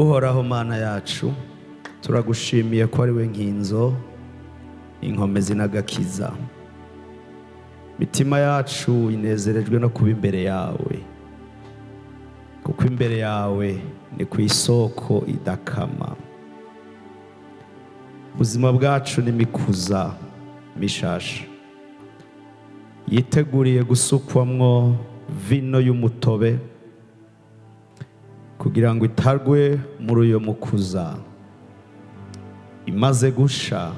Uhoraho Mana yacu, turagushimiye ko ari we nkinzo, inkomezi n'agakiza. Mitima yacu inezerejwe no kuba imbere yawe, kuko imbere yawe ni ku isoko idakama. Ubuzima bwacu n'imikuza mishasha yiteguriye gusukwamwo vino y'umutobe kugira ngo itarwe muri uyo mukuza. Imaze gusha,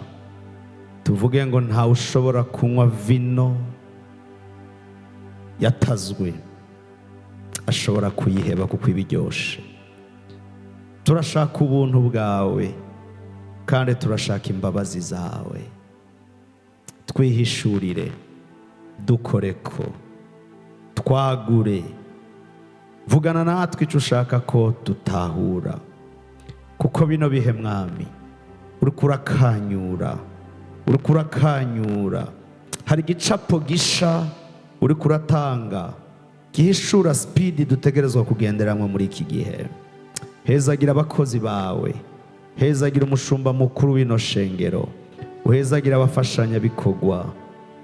tuvuge ngo ntawe ushobora kunywa vino yatazwe, ashobora kuyiheba kuko iba iryoshe. Turashaka ubuntu bwawe kandi turashaka imbabazi zawe. Twihishurire, dukoreko, twagure, vugana natwe icyo ushaka ko dutahura, kuko bino bihe, Mwami, uriko urakanyura, uriko urakanyura. Hari igicapo gisha uriko uratanga gihishura speed dutegerezwa kugenderamo muri iki gihe. Hezagira abakozi bawe, hezagira umushumba mukuru w'ino shengero, uhezagira abafashanyabikorwa,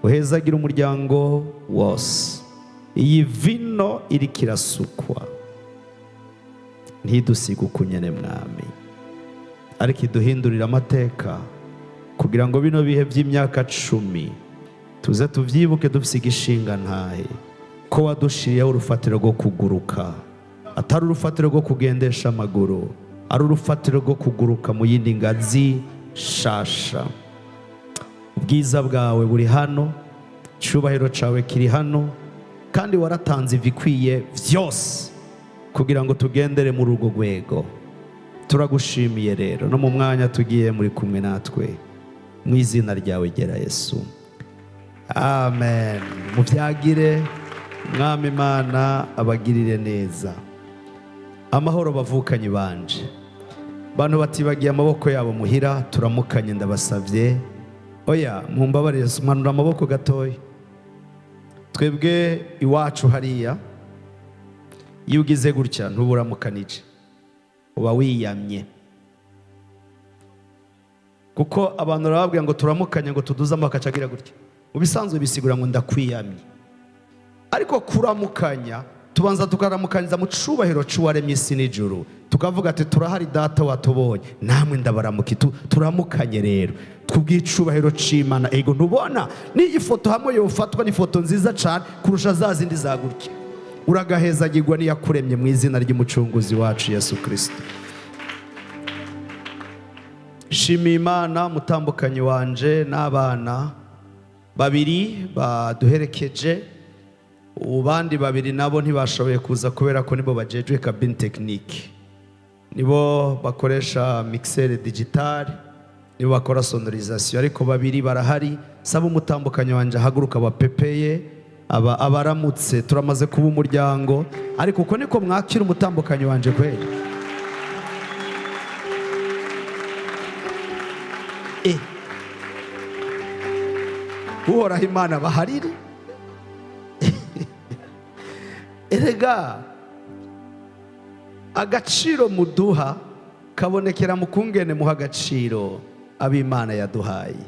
uhezagira umuryango wose. Iyi vino iriko irasukwa ntidusige ukunyene, Mwami, ariko iduhindurire amateka, kugira ngo bino bihe by'imyaka 10 tuze tuvyibuke dufise igishinga ntahe ko wadushiriyeho urufatiro rwo kuguruka, atari urufatiro rwo kugendesha amaguru, ari urufatiro rwo kuguruka mu yindi ngazi shasha. Ubwiza bwawe buri hano, icyubahiro cyawe kiri hano, kandi waratanze ibikwiye byose kugira ngo tugendere muri urwo rwego. Turagushimiye rero, no mu mwanya tugiye muri kumwe natwe, mu izina ryawe gera Yesu, amen. Mubyagire, Mwami Imana abagirire neza. Amahoro, bavukanyi banje. Bantu batibagiye amaboko yabo muhira, turamukanye, ndabasabye. Oya, mumbabarire, manura amaboko gatoya. Twebwe iwacu hariya, iyo ugize gutya ntuburamukanije, uba wiyamye, kuko abantu barababwira ngo turamukanye, ngo tuduze amaboko, acagira gutya. Mu bisanzwe bisigura ngo ndakwiyamye, ariko kuramukanya tubanza tukaramukanyiriza mu cubahiro c'uwaremye isi n'ijuru, tukavuga ati: "Turahari Data, watubonye, namwe ndabaramuka." Turamukanye rero kubw'icubahiro c'Imana. Ego, ntubona n'iyi foto hamwe yofatwa n'ifoto nziza cane kurusha za zindi za gutya. Uragahezagirwa n'iyakuremye mu izina ry'Umucunguzi wacu Yesu Kristo. Shimiye Imana, mutambukanyi wanje n'abana babiri baduherekeje. Ubu bandi babiri nabo ntibashoboye kuza kubera ko nibo bajejwe cabine technique, nibo bakoresha mixeur digital, nibo bakora sonorisation, ariko babiri barahari. Saba umutambukanyi wanje ahaguruka, bapepeye aba abaramutse. Turamaze kuba umuryango, ariko uko niko mwakira umutambukanyi wanje kweli? Uhoraho Imana baharire. Erega agaciro muduha kabonekera mu kungene muha agaciro ab'Imana yaduhaye.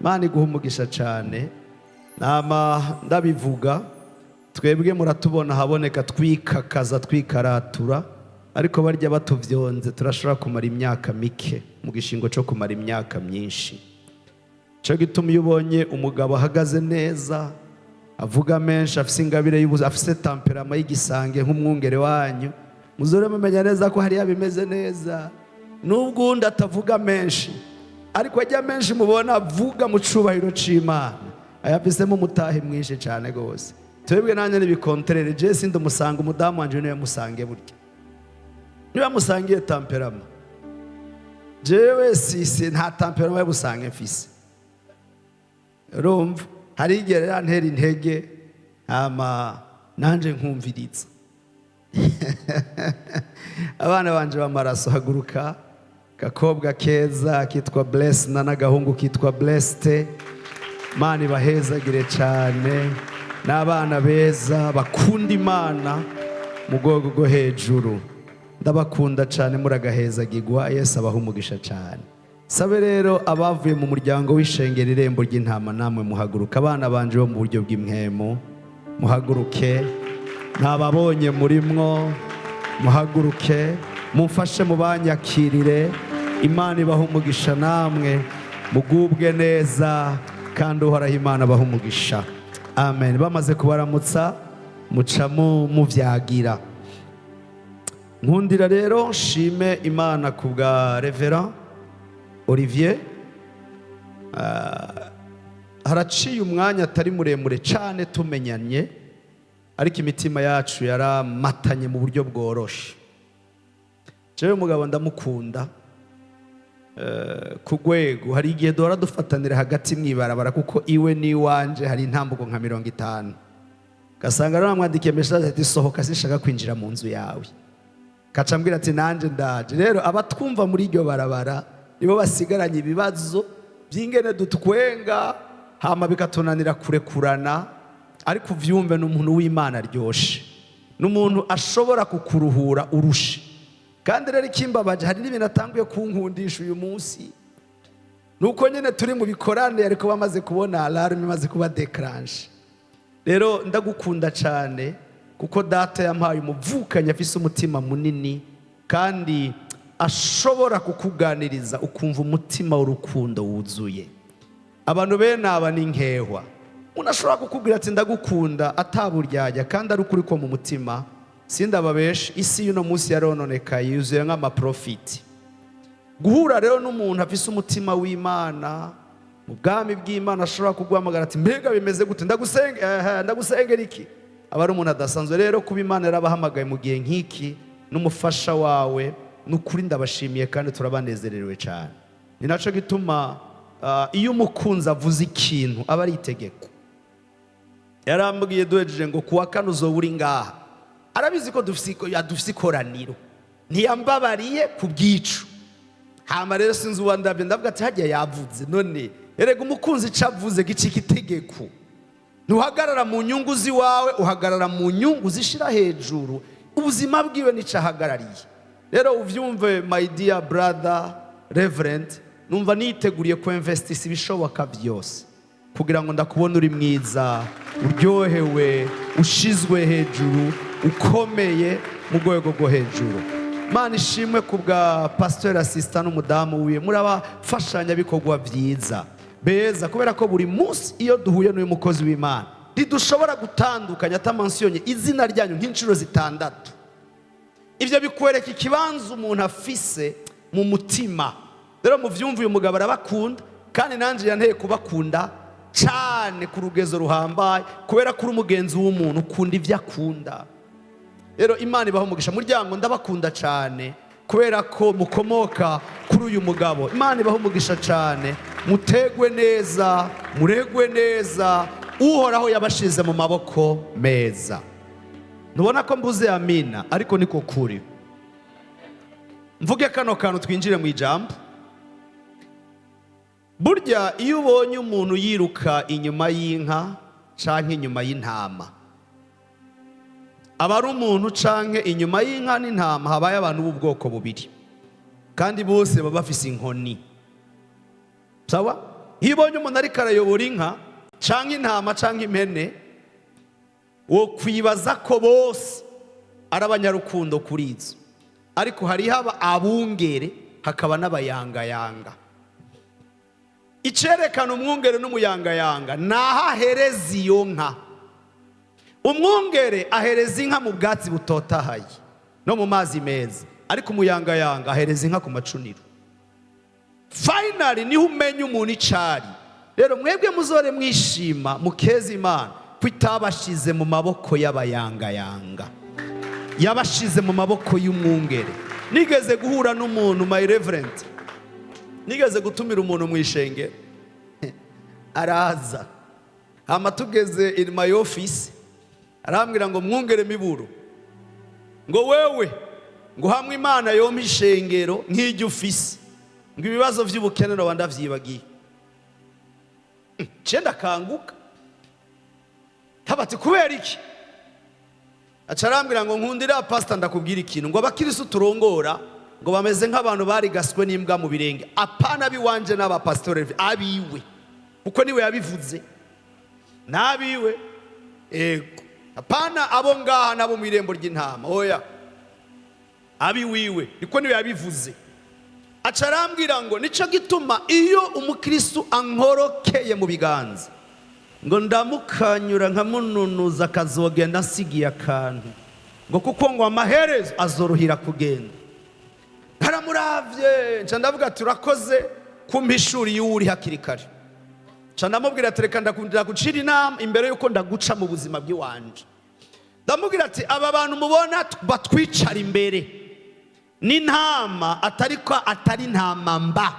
Imana iguha umugisha cyane. Nama ndabivuga, twebwe muratubona haboneka twikakaza, twikaratura, ariko barya batuvyonze turashobora kumara imyaka mike mu gishingo cyo kumara imyaka myinshi. Cyo gituma iyo ubonye umugabo ahagaze neza, avuga menshi, afise ingabire y'ubuzi, afise tempérament y'igisange nk'umwungere wanyu, muzore mumenya neza ko hariya bimeze neza. Nubwo undi atavuga menshi, ariko ajya menshi mubona avuga mu cubahiro c'Imana, ayafisemo umutahe mwinshi cyane rwose. Twebwe nanjye n'ibi contraire, je sindi umusanga, umudamu wanje niwe musange. Burya niba musangiye tempérament, jewe sisi nta tempérament y'ubusange mfise. Urumva hari igihe rero antera intege, hama nanje nkumviriza. Abana banje b'amaraso, haguruka. Gakobwa keza kitwa Blessna n'agahungu kitwa Bleste, Imana ibahezagire cyane. N'abana beza bakunda Imana mu rwego rwo hejuru. Ndabakunda cyane, muragahezagirwa. Yesu abaha umugisha cyane. Sabe rero abavuye mu muryango w'ishengero Irembo ry'Intama, namwe muhaguruka. Abana banje bo mu buryo bw'impwemu, muhaguruke. Ntababonye murimwo, muhaguruke mumfashe mubanyakirire. Imana ibaha umugisha, namwe mugubwe neza, kandi Uhoraho Imana abaha umugisha. Amen. Bamaze kubaramutsa, muca muvyagira. Nkundira rero nshime Imana ku bwa Reverend Olivier. Haraciye umwanya atari muremure cyane tumenyanye, ariko imitima yacu yaramatanye mu buryo bworoshe. Jewe umugabo ndamukunda ku rwego hari igihe duhora dufatanira hagati mw'ibarabara, kuko iwe n'iwanje hari intambuko nka 50, gasanga rero namwandikiye message ati: "Sohoka, sinshaka kwinjira mu nzu yawe." Kaca ambwira ati: "Nanje ndaje." Rero abatwumva muri iryo barabara nibo basigaranye ibibazo by'ingene dutwenga, hama bikatunanira kurekurana. Ariko uvyumve, ni umuntu w'Imana aryoshe, ni umuntu ashobora kukuruhura urushe. Kandi rero ikimbabaje, hari n'ibintu atanguye kunkundisha uyu munsi, nuko nyine turi mu bikorane, ariko bamaze kubona alarme imaze kuba déclenchée. Rero ndagukunda cyane, kuko Data yampaye umuvukanyi afise umutima munini kandi ashobora kukuganiriza ukumva umutima w'urukundo wuzuye. Abantu bene aba ni nkehwa. Umuntu ashobora kukubwira ati: "Ndagukunda," ataburyajya kandi ari ukuri ko mu mutima. Sindababesha, isi y'uno munsi yarononekaye, yuzuye nk'amaprofiti. Guhura rero n'umuntu afise umutima w'Imana mu bwami bw'Imana, ashobora kuguhamagara ati: "Mbega bimeze gute? Ndagusenge, ndagusengera iki?" Aba ari umuntu adasanzwe. Rero kuba Imana yarabahamagaye mu gihe nk'iki n'umufasha wawe, ni ukuri ndabashimiye kandi turabanezerewe cyane. Ni nacyo gituma iyo umukunzi avuze ikintu aba ari itegeko. Yarambwiye duhejeje ngo: "Kuwa kane uzoba uri ngaha." Arabizi ko dufise ikoraniro, ntiyambabariye ku bwicu. Hama rero sinzi uwandabye, ndavuga ati: "Hajya yavuze none." Erega umukunzi ico avuze gicika itegeko. Ntuhagarara mu nyungu z'iwawe, uhagarara mu nyungu zishira hejuru ubuzima bwiwe nico ahagarariye. Rero uvyumve, my dear brother Reverend, numva niteguriye ku investisa ibishoboka byose kugira ngo ndakubona uri mwiza, uryohewe, ushizwe hejuru, ukomeye mu rwego rwo hejuru. Mana ishimwe ku bwa pasteur assistant n'umudamu wiwe. Muri abafashanyabikorwa byiza beza, kubera ko buri munsi iyo duhuye n'uyu mukozi w'Imana ntidushobora gutandukanya atamansiyonye izina ryanyu nk'inshuro zitandatu. Ibyo bikwereka ikibanza umuntu afise mu mutima. Rero muvyumve, uyu mugabo arabakunda, kandi nanjye yanteye kubakunda cyane ku rugezo ruhambaye, kubera ko uri umugenzi w'umuntu ukunda ibyo akunda. Rero Imana ibaho umugisha. Muryango, ndabakunda cyane kubera ko mukomoka kuri uyu mugabo. Imana ibaho umugisha cyane, mutegwe neza, muregwe neza. Uhoraho yabashize mu maboko meza. Ntubona ko mbuze amina? Ariko niko kuri. Mvuge kano kantu twinjire mu ijambo. Burya iyo ubonye umuntu yiruka inyuma y'inka canke inyuma y'intama, aba ari umuntu, canke inyuma y'inka n'intama habaye abantu b'ubwoko bubiri, kandi bose baba bafise inkoni. Sawa, iyo ubonye umuntu ariko arayobora inka canke intama canke impene, wo kwibaza ko bose ari abanyarukundo kuri izo, ariko hariho abungere, hakaba n'abayangayanga. Icerekana umwungere n'umuyangayanga ni aho ahereza iyo nka. Umwungere ahereza inka mu bwatsi butotahaye no mu mazi meza, ariko umuyangayanga ahereza inka ku macuniro. Finally, niho umenya umuntu icari. Rero mwebwe muzore mwishima, mukeza Imana ko itabashize mu maboko y'abayangayanga, yabashize mu maboko y'umwungere. Nigeze guhura n'umuntu, my reverend, nigeze gutumira umuntu mu ishengero, araza. Hama tugeze in my office, arambwira ngo: "Mwungere Miburo," ngo, "wewe," ngo, "hamwe Imana yompa ishengero nk'ijya ufise," ngo, "ibibazo by'ubukene noba ndavyibagiye." Cenda kanguka, tabati: "Kubera iki?" Aca arambwira ngo: "Nkundira pasita, ndakubwira ikintu," ngo "abakirisu turongora," ngo "bameze nk'abantu barigaswe n'imbwa mu birenge." Apana abiwanje n'abapasitori, abiwe, kuko niwe yabivuze, n'abiwe. Ego, apana abo ngaha nabo mu Irembo ry'Intama, oya, abiwiwe, niko niwe yabivuze. Aca arambwira ngo: "Nico gituma iyo umukristu ankorokeye mu biganza," ngo "ndamukanyura, nkamununuza, akazogenda asigiye akantu," ngo "kuko," ngo "amaherezo azorohera kugenda." Naramuravye, nca ndavuga ati: "Urakoze kumpishura iyo uri hakiri kare." Nca ndamubwira ati: "Reka ndagucira inama imbere yuko ndaguca mu buzima bw'iwanje." Ndamubwira ati: "Aba bantu mubona batwicara imbere n'intama, atari ko atari intama mba,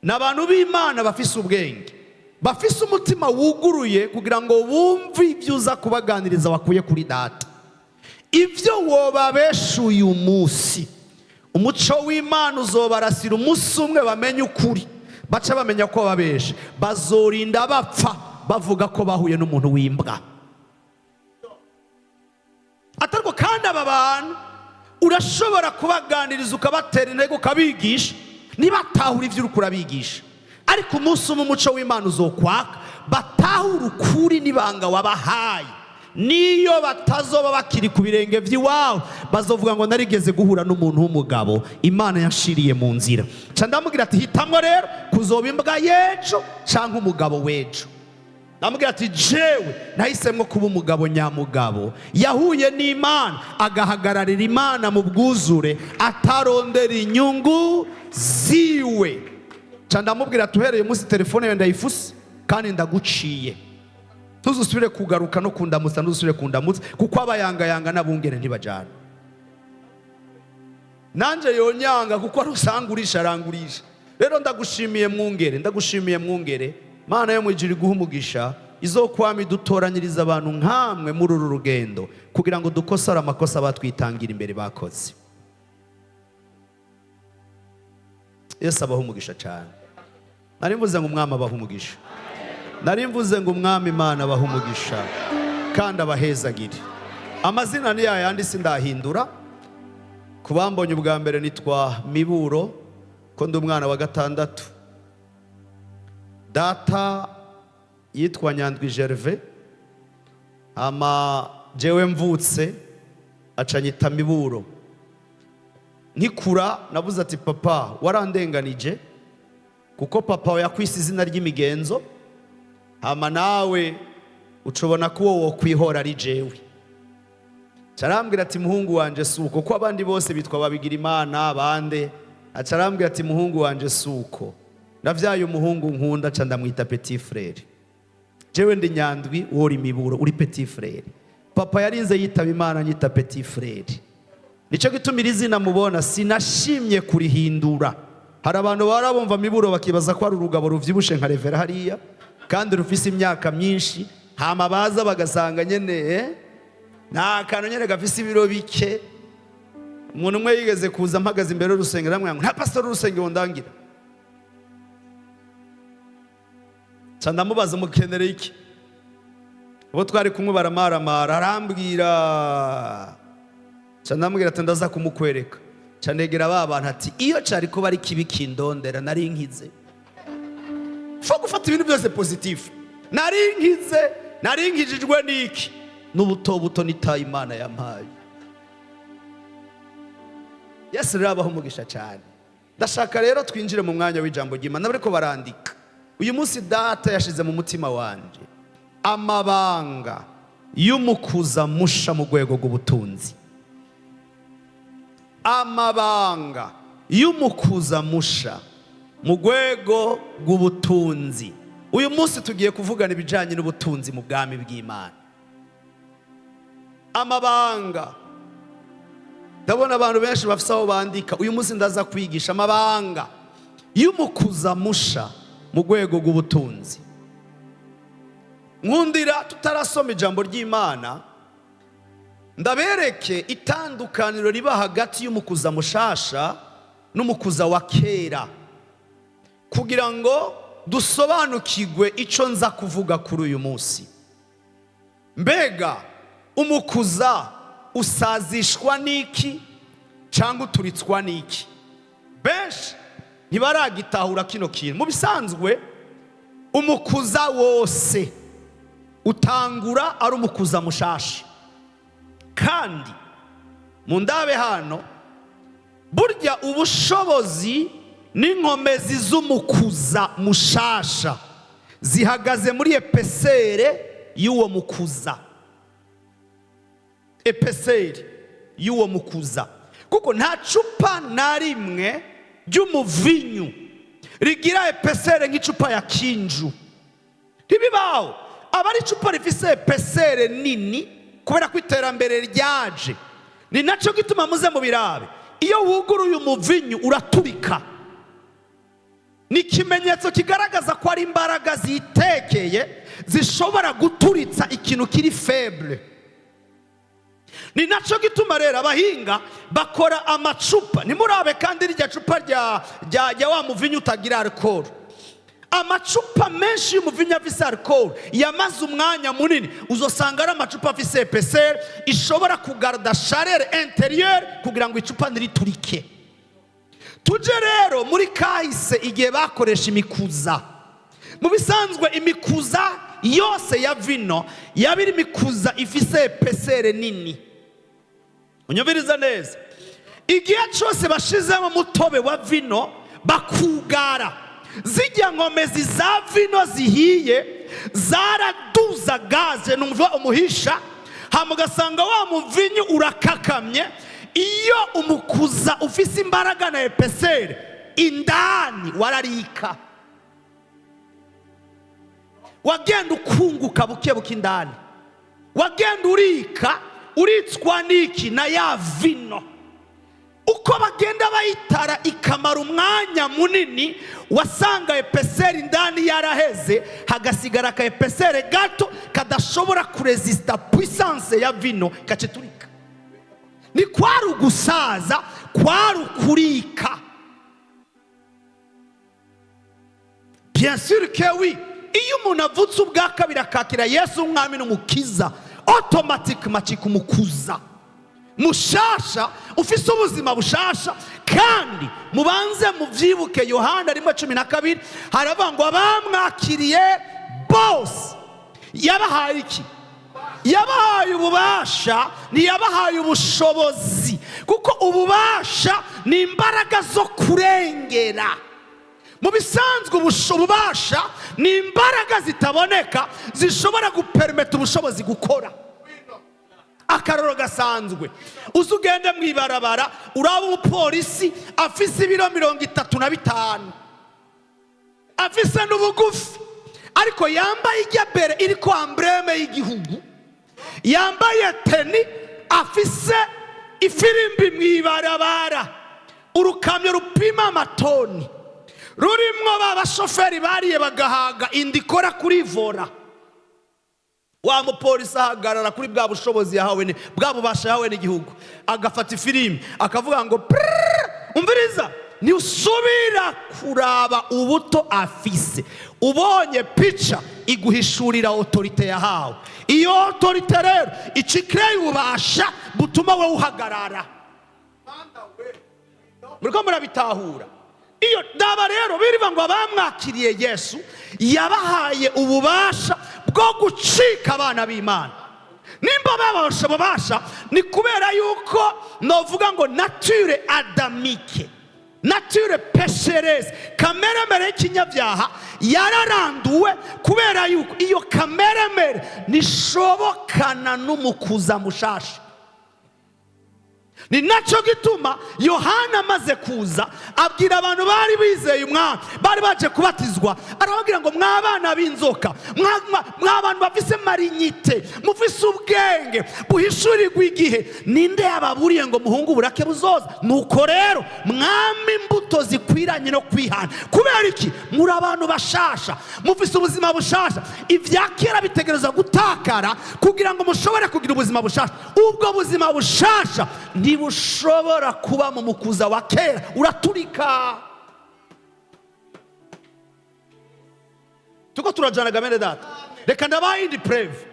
ni abantu b'Imana bafise ubwenge, bafise umutima wuguruye kugira ngo bumve ibyo uza kubaganiriza bakuye kuri Data. Ibyo wobabesha uyu munsi, umuco w'Imana uzobarasira umunsi umwe, bamenye ukuri, baca bamenya ko babesha. Bazorinda bapfa bavuga ko bahuye n'umuntu w'imbwa." Atariko kandi aba bantu urashobora kubaganiriza, ukabatera intego, ukabigisha, nibatahura ibyo uri kurabigisha, ariko umunsi umwe umuco w'Imana uzokwaka, batahura ukuri n'ibanga wabahaye. Niyo batazoba bakiri ku birenge by'iwabo, bazovuga ngo: 'Narigeze guhura n'umuntu w'umugabo Imana yashiriye mu nzira.'" Nca ndamubwira ati: "Hitamwo rero kuzoba imbwa y'ejo cyangwa umugabo w'ejo." Ndamubwira ati: "Jewe nahisemo kuba umugabo nyamugabo yahuye n'Imana, agahagararira Imana mu bwuzure, atarondera inyungu ziwe." Nca ndamubwira ati: "Uhereye umunsi telefone yawe ndayifuse, kandi ndaguciye, ntuzusubire kugaruka no kundamutsa, ntuzusubire kundamutsa, kuko abayangayanga n'abungere ntibajyana." Nanjye yonyanga kuko ari usangurisha, arangurisha. Rero ndagushimiye mwungere, ndagushimiye mwungere. Mana yo mu ijuru iguha umugisha, izokwama idutoranyiriza abantu nkamwe muri uru rugendo kugira ngo dukosore amakosa batwitangira imbere bakoze. Yesu abaha umugisha cyane. Nari mvuze ngo Umwami abaha umugisha. Nari mvuze ngo Umwami Imana abaha umugisha kandi abahezagire. Amazina ni yayandi, sindahindura. Ku bambonye ubwa mbere, nitwa Miburo, ko ndi umwana wa gatandatu. Data yitwa Nyandwi Gervais, ama jewe mvutse acanyita Miburo. Nkikura nabuze ati: "Papa, warandenganije, kuko papa yakwise izina ry'imigenzo, hama nawe ucubona ko uwo wokwihora ari jewe." Carambwira ati: "Muhungu wanje, suko ko abandi bose bitwa babigira Imana bande." Acarambwira ati: "Muhungu wanje, suko ndavyaye umuhungu nkunda, ca ndamwita petit frère. Jewe ndi Nyandwi, wori Miburo, uri petit frère. Papa yarinze yitaba Imana nyita petit frère. Nico gituma iri zina mubona sinashimye kurihindura." Hari abantu bara bumva Miburo bakibaza ko ari urugabo ruvyibushe nka revera hariya kandi rufise imyaka myinshi, hama baza bagasanga nyene nta kantu nyene gafise ibiro bike. Umuntu umwe yigeze kuza mpagaze imbere y'urusengero, aramubwira ngo: "Nta pastor w'urusengero ndangira." Nca ndamubaza: "Mukenere iki?" Abo twari kumwe baramaramara. Arambwira, nca ndamubwira ati: "Ndaza kumukwereka." Nca negera ba bantu ati: "Iyo cari kuba ari kibi kindondera, nari nkize." Faut gufata ibintu byose positif. Nari nkize, nari nkijijwe n'iki? N'ubuto buto nitaye Imana yampaye. Yesu rero abaho umugisha cyane. Ndashaka rero twinjire mu mwanya w'ijambo ry'Imana. Bariko barandika, uyu munsi Data yashize mu mutima wanje amabanga y'umukuza musha mu rwego rw'ubutunzi. Amabanga y'umukuza musha mu rwego rw'ubutunzi. Uyu munsi tugiye kuvugana ibijyanye n'ubutunzi mu bwami bw'Imana. Amabanga, ndabona abantu benshi bafite aho bandika. Uyu munsi ndaza kwigisha amabanga y'umukuza musha mu rwego rw'ubutunzi. Nkundira tutarasoma ijambo ry'Imana, ndabereke itandukaniro riba hagati y'umukuza mushasha n'umukuza wa kera, kugira ngo dusobanukirwe icyo nza kuvuga kuri uyu munsi. Mbega Umukuza usazishwa n'iki cyangwa uturitswa n'iki? Benshi ntibaragitahura kino kintu. Mu bisanzwe, umukuza wose utangura ari umukuza mushasha. Kandi mu ndabe hano, burya ubushobozi n'inkomezi z'umukuza mushasha zihagaze muri épaisseur y'uwo mukuza, épaisseur y'uwo mukuza, kuko nta cupa na rimwe ry'umuvinyu rigira épaisseur nk'icupa ya kinju. Ntibibaho. Aba ari icupa rifise épaisseur nini kubera ko iterambere ryaje. Ni nacyo gituma muze mu birabe, iyo wuguruye umuvinyu uraturika. Ni ikimenyetso kigaragaza ko ari imbaraga zitekeye zishobora guturitsa ikintu kiri faible. Ni nacyo gituma rero abahinga bakora amacupa. Ntimurabe kandi rirya cupa rya wa muvinyu utagira alcool. Amacupa menshi y'umuvinyu afise alcool yamaze umwanya munini, uzosanga ari amacupa afise épaisseur ishobora kugarda chaleur intérieure kugira ngo icupa ntiriturike. Tuje rero muri kahise, igihe bakoresha imikuza. Mu bisanzwe, imikuza yose ya vino yaba iri imikuza ifise épaisseur nini. Unyumviriza neza: igihe cyose bashizemo umutobe wa vino bakugara, zijya nkomezi za vino zihiye zaraduza gaze, numva umuhisha, hama ugasanga wa muvinyu urakakamye. Iyo umukuza ufise imbaraga na épaisseur indani, wararika, wagenda ukunguka buke buke indani, wagenda urika, uritswa n'iki? Na ya vino. Uko bagenda bayitara ikamara umwanya munini, wasanga épaisseur indani yaraheze, hagasigara aka épaisseur gato kadashobora kurezisita puissance ya vino, gaceturika. Ni kwari ugusaza, kwari ukurika. Bien sûr que oui. Iyo umuntu avutse ubwa kabiri, akakira Yesu umwami n'umukiza, automatiquement acika umukuza mushasha ufise ubuzima bushasha. Kandi mubanze mubyibuke, Yohana 1:12 haravuga ngo abamwakiriye bose yabahaye iki? Yabahaye ububasha. Ntiyabahaye ubushobozi, kuko ububasha ni imbaraga zo kurengera. Mu bisanzwe, ububasha ni imbaraga zitaboneka zishobora guperimeta ubushobozi gukora. Akaroro gasanzwe: uzi ugende mu ibarabara, uraba umupolisi afise ibiro 35, afise n'ubugufi, ariko yambaye ijya béret iri ko emblème y'igihugu, yambaye tenue, afise ifirimbi mu ibarabara, urukamyo rupima amatoni rurimwo ba bashoferi bariye bagahaga, inda ikora kuri volant. Wa mupolisi ahagarara kuri bwa bushobozi yahawe, bwa bubasha yahawe n'igihugu, agafata ifirimbi akavuga ngo prrrr. Umviriza, ntusubira kuraba ubuto afise. Ubonye pica iguhishurira autorité yahawe. Iyo autorité rero icikireye ububasha butuma wowe uhagarara. Muriko murabitahura? Iyo daba rero biriva ngo abamwakiriye Yesu yabahaye ububasha bwo gucika abana b'Imana. Nimba babasha ububasha, ni kubera yuko novuga ngo nature adamique, nature pécheresse, kameremere y'ikinyabyaha yararanduwe, kubera yuko iyo kameremere nishobokana n'umukuza mushasha. Ni nacyo gituma Yohana amaze kuza abwira abantu bari bizeye umwami, bari baje kubatizwa, arababwira ngo: "Mwabana b'inzoka, mwa bantu bafise malignité, mufise ubwenge buhishurirwa igihe, ninde yababuriye ngo muhunge uburake buzoza? Nuko rero mwami imbuto zikwiranye no kwihana." Kubera iki? Muri abantu bashasha, mufise ubuzima bushasha. Ibya kera bitegereza gutakara kugira ngo mushobore kugira ubuzima bushasha. Ubwo buzima bushasha ntibushobora kuba mu mukuza wa kera, uraturika. Tuko turajana, bene data? Reka ndabaha indi preuve.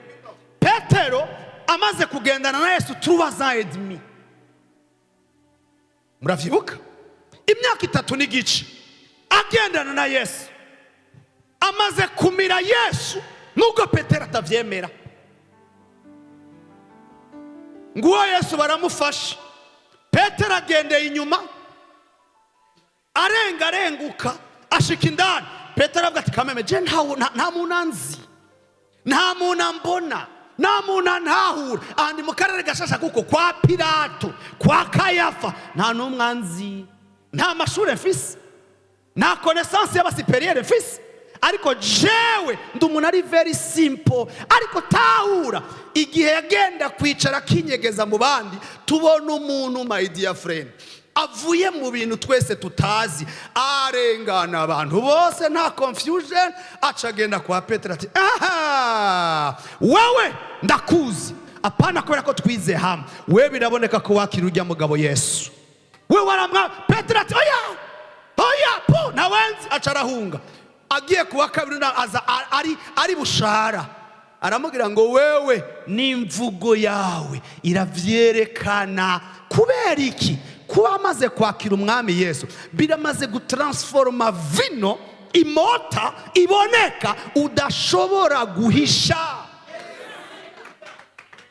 Petero Amaze kugendana na Yesu 3 ans et demi, muravyibuka, imyaka 3 n'igice agendana na Yesu, amaze kumira Yesu, nubwo Petero atavyemera. Nguwo Yesu baramufasha, Petero agendeye inyuma, arenga, arenguka, ashika indani. Petero avuga ati: "Kameme je nta muntu anzi, nta muntu ambona, nta muntu antahura. Aha ndi mu karere gashasha, kuko kwa Pilato, kwa Kayafa, nta n'umwe anzi, nta mashuri mfise, nta connaissance y'aba supérieurs mfise, ariko jewe ndi umuntu ari very simple." Ariko tahura, igihe yagenda kwicara akinyegeza mu bandi, tubona umuntu, my dear friend, avuye mu bintu twese tutazi, arengana abantu bose, nta confusion, aca agenda kwa Petero ati: "Aha, wewe ndakuzi, apana kubera ko twize hamwe, we biraboneka ko wakira ujya mugabo Yesu." We waramwa. Petero ati: "Oya, oya, po ntawenzi." Aca arahunga. Agiye kuwa kabiri aza ari bushara, aramubwira ngo: "Wewe n'imvugo yawe iravyerekana." Kubera iki? Kuba amaze kwakira Umwami Yesu biramaze gutransforma vino imota iboneka udashobora guhisha.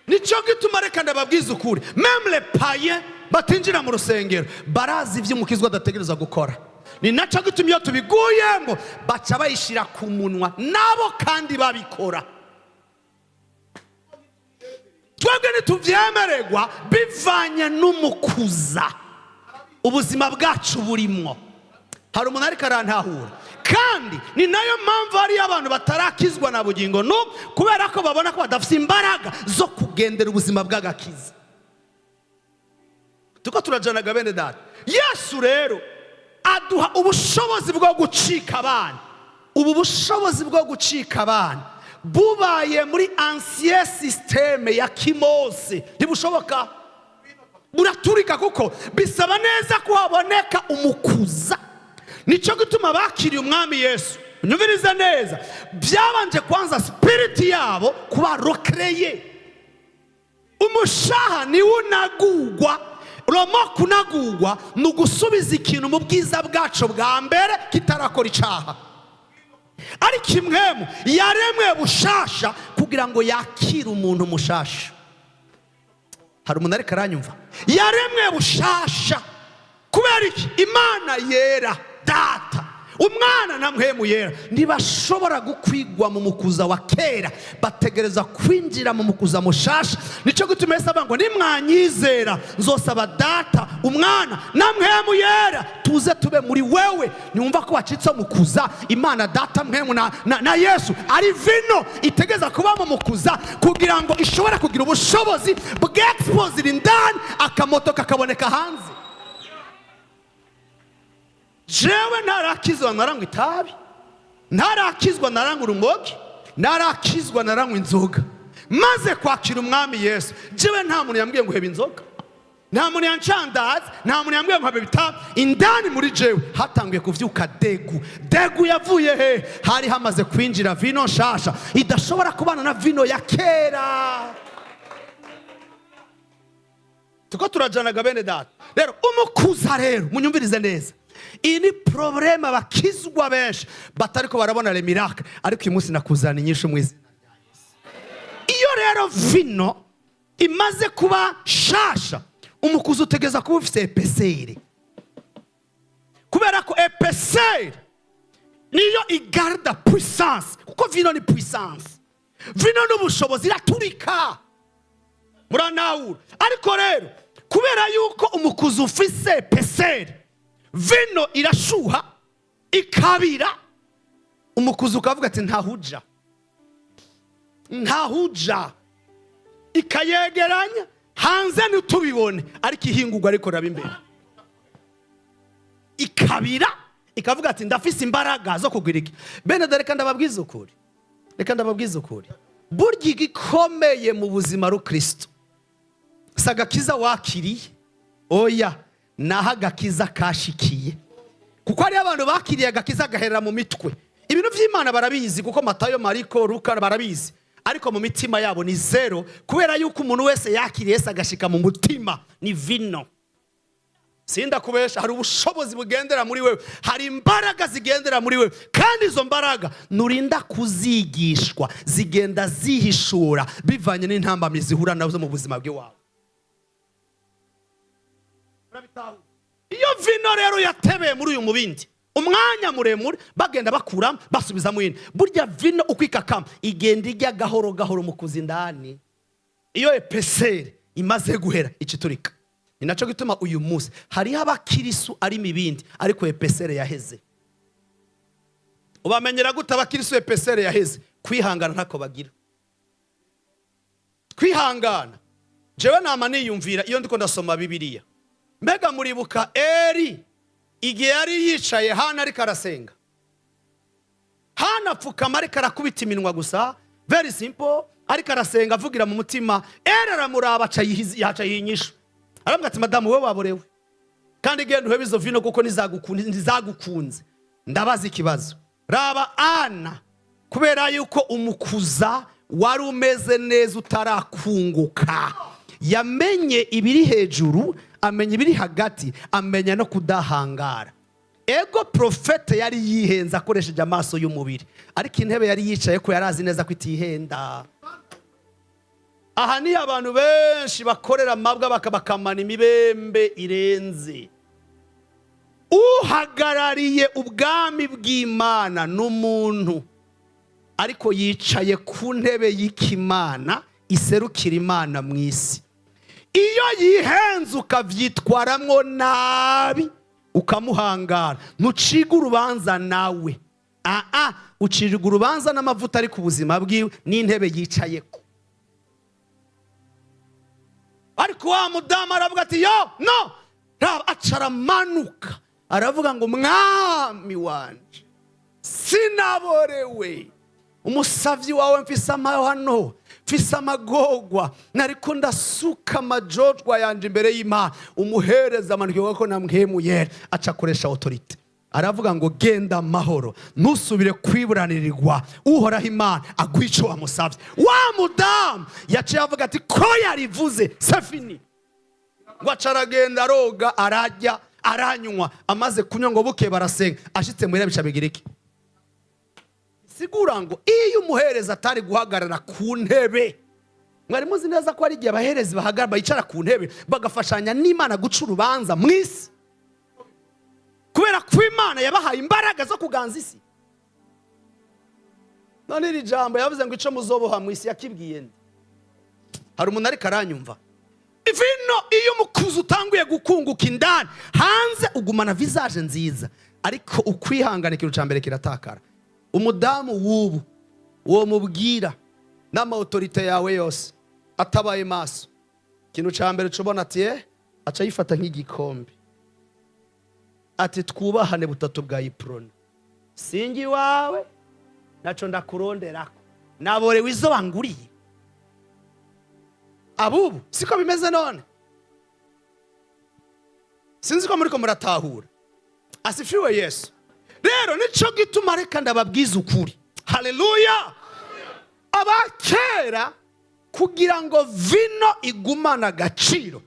Nicyo gituma, reka ndababwiza ukuri, même les païens batinjira mu rusengero barazi ibyo umukizwa adategereza gukora. Ni nacyo gituma iyo tubiguyemo baca bayishyira ku munwa nabo kandi babikora. Twebwe ntitubyemererwa bivanye n'umukuza ubuzima bwacu burimwo. Hari umuntu ariko arantahura? Kandi ni nayo mpamvu hariyo abantu batarakizwa na bugingo n'ubu, kubera ko babona ko badafite imbaraga zo kugendera ubuzima bw'agakiza. Tuko turajanaga, bene data? Yesu rero aduha ubushobozi bwo gucika abana. Ubu bushobozi bwo gucika abana bubaye muri ancien système ya kimose ntibushoboka, buraturika, kuko bisaba neza ko haboneka umukuza. Nicyo gituma bakiriye Umwami Yesu, nyumvirize neza, byabanje kwanza spirit yabo kuba recréée. Umushaha niwo unagugwa romo. Kunagugwa ni ugusubiza ikintu mu bwiza bwacu bwa mbere kitarakora icaha. Ariko imwemu yaremwe bushasha kugira ngo yakire umuntu mushasha. Hari umuntu ariko aranyumva? Yaremwe bushasha kubera iki? Imana yera Data, Umwana na Mpwemu Yera ntibashobora gukwigwa mu mukuza wa kera, bategereza kwinjira mu mukuza mushasha. Nicyo gituma Yesu avuga ngo: "Nimwanyizera, nzosaba Data, Umwana na Mpwemu Yera, tuze tube muri wewe." Niwumva ko wacitse mukuza. Imana Data, Mpwemu na Yesu ari vino itegeza kuba mu mukuza kugira ngo ishobore kugira ubushobozi bw'exposira indani, akamoto kakaboneka hanze. Jewe ntarakizwa naranywa itabi, ntarakizwa naranywa urumogi, narakizwa naranywa inzoga. Maze kwakira Umwami Yesu, jewe nta muntu yambwiye ngo heba inzoga, nta muntu yancandaza, nta muntu yambwiye ngo heba itabi. Indani muri jewe hatanguye kuvyuka dégoût. Dégoût yavuye he? Hari hamaze kwinjira vino nshasha idashobora kubana na vino ya kera. Tuko turajanaga, bene data? Rero umukuza, rero munyumvirize neza, iyi ni problème abakizwa benshi batariko barabona les miracles. Ariko uyu munsi nakuzana inyishu mu izina rya Yesu. Iyo rero vino imaze kuba shasha, umukuzi utegeza kuba ufite épaisseur, kubera ko épaisseur niyo igarda puissance, kuko vino ni puissance, vino n'ubushobozi, iraturika. Muranahura? Ariko rero kubera yuko umukuzi ufise épaisseur, vino irashuha ikabira, umukuzi ukavuga ati: "Ntahuja, ntahuja." Ikayegeranya hanze ntitubibone, ariko ihingurwa ariko raba imbere ikabira, ikavuga ati: "Ndafise imbaraga zo kugira iki." Bene dore, reka ndababwiza ukuri, reka ndababwiza ukuri, burya igikomeye mu buzima rukristo si agakiza wakiriye, oya, naho agakiza kashikiye, kuko hariyo abantu bakiriye agakiza gaherera mu mitwe. Ibintu by'Imana barabizi, kuko Matayo, Mariko, Luka barabizi. Ariko mu mitima yabo ni zéro, kubera yuko umuntu wese yakiriye Yesu agashika mu mutima ni vino. Sindakubesha, hari ubushobozi bugendera muri wewe, hari imbaraga zigendera muri wewe, kandi izo mbaraga nurinda kuzigishwa, zigenda zihishura bivanye n'intambamyi zihura nazo mu buzima bw'iwawe. Urabitahura? Iyo vino rero yatebeye muri uyu mubindi umwanya muremure, bagenda bakuramo basubizamo indi, burya vino uko ikakama igenda ijya gahoro gahoro mu kuza indani. Iyo épaisseur imaze guhera, ica iturika. Ni nacyo gituma uyu munsi hariho abakirisu ari imibindi ariko épaisseur yaheze. Ubamenyera gute abakirisu épaisseur yaheze? Kwihangana ntako bagira, kwihangana. Jewe nama niyumvira iyo ndiko ndasoma Bibiliya, mbega muribuka Eri igihe yari yicaye hano ariko arasenga, hano apfukama ariko arakubita iminwa gusa, very simple, ariko arasenga avugira mu mutima. Eri aramuraba, aca yiha inyishu, aramubwira ati: "Madamu, wowe waborewe, kandi genda uhebe izo vino kuko ntizagukunze." Ndabaza ikibazo. Raba Ana, kubera yuko umukuza wari umeze neza utarakunguka, yamenye ibiri hejuru, amenya ibiri hagati, amenya no kudahangara. Ego, prophète yari yihenze akoresheje amaso y'umubiri, ariko intebe yari yicaye ko yari azi neza ko itihenda. Aha niyo abantu benshi bakorera amabwa, bakabakamana imibembe irenze. Uhagarariye ubwami bw'Imana n'umuntu, ariko yicaye ku ntebe y'ikimana iserukira Imana mu isi. Iyo yihenze ukabyitwaramwo nabi, ukamuhangara, ntuciga urubanza nawe, aa ucirirwa urubanza n'amavuta ari ku buzima bwiwe n'intebe yicayeko. Ariko wa mudamu aravuga ati: "Yo no raba." Aca aramanuka, aravuga ngo: "Mwami wanje, sinaborewe, umusavyi wawe mfise amahano, mfise amagorwa, nariko ndasuka amajojwa yanje imbere y'Imana." Umuhereza amanuka ko namwemuyera, aca akoresha autorité, aravuga ngo: "Genda amahoro, ntusubire kwiburanirirwa, Uhoraho Imana aguha ico wamusavye." Wa mudamu yaciye avuga ati: "Ko yarivuze, c'est fini." Ngo aca aragenda, aroga, arajya, aranywa. Amaze kunywa, ngo buke barasenga, ashitse muhira bica bigira iki? Sigura ngo iyo umuhereza atari guhagarara ku ntebe, mwari muzi neza ko hari igihe abaherezi bahagarara, bicara ku ntebe, bagafashanya n'Imana guca urubanza mu isi, kubera ko Imana yabahaye imbaraga zo kuganza isi. None iri jambo yavuze ngo ico muzoboha mu isi, yakibwiye nde? Hari umuntu ariko aranyumva? Vino, iyo umukuzi utanguye gukunguka indani, hanze ugumana visage nziza, ariko ukwihangana ikintu cya mbere kiratakara. Umudamu w'ubu uwo mubwira n'ama autorité yawe yose, atabaye maso, ikintu cya mbere cubona ati aca yifata nk'igikombe, ati: "Twubahane butatu bwa Iprona, singi iwawe, naco ndakuronderako, naborewe izo banguriye." Abubu siko bimeze none? Sinzi ko muriko muratahura. Asifiwe Yesu. Rero nico gituma reka ndababwiza ukuri, haleluya, abakera kugira ngo vino igumane agaciro,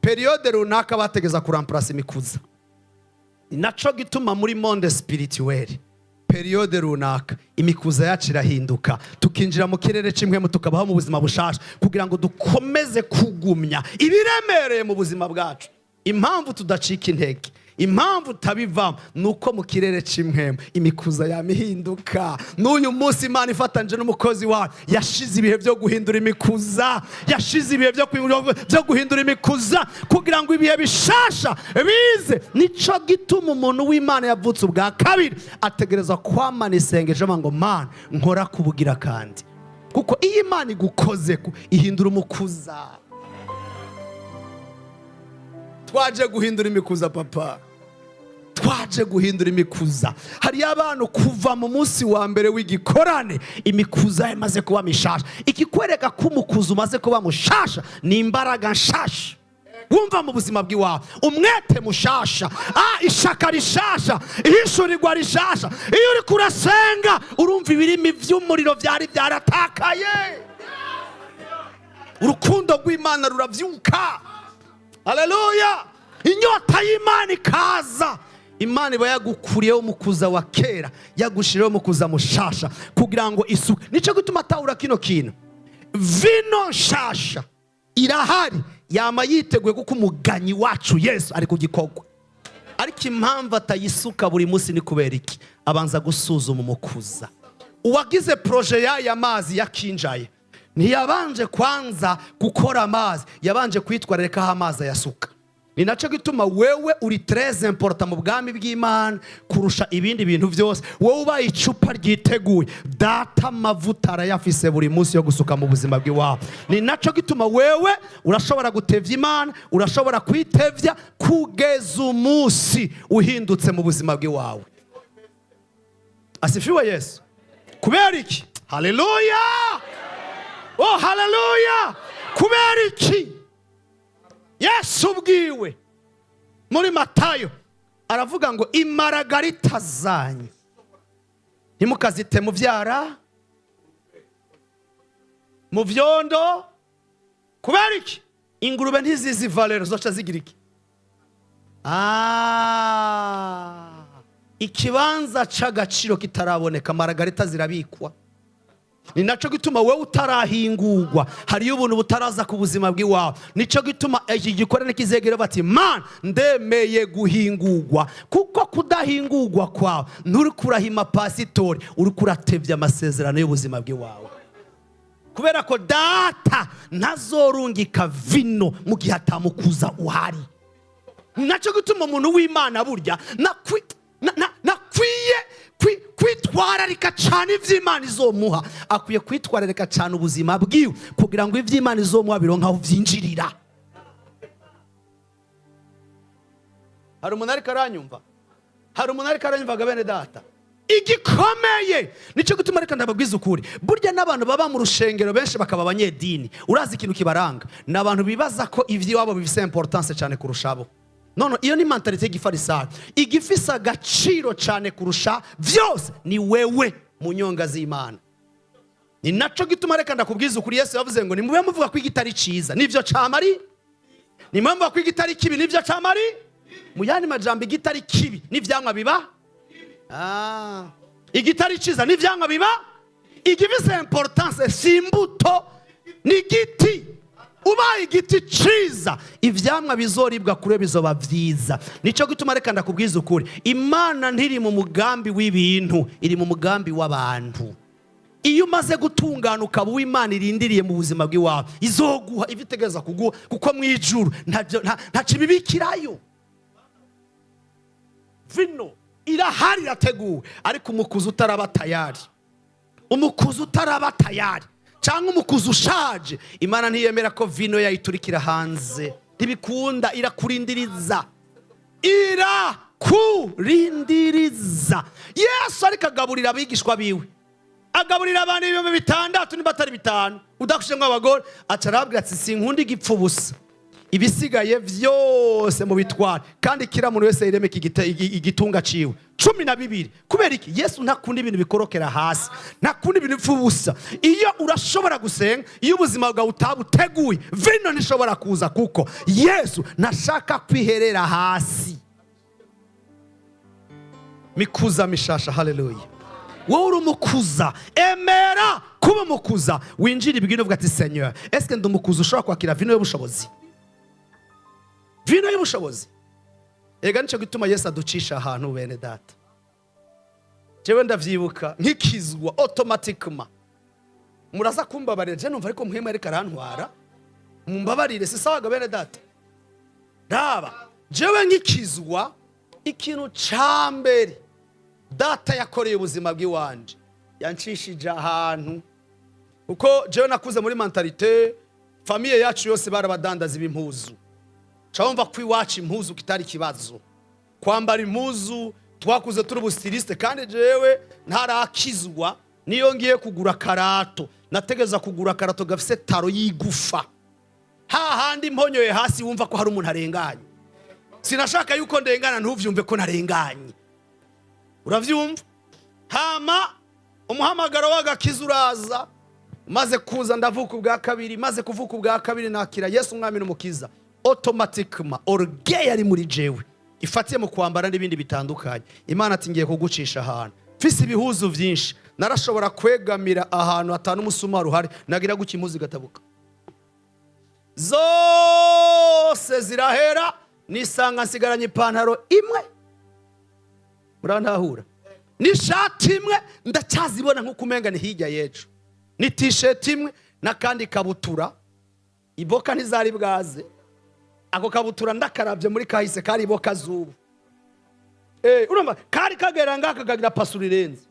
période runaka bategeza kuramparasa imikuza. Ni naco gituma muri monde spirituel, période runaka imikuza yacu irahinduka, tukinjira mu kirere cy'impwemu, tukabaho mu buzima bushasha, kugira ngo dukomeze kugumya ibiremereye mu buzima bwacu. Impamvu tudacika intege, impamvu tutabivamo, ni uko mu kirere cy'impwemu imikuza yama ihinduka. N'uyu munsi Imana ifatanyije n'umukozi wayo yashize ibihe byo guhindura imikuza, yashize ibihe byo guhindura imikuza kugira ngo ibihe bishasha bize. Nico gituma umuntu w'Imana yavutse ubwa kabiri ategereza kwamana isengesho avuga ngo: "Mana, nkora kubugira." Kandi kuko iyo Imana igukoze ihindura umukuza. Twaje guhindura imikuza, papa, twaje guhindura imikuza. Hariyo abantu kuva mu munsi wa mbere w'igikorane imikuza yamaze kuba mishasha. Ikikwereka ko umukuza umaze kuba mushasha ni imbaraga nshasha. Wumva mu buzima bw'iwawe umwete mushasha, ishaka rishasha, ihishurirwa rishasha. Iyo uri kurasenga urumva ibirimi vy'umuriro vyari vyaratakaye, urukundo rw'Imana ruravyuka. Haleluya! Inyota y'Imana ikaza. Imana iba yagukuriyeho umukuza wa kera, yagushiriyeho umukuza mushasha kugira ngo isuke. Nicyo gituma atahura kino kintu: vino nshasha irahari, yama yiteguye, kuko umuganyi wacu Yesu ari ku gikorwa. Ariko impamvu atayisuka buri munsi ni kubera iki? Abanza gusuzuma umukuza. Uwagize projet y'aya mazi yakinjaye ntiyabanje kwanza gukora amazi, yabanje kwitwararika aho amazi ayasuka. Ni nacyo gituma wewe uri très important mu bwami bw'Imana kurusha ibindi bintu byose. Wowe ubaye icupa ryiteguye, Data amavuta arayafise buri munsi yo gusuka mu buzima bw'iwawe. Ni nacyo gituma wewe urashobora gutevya Imana, urashobora kwitevya kugeza umunsi uhindutse mu buzima bw'iwawe. Asifiwe Yesu! Kubera iki? Haleluya! Oh, haleluya! Kubera iki? Yesu ubwiwe muri Matayo aravuga ngo: "Imaragarita zanyu ntimukazite mu byara mu byondo." Kubera iki? Ingurube ntizizi valeur, zoca zigira iki? Ikibanza c'agaciro kitaraboneka, maragarita zirabikwa. Ni nacyo gituma wowe utarahingurwa, hariyo ubuntu butaraza ku buzima bw'iwawe. Nicyo gituma iki gikorane kizegera bati: "Man, ndemeye guhingurwa." Kuko kudahingurwa kwawe, nturi kurahima pasitori, uri kuratebya amasezerano y'ubuzima bw'iwawe, kubera ko Data ntazorungika vino mu gihe atamukuza uhari. Nacyo gituma umuntu w'Imana burya nakwiye kwitwararika cyane iby'Imana izomuha. Akwiye kwitwararika cyane ubuzima bwiwe kugira ngo iby'Imana izomuha bironke aho byinjirira. Hari umuntu ariko aranyumva? Hari umuntu ariko aranyumvaga, bene Data? Igikomeye, nicyo gituma reka ndababwiza ukuri: burya n'abantu baba mu rushengero benshi bakaba abanyedini, urazi ikintu kibaranga? Ni abantu bibaza ko iby'iwabo bifise importance cyane kurusha abo. None iyo ni mentalité y'igifarisayo. Igifise agaciro cyane kurusha byose ni wewe mu nyonga z'Imana. Ni naco gituma reka ndakubwiza ukuri: Yesu yavuze ngo: "Nimube muvuga ko igitari ciza, nivyo camari; nimube muvuga ko igitari kibi, nivyo camari." Mu yandi majambo, igitari kibi n'ivyamwa biba, igitari ciza n'ivyamwa biba. Igifise importance si imbuto, ni igiti. Ubaye igiti ciza, ivyamwa bizoribwa kure bizoba vyiza. Nico gituma reka ndakubwiza ukuri: Imana ntiri mu mugambi w'ibintu, iri mu mugambi w'abantu. Iyo umaze gutungana ukaba uw'Imana irindiriye mu buzima bw'iwawe, izoguha ibyo itegereza kuguha, kuko mu ijuru ntaco ibibikirayo. Vino irahari, irateguwe, ariko umukuzi utaraba tayari, umukuzi utaraba tayari cyangwa umukuzi ushaje, Imana ntiyemera ko vino yayiturikira hanze. Ntibikunda, irakurindiriza, irakurindiriza. Yesu ariko agaburira abigishwa biwe, agaburira abantu 6000, niba atari 5,000 udakushije abagore, aca arababwira ati: "Sinkunda igipfa ubusa, ibisigaye byose mubitware, kandi kila muntu wese yiremeke igitunga ciwe." 12. Kubera iki? Yesu ntakunda ibintu bikorokera hasi, ntakunda ibintu bipfa ubusa. Iyo urashobora gusenga, iyo ubuzima bwawe utabuteguye, vino ntishobora kuza, kuko Yesu ntashaka kwiherera hasi. Mikuza mishasha, haleluya! Wowe uri umukuza, emera kuba umukuza, winjira ibwino, uvuga ati: "Seigneur, eske ndi umukuza ushobora kwakira vino y'ubushobozi?" Vino y'ubushobozi. Ega nicyo gituma Yesu aducisha ahantu, bene Data. Jewe ndavyibuka nkikizwa, automatiquement, muraza kumbabarira, je numva ariko Muhemu ariko arantwara, mumbabarire. Si sawaga, bene Data? Raba, jewe nkikizwa, ikintu ca mbere Data yakoreye ubuzima bw'iwanje, yancishije ahantu, kuko jewe nakuze muri mentalité, famille yacu yose barabadandaza b'impuzu. Wumva ko iwacu impuzu kitari ikibazo, kwambara impuzu, twakuze turi ubu styliste. Kandi jewe ntarakizwa, niyo ngiye kugura akarato, nategeza kugura akarato gafise talon y'igufa. Hahandi mponyoye hasi wumva ko hari umuntu arenganye. Sinashaka yuko ndengana ntuvyumve ko narenganye. Uravyumva? Hama umuhamagaro w'agakiza uraza. Maze kuza ndavuka ubwa kabiri. Maze kuvuka ubwa kabiri, nakira Yesu Umwami n'Umukiza, automatiquement orgueil ari muri jewe ifatiye mu kwambara n'ibindi bitandukanye. Imana ati: "Ngiye kugucisha ahantu." Mfise ibihuzu byinshi, narashobora kwegamira ahantu hatanu umusumari uhari, nagira gutya impuzu igatabuka zose zirahera, nisanga nsigaranye ipantaro imwe, murantahura, n'ishati imwe ndacyazibona nk'uko umenga ni hirya y'ejo, ni t-shirt imwe n'akandi kabutura. Iboka ntizari bwaze. Ako kabutura ndakarabye muri kahise kari iboka z'ubu. Urumva kari kagera ngaka kagira pasura irenze.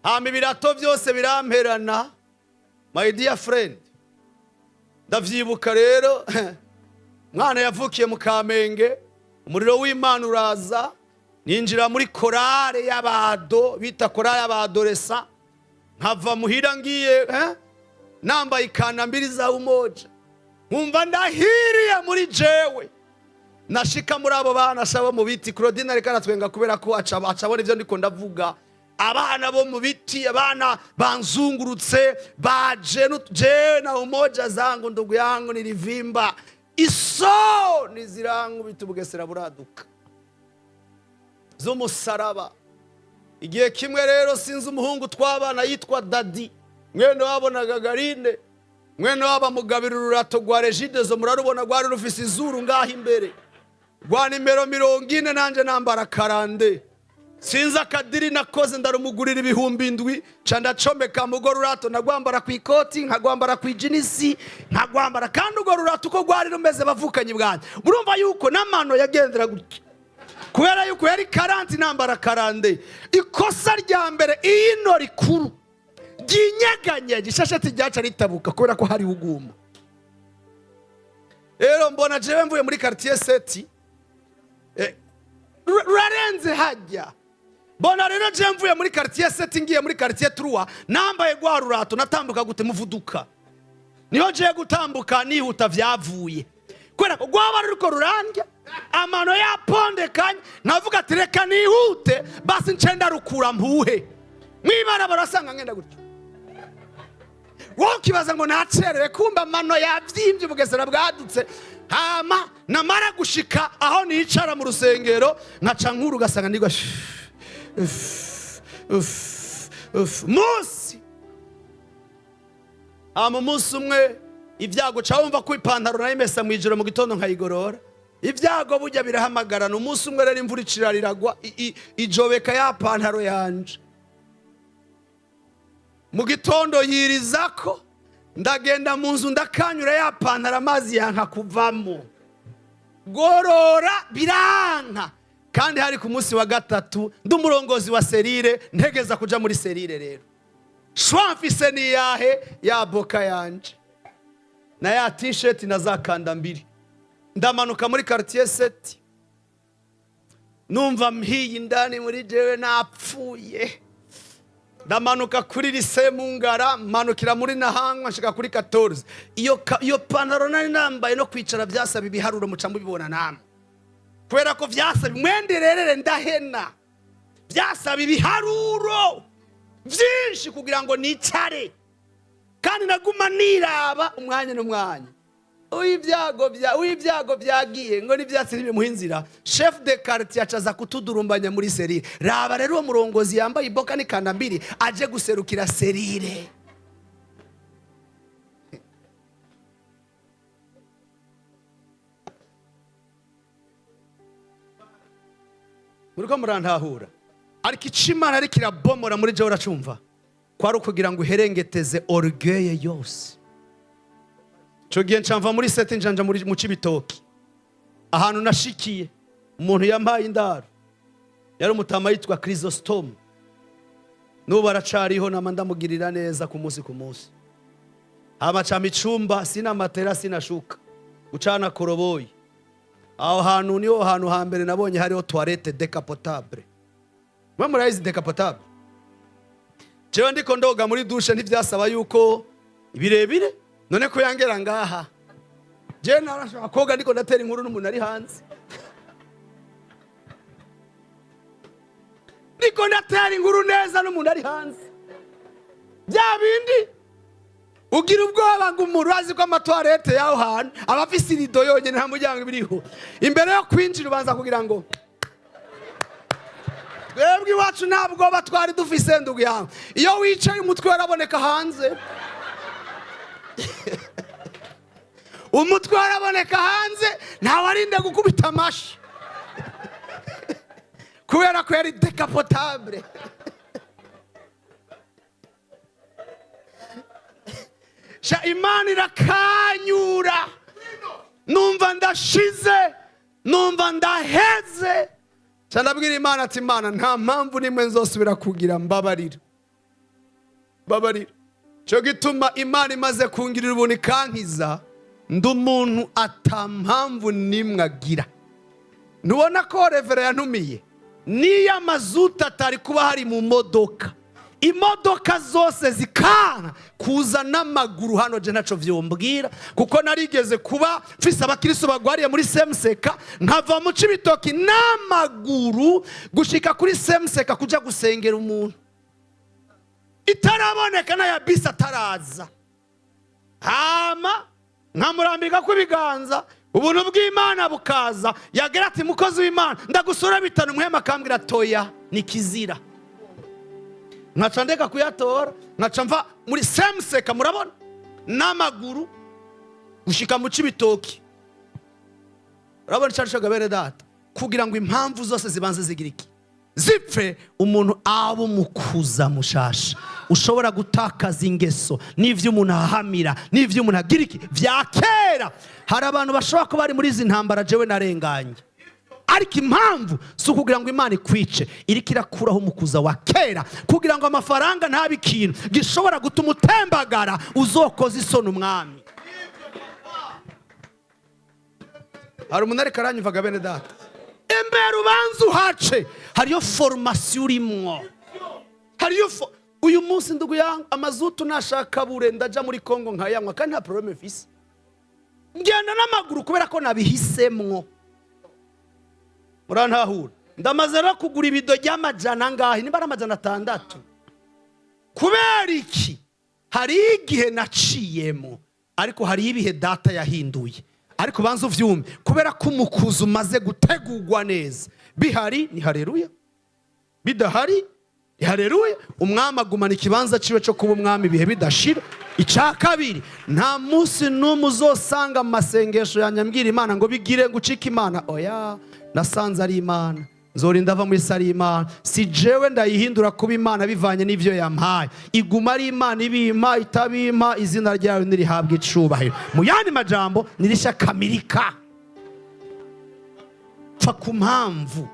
Hama ibirato byose biramperana. My dear friend, ndavyibuka rero, mwana yavukiye mu Kamenge, umuriro w'Imana uraza, ninjira muri korale y'abado, bita korale y'abadoresa. Nkava muhira ngiye nambaye ikandambiri za Umoja, nkumva ndahiriye muri jewe. Nashika muri abo bana sha bo mu biti, Claudine ariko aratwenga kubera ko aca abona ibyo ndiko ndavuga. Abana bo mu biti, abana banzungurutse baje jewe na Umoja zangu, ndugu yangu, nilivimba, isoni zirankubita, ubugesera buraduka z'umusaraba. Igihe kimwe rero, sinzi umuhungu twabana yitwa Dadi, mwene wabonaga Garine, mwene waba mugabira ururato rwa Regideso, murarubona, rwari rufise izuru ngaho imbere, rwa nimero 40, nanjye nambara 42. Sinzi akadiri nakoze, ndarumugurira 7000, ca ndacomeka mugo rurato, nagwambara ku ikoti, nkagwambara ku ijinisi, nkagwambara. Kandi urwo rurato uko rwari rumeze, bavukanye bwanjye, murumva yuko n'amano yagendera gutya, kubera yuko yari 40 nambara 42. Ikosa rya mbere, ino rikuru ryinyeganye, gishashati ryaca ritabuka kubera ko hari uguma. Rero mbona jewe mvuye muri quartier sept, rurarenze hajya. Mbona rero jewe mvuye muri quartier sept ngiye muri quartier 3, nambaye rwa rurato, natambuka gute? Muvuduka niho jewe gutambuka nihuta vyavuye, kubera ko rwaba ruriko rurandya, amano yapondekanye. Nkavuga ati: "Reka nihute basi nce ndarukura mpuhe." Mwibarabara asanga ngenda gutyo, wowe ukibaza ngo nacerewe, kumva amano yabyimbye, ubugesera bwadutse. Hama namara gushika aho nicara mu rusengero, nkaca nkuru, ugasanga ndigwa munsi. Hama umunsi umwe ibyago ca wumva ko ipantaro nayimesa mu ijoro, mu gitondo nkayigorora. Ibyago burya birahamagarana. Umunsi umwe rero imvura icira riragwa, ijobeka ya pantaro yanje. Mu gitondo yirizako, ndagenda mu nzu, ndakanyura ya pantaro, amazi yanka kuvamo, gorora biranka. Kandi hari ku munsi wa gatatu, ndi umurongozi wa cellule, ntegeza kuja muri cellule. Rero choix mfise ni yahe? Ya boka yanje na ya t-shirt na za kanda mbiri. Ndamanuka muri quartier sept, numva mpiye indani muri jewe, napfuye. Ndamanuka kuri lycée Mungara, manukira muri Nahangwa, nshika kuri 14. Iyo pantaro nari nambaye, no kwicara byasaba ibiharuro, muca mubibona namwe, kubera ko vyasaba imwendererere, ndahena, byasaba ibiharuro byinshi kugira ngo nicare. Kandi naguma niraba umwanya n'umwanya. Uw'ibyago byagiye ngo n'ibyatsi ntibimuha inzira. Chef de quartier acaza kutudurumbanya muri cellule. Raba rero uwo murongozi yambaye iboka n'ikandambiri aje guserukira cellule. Muriko murantahura? Ariko icyo Imana ariko irabomora muri jewe, uracumva kwari ukugira ngo uherengeteze orgueil yose. Ico gihe ncamva muri sept, njanja muri mu Cibitoki, ahantu nashikiye umuntu yampaye indaro, yari umutama yitwa Chrysostome, n'ubu aracariho, nama ndamugirira neza ku munsi ku munsi. Hama cama icumba, sina matera, sinashuka, gucana koroboyi. Aho hantu niho hantu hambere nabonye hariho toilette décapotable. Mwe murayizi décapotable? Jewe ndiko ndoga muri douche, ntivyasaba yuko birebire, none ko yangera ngaha. Jewe narashobora koga ndiko ndatera inkuru n'umuntu ari hanze, ndiko ndatera inkuru neza n'umuntu ari hanze. Bya bindi ugira ubwoba ngo umuntu azi ko amatoilette y'aho hantu aba afise irido yonyine, nta muryango biriho. Imbere yo kwinjira ubanza kugira ngo. Twebwe iwacu nta bwoba twari dufise, ndugu yawe. Iyo wicaye umutwe waraboneka hanze, umutwe waraboneka hanze, ntawarinde gukubita amashi kubera ko yari décapotable. Sha, Imana irakanyura, numva ndashize, numva ndaheze. Sha, ndabwira Imana ati: "Imana, nta mpamvu nimwe nzosubira kugira, mbabarira, mbabarira." Cyo gituma Imana imaze kungirira ubuntu ikankiza, ndi umuntu ata mpamvu nimwe agira. Ntubona ko révérend yantumiye? Niyo amazuta atari kuba hari mu modoka, imodoka zose zikanka kuza n'amaguru hano, je ntaco vyombwira, kuko narigeze kuba mfise abakristo bagwariye muri semuseka, nkava mu Cibitoki n'amaguru gushika kuri semuseka kuja gusengera umuntu, itaraboneka n'aya bisi ataraza, hama nkamurambika kw'ibiganza, ubuntu bw'Imana bukaza. Yagera ati: "Mukozi w'Imana, ndagusura 5." Muhema akambwira: "Toya, ni kizira." Nkaca ndeka kuyatora, nkaca mva muri semuseka, murabona, n'amaguru gushika mu Cibitoki. Urabona icyo bene data, kugira ngo impamvu zose zibanze zigira iki? Zipfe, umuntu aba umukuza mushasha, ushobora gutakaza ingeso n'ivyo umuntu ahahamira n'ivyo umuntu agira iki vya kera. Hari abantu bashobora kuba bari muri izi ntambara jewe narenganye, ariko impamvu si ukugira ngo Imana ikwice, iriko irakuraho umukuza wa kera kugira ngo amafaranga ntabe ikintu gishobora gutuma utembagara, uzokoza isoni umwami. Hari umuntu ariko aranyumvaga, bene data? Imbere ubanza uhace, hariyo formation urimwo, hariyo uyu munsi, ndugu yangu, amazutu nashaka bure, ndaja muri Kongo nkayanywa kandi nta problème mfise. Ngenda n'amaguru kubera ko nabihisemwo. Murantahura? Ndamaze no kugura ibido ry'amajana angahe, nimba ari 600. Kubera iki? Hari igihe naciyemo, ariko hari ibihe data yahinduye. Ariko banza uvyumve, kubera ko umukuzi umaze gutegurwa neza, bihari ni hareruya, bidahari ni hareruya. Umwami agumana ikibanza ciwe cyo kuba umwami ibihe bidashira. Icya kabiri, nta munsi n'umwe uzosanga mu masengesho yanjye ambwira Imana ngo bigire ngo ucike Imana. Oya, nasanze ari Imana, nzorinda ava muri sari Imana. Si jewe ndayihindura kuba Imana bivanye n'ivyo yampaye. Iguma ari Imana, ibimpa itabimpa, izina ryayo nirihabwa icubahiro. Mu yandi majambo, nirishakamirika pfa ku mpamvu.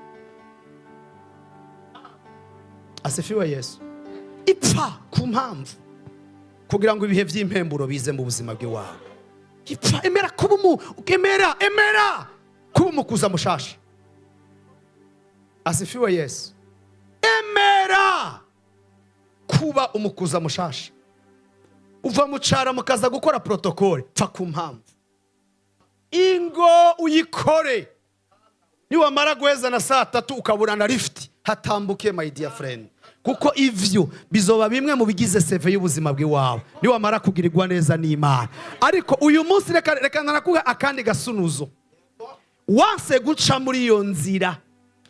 Asifiwe Yesu. Ipfa ku mpamvu kugira ngo ibihe by'impemburo bize mu buzima bw'iwawe. Ipfa, emera kuba umu emera, emera kuba umukuza mushasha. Asifiwe Yesu. Emera kuba umukuza mushasha. Uva mu cara mukaza gukora protocole, pfa ku mpamvu, ingo uyikore. Niwamara guheza na saa 3 ukabura na lift, hatambuke, my dear friend, kuko ivyo bizoba bimwe mu bigize CV y'ubuzima bw'iwawe niwamara kugirirwa neza n'Imana. Ariko uyu munsi reka narakuha akandi gasunuzo. Wanse guca muri iyo nzira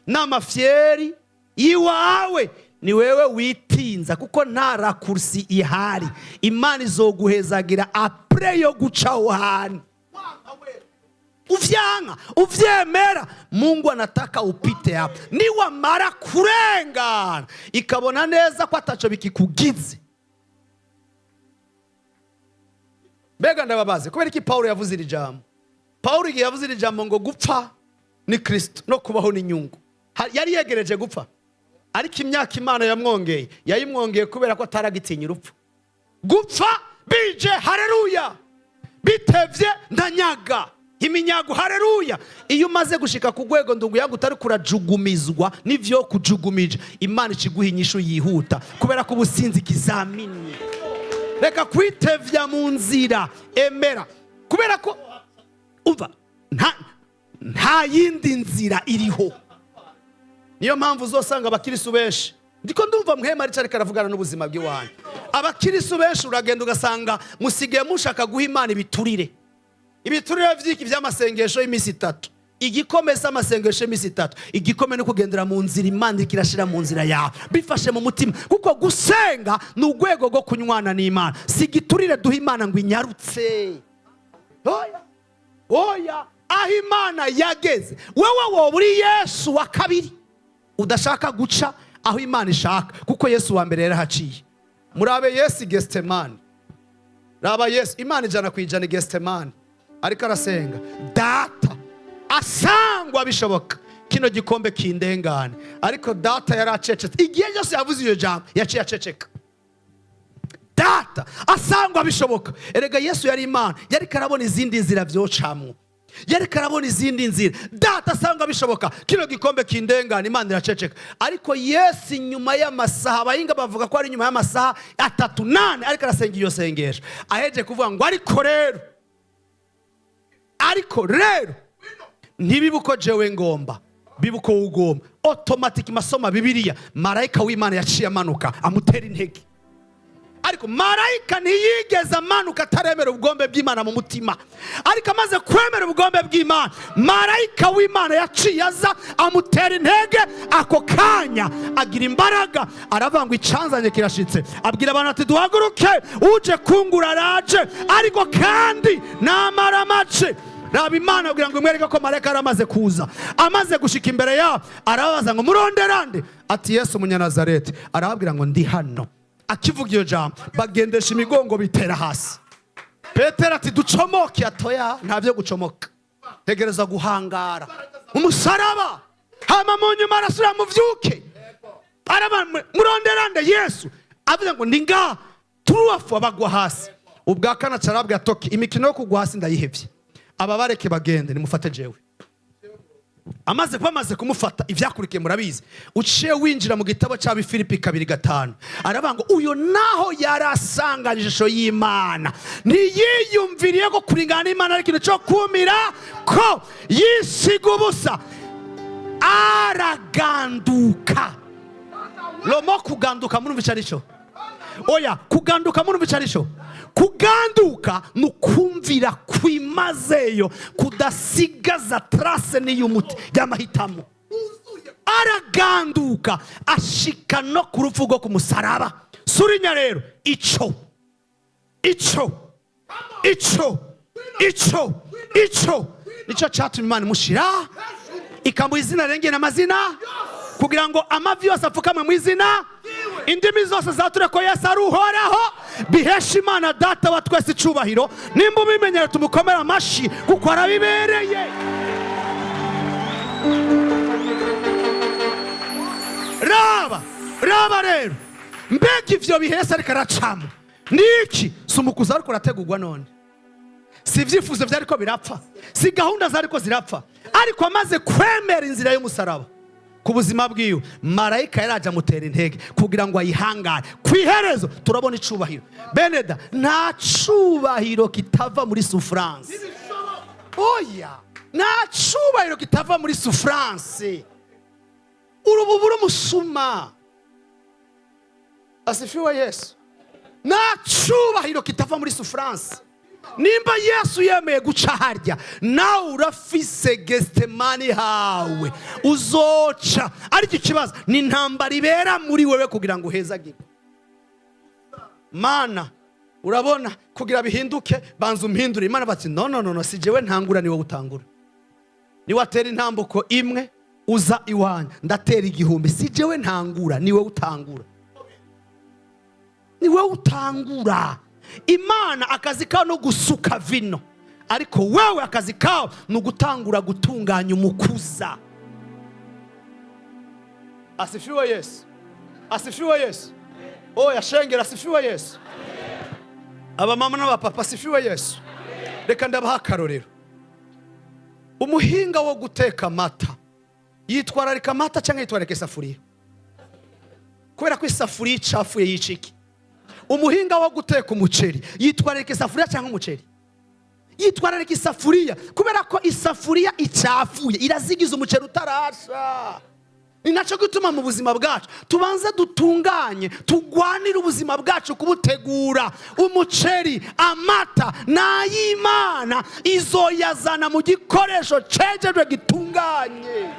n'amafyeri iwawe, ni wewe witinza, kuko nta raccourci ihari. Imana izoguhezagira après yo guca aho hantu, uvyanka uvyemera. Mungu anataka upite hapo. Niwamara kurengana ikabona neza ko ataco bikikugize. Mbega ndababaze, kubera iki Paulo yavuze iri jambo? Paulo igihe yavuze iri jambo ngo gupfa ni Kristo no kubaho ni inyungu, yari yegereje gupfa, ariko imyaka Imana yamwongeye yayimwongeye kubera ko ataragitinya urupfu. Gupfa bije, hareruya; bitevye, ndanyaga iminyago, hareruya. Iyo umaze gushika ku rwego, ndugu yangu, utari kurajugumizwa n'ivyo kujugumije, Imana ikiguha inyishu yihuta kubera ko ubusinzi ikizamini. Reka kwitevya mu nzira, emera kubera ko Umva, nta yindi nzira iriho. Niyo mpamvu uzosanga abakirisu benshi, ndiko ndumva Mpwemu ariko aravugana n'ubuzima bw'iwanyu, abakirisu benshi uragenda ugasanga musigaye mushaka guha Imana ibiturire. Ibiturire vy'iki? Vy'amasengesho y'iminsi 3. Igikome si amasengesho y'iminsi 3, igikome ni kugendera mu nzira Imana iriko irashira mu nzira yawe, bifashe mu mutima, kuko gusenga ni urwego rwo kunywana n'Imana, si igiturire duha Imana ngo inyarutse. Oya, oya, aho Imana yageze, wewe woba uri Yesu wa kabiri udashaka guca aho Imana ishaka, kuko Yesu wa mbere yarahaciye. Murabe Yesu Gesitemani, raba Yesu, Imana 100% Gesitemani, ariko arasenga: "Data, asangwa bishoboka, kino gikombe kindengane." Ariko Data yari acecetse. Igihe cyose yavuze iyo jambo, yaciye aceceka. "Data, asangwa bishoboka." Erega Yesu yari Imana, yari karabona izindi nzira vyocamwo, yari karabona izindi nzira. "Data, asangwa bishoboka, kino gikombe kindengane." Imana iraceceka. Ariko Yesu inyuma y'amasaha, abahinga bavuga ko ari inyuma y'amasaha 3 nane, ariko arasenga iyo sengesho, aheje kuvuga ngo "Ariko rero, ariko rero, ntibibe uko jewe ngomba, bibe uko ugomba." Automatique, masoma Bibiliya, marayika w'Imana yaciye amanuka amutera intege. Ariko marayika ntiyigeze amanuka ataremera ubugombe bw'Imana mu mutima. Ariko amaze kwemera ubugombe bw'Imana, marayika w'Imana yaciye aza amutera intege. Ako kanya agira imbaraga, aravuga ngo "Icanzanye kirashitse." Abwira abantu ati: "Duhaguruke, uje kungura araje." Ariko kandi namara mace, raba, Imana kugira ngo imwereke ko marayika yari amaze kuza, amaze gushika imbere yabo, arababaza ngo: "Muronderande?" Ati: "Yesu Umunyanazareti." Arababwira ngo: "Ndi hano." Akivuga iyo jambo, bagendesha imigongo, bitera hasi. Petero ati: "Ducomoke." Atoya, nta byo gucomoka, tegereza guhangara umusaraba. Hama mu nyuma arasubira muvyuke, araba: "Muronderande?" Yesu avuze ngo: "Ndi ngaha." Turuwafu bagwa hasi. Ubwa kane acarabwira toki: "Imikino yo kugwa hasi ndayihevye, aba bareke bagende, nimufate jewe." Amaze bamaze kumufata, ibyakurikiye murabizi. Uciye winjira mu gitabo cy'Ab'i Filipi 2:5, aravuga ngo uyu naho yari asanganye ishusho y'Imana, ntiyiyumviriye ko kuringana n'Imana ari ikintu cyo kumira ko, yisiga ubusa, araganduka. Lomo kuganduka, murumva icyo ari cyo? Oya, kuganduka, murumva icyo ari cyo? Kuganduka ni ukumvira kwimazeyo, kudasigaza trace n'iy'umuti y'amahitamo. Araganduka ashika no ku rupfu rwo ku musaraba. Surinya rero ico nicyo cyatumye Imana imushira, ikamuha izina rirengera amazina, kugira ngo amavi yose apfukame mu izina, indimi zose zature ko Yesu ari Uhoraho, bihesha Imana Data wa twese icubahiro. Nimba ubimenyere, tumukomere amashi kuko arabibereye. Raba, raba rero, mbega ivyo bihese ariko aracamo niki? Si umukuza ariko arategurwa none? Si ibyifuzo byariko birapfa? Si gahunda zariko zirapfa? Ariko amaze kwemera inzira y'umusaraba ku buzima bwiwe, marayika yaraje amutera intege kugira ngo ayihangare. Ku iherezo turabona icubahiro. Beneda, nta cubahiro kitava muri souffrance. Oya, nta cubahiro kitava muri souffrance. Urububu umusuma. Asifiwe Yesu. Nta cubahiro kitava muri souffrance. Nimba Yesu yemeye guca harya, nawe urafise Gesitemani hawe uzoca. Ariko ikibazo ni intambara ibera muri wewe kugira ngo uhezagirwe. "Mana, urabona, kugira bihinduke banza umpindure." Imana bati: "No, no, no, no, si jewe ntangura, ni wowe utangura. Niwatera intambuko imwe uza iwanyu, ndatera 1000. Si jewe ntangura, ni wowe utangura, ni wowe utangura." Imana akazi kawe no gusuka vino, ariko wewe akazi kawe ni ugutangura gutunganya umukuza. Asifiwe Yesu, asifiwe Yesu. Oya shengera, asifiwe Yesu. Abamama n'abapapa, asifiwe Yesu. Reka ndabaha akarorero. Umuhinga wo guteka amata yitwararika amata cyangwa yitwararika isafuriya? Kubera ko isafuriya icafuye yica iki? Umuhinga wo guteka umuceri yitwararika isafuriya cyangwa umuceri? Yitwararika isafuriya, kubera ko isafuriya icafuye irazigiza umuceri utarasha. Ni nacyo gituma mu buzima bwacu tubanze dutunganye, tugwanire ubuzima bwacu kubutegura. Umuceri, amata ni ay'Imana, izoyazana mu gikoresho cejejwe, gitunganye.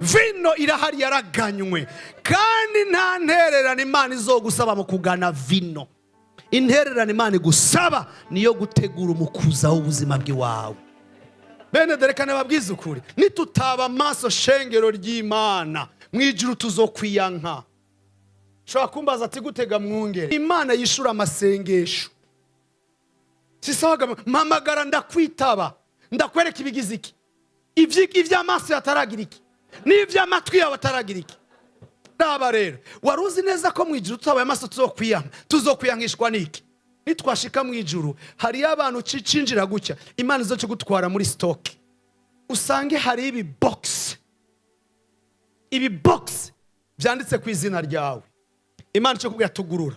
Vino irahari, yaraganywe, kandi nta ntererano Imana izogusaba mu kugana vino. Intererano Imana igusaba niyo gutegura umukuza w'ubuzima bw'iwawe. Bene, dore babwize ukuri, nitutaba amaso, shengero ry'Imana, mu ijuru tuzokwiyanka. Ushobora kumbaza ati: "Gutega mwungere?" Imana yishura amasengesho. Sisawaga mpamagara ndakwitaba, ndakwereka ibigize iki, iby'amaso yataragira iki n'iby'amatwi yawe ataragira iki. Raba rero, wari uzi neza ko mu ijuru tutabaye amaso tuzokwiyanka? Tuzokwiyankishwa n'iki nitwashika mu ijuru? Hariyo abantu cicinjira gutya, Imana izoca gutwara muri stock, usange hari ibi box, ibi box byanditse ku izina ryawe. Imana ico kubwira: "Tugurura."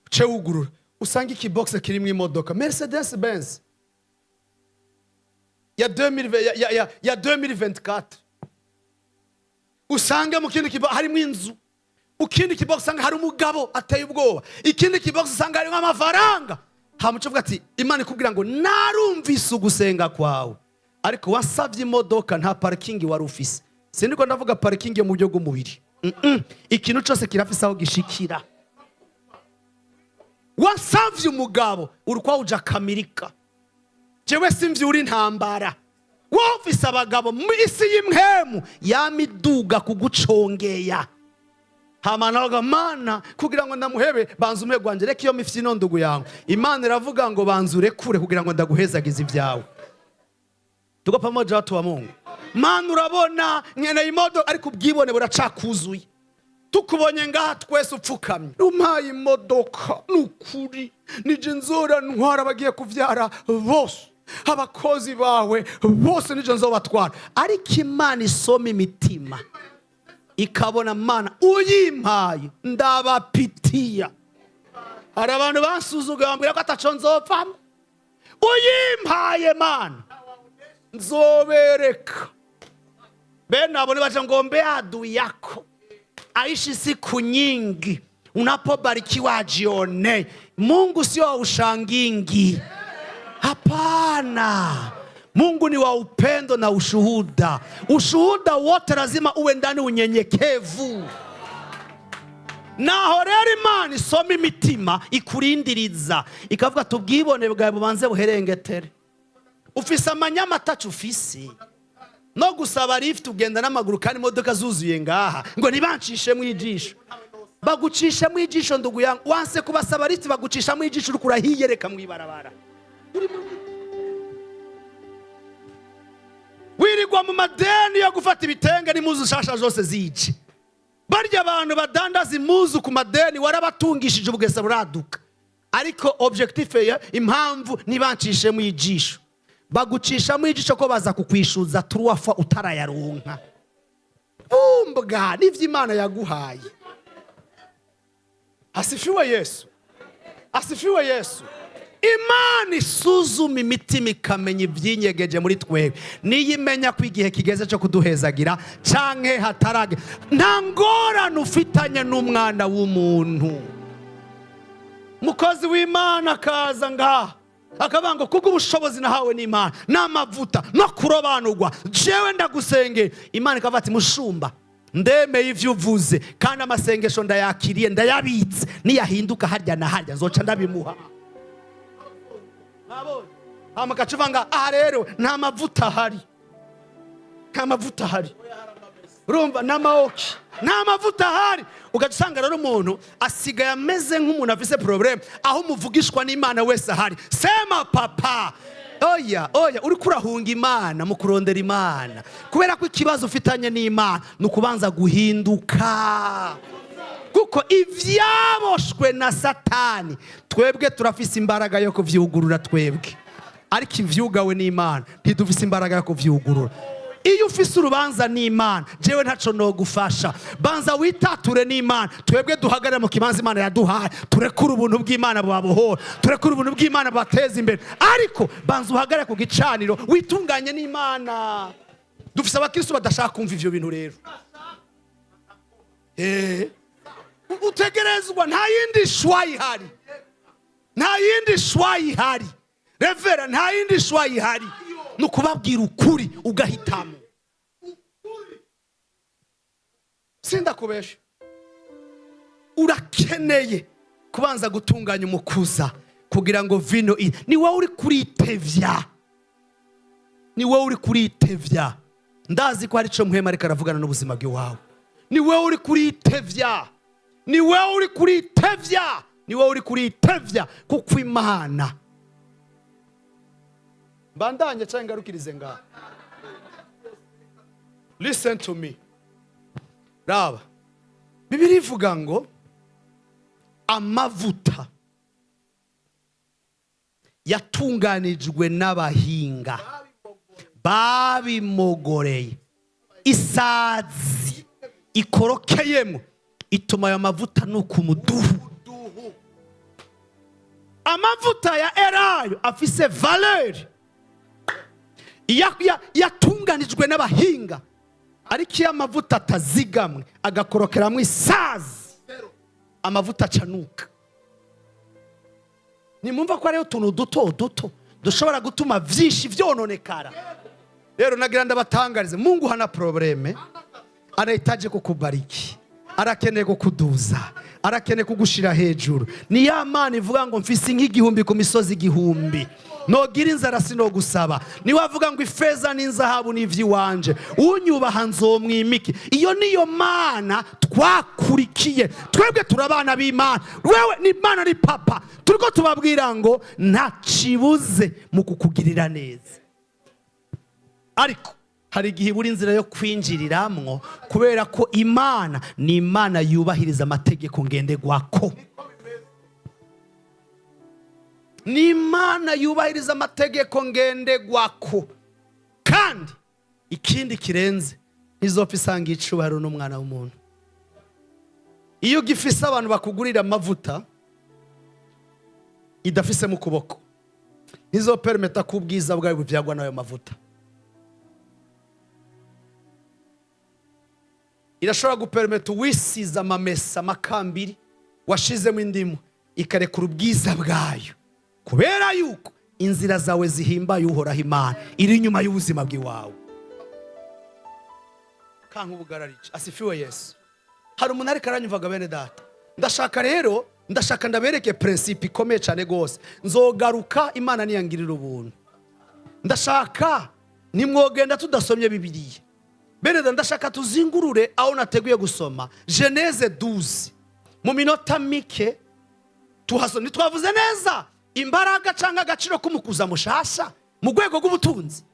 Uce wugurura, usange iki box kirimo imodoka Mercedes Benz ya 2000 ya 2024, usange mu kindi kibox harimo inzu, ukindi kibox usanga hari umugabo ateye ubwoba, ikindi kibox usanga harimo amafaranga. Hamuco uvuga ati, Imana ikubwira ngo: "Narumvise ugusenga kwawe, ariko wasabye imodoka, nta parking wari ufise." Sindiko ndavuga parking yo mu buryo bw'umubiri. Ikintu cyose kirafise aho gishikira. Wasavye umugabo, uri kwa uja kamirika. Jewe simvyura intambara. Wofise abagabo mu isi y'imhemu yamiduga kugucongea. Hama nawe: "Mana, kugira ngo ndamuhebe, banza umwe gwanje." Reka iyo mifite ino ndugu yawe. Imana iravuga ngo: "Banza urekure kugira ngo ndaguhezagize ibyawe." Tuko pamoja, watu wa Mungu? Mana, urabona nkeneye imodoka, ariko ubwibone buracakuzuye. Tukubonye ngaha twese upfukamye: "Umpaye imodoka, ni ukuri nije nzora ntwara abagiye kuvyara bose, abakozi bawe bose nije nzobatwara." Ariko Imana isoma imitima, ikabona: "Mana, uyimpaye ndabapitiya. Hari abantu bansuzuguye, bambwira ko ataco nzopfamo. Uyimpaye, Mana, nzobereka." Bene abo nibaje ngo mbe adui yako aishi siku nyingi, unapobarikiwa ajione. Mungu sio wa ushangingi, hapana. Mungu ni wa upendo na ushuhuda. Ushuhuda wote lazima uwe ndani unyenyekevu. Naho rero Imana isoma imitima, ikurindiriza, ikavuga: "Tubwibone bwawe bubanze buherengetere." Ufise amanyama atacu, ufise no gusaba lift, ugenda n'amaguru kandi imodoka zuzuye ngaha, ngo ntibancishemo ijisho. Bagucishamo ijisho, ndugu yangu. Wanse kubasaba lift, bagucishamo ijisho, uriko urahiyereka mu ibarabara. Wirirwa mu madeni yo gufata ibitenge n'impuzu nshasha zose zice. Barya abantu badandaza impuzu ku madeni, warabatungishije, ubugesa buraduka. Ariko objectif ya impamvu ntibancishemo ijisho, bagucishamo ijisho ko baza kukwishyuza turuwafa utarayaronka. Bumbwa n'ivyo Imana yaguhaye. Asifiwe Yesu, asifiwe Yesu. Imana isuzuma imitima, ikamenya ibyinyegeje muri twebwe, niyo imenya ko igihe kigeze cyo kuduhezagira canke hatarage. Nta ngorane ufitanye n'umwana w'umuntu. Mukozi w'Imana akaza ngaha akavuga ngo: "Kubwo ubushobozi nahawe n'Imana n'amavuta no kurobanurwa, jewe ndagusengera." Imana ikavuga ati: "Mushumba, ndemeye ivyo uvuze, kandi amasengesho ndayakiriye, ndayabitse. Niyahinduka harya na harya, nzoca ndabimuha." Hama agaca uvanga aha rero nta mavuta ahari, nta mavuta ahari, urumva n'amaoki, nta mavuta ahari. Ugaca usanga rero umuntu asigaye ameze nk'umuntu afise problème aho umuvugishwa n'Imana wese ahari. Sema papa, oya, oya, uriko urahunga Imana mu kurondera Imana, kubera ko ikibazo ufitanye n'Imana ni ukubanza guhinduka, kuko ibyaboshwe na Satani twebwe turafise imbaraga yo kuvyugurura twebwe, ariko ivyugawe n'Imana ntidufise imbaraga yo kuvyugurura. Iyo ufise urubanza n'Imana, jewe ntaco nogufasha. Banza witature n'Imana. Twebwe duhagarare mu kibanza Imana yaduhaye, turekure ubuntu bw'Imana bubabohora, turekure ubuntu bw'Imana bubateza imbere. Ariko banza uhagarare ku gicaniro, witunganye n'Imana. Dufise abakristo badashaka kumva ivyo bintu rero. Utegerezwa, nta yindi choix ihari, nta yindi choix ihari, révérend, nta yindi choix ihari. Ni ukubabwira ukuri ugahitamo. Sindakubesha, urakeneye kubanza gutunganya umukuza kugira ngo vino ni wowe uri kuritevya, ni wowe uri kuritevya. Ndazi ko hari ico Mpwemu ariko aravugana n'ubuzima bw'iwawe. Ni wowe uri kuritevya, ni wowe uri kuritevya, ni wowe uri kuritevya, kuko Imana. Mbandanye cyangwa ngarukirize ngaha? Listen to me. Raba, Bibiliya ivuga ngo amavuta yatunganijwe n'abahinga babimogoreye, isazi ikorokeyemo ituma ayo mavuta nuka umuduhu. Amavuta ya elayo afise valeur, yatunganijwe n'abahinga. Ariko iyo amavuta atazigamwe, agakorokeramo isazi, amavuta acanuka. Nimumva ko hariho utuntu duto duto dushobora gutuma byinshi byononekara. Rero nagira ndabatangarize: Mungu hana problème, anahitaji kukubariki, arakeneye kukuduza, arakeneye kugushira hejuru. Ni ya Mana ivuga ngo mfise nk'igihumbi ku misozi igihumbi, nogira inzara sinogusaba. Niwe avuga ngo ifeza n'inzahabu n'ivy'iwanje, unyubaha nzomwimike. Iyo niyo Mana twakurikiye. Twebwe turi abana b'Imana, wewe ni Imana, ni Papa. Turiko tubabwira ngo ntakibuze mu kukugirira neza, ariko hari igihe ibura inzira yo kwinjiriramwo, kubera ko Imana ni Imana yubahiriza amategeko ngenderwako. Ni Imana yubahiriza amategeko ngenderwako. Kandi ikindi kirenze, ntizopfa isanga icubahiro n'umwana w'umuntu. Iyo ugifise abantu bakugurira amavuta idafise mu kuboko, ntizopermeta ko ubwiza bwawe buvyagwa n'ayo mavuta. Irashobora gupermeta uwisize amamesa, amakambiri washizemo indimu, ikarekura ubwiza bwayo, kubera yuko inzira zawe zihimbaye Uhoraho Imana iri inyuma y'ubuzima bw'iwawe. Kankubugararije. Asifiwe Yesu. Hari umuntu ariko aranyumvaga, bene data? Ndashaka rero, ndashaka ndabereke principe ikomeye cyane rwose. Nzogaruka, Imana niyangirira ubuntu. Ndashaka nimwogenda tudasomye Bibiliya. Bene data, ndashaka tuzingurure aho nateguye gusoma Genèse 12 mu minota mike tuhasoma. Ntitwavuze neza imbaraga cyangwa agaciro k'umukuza mushasha mu rwego rw'ubutunzi.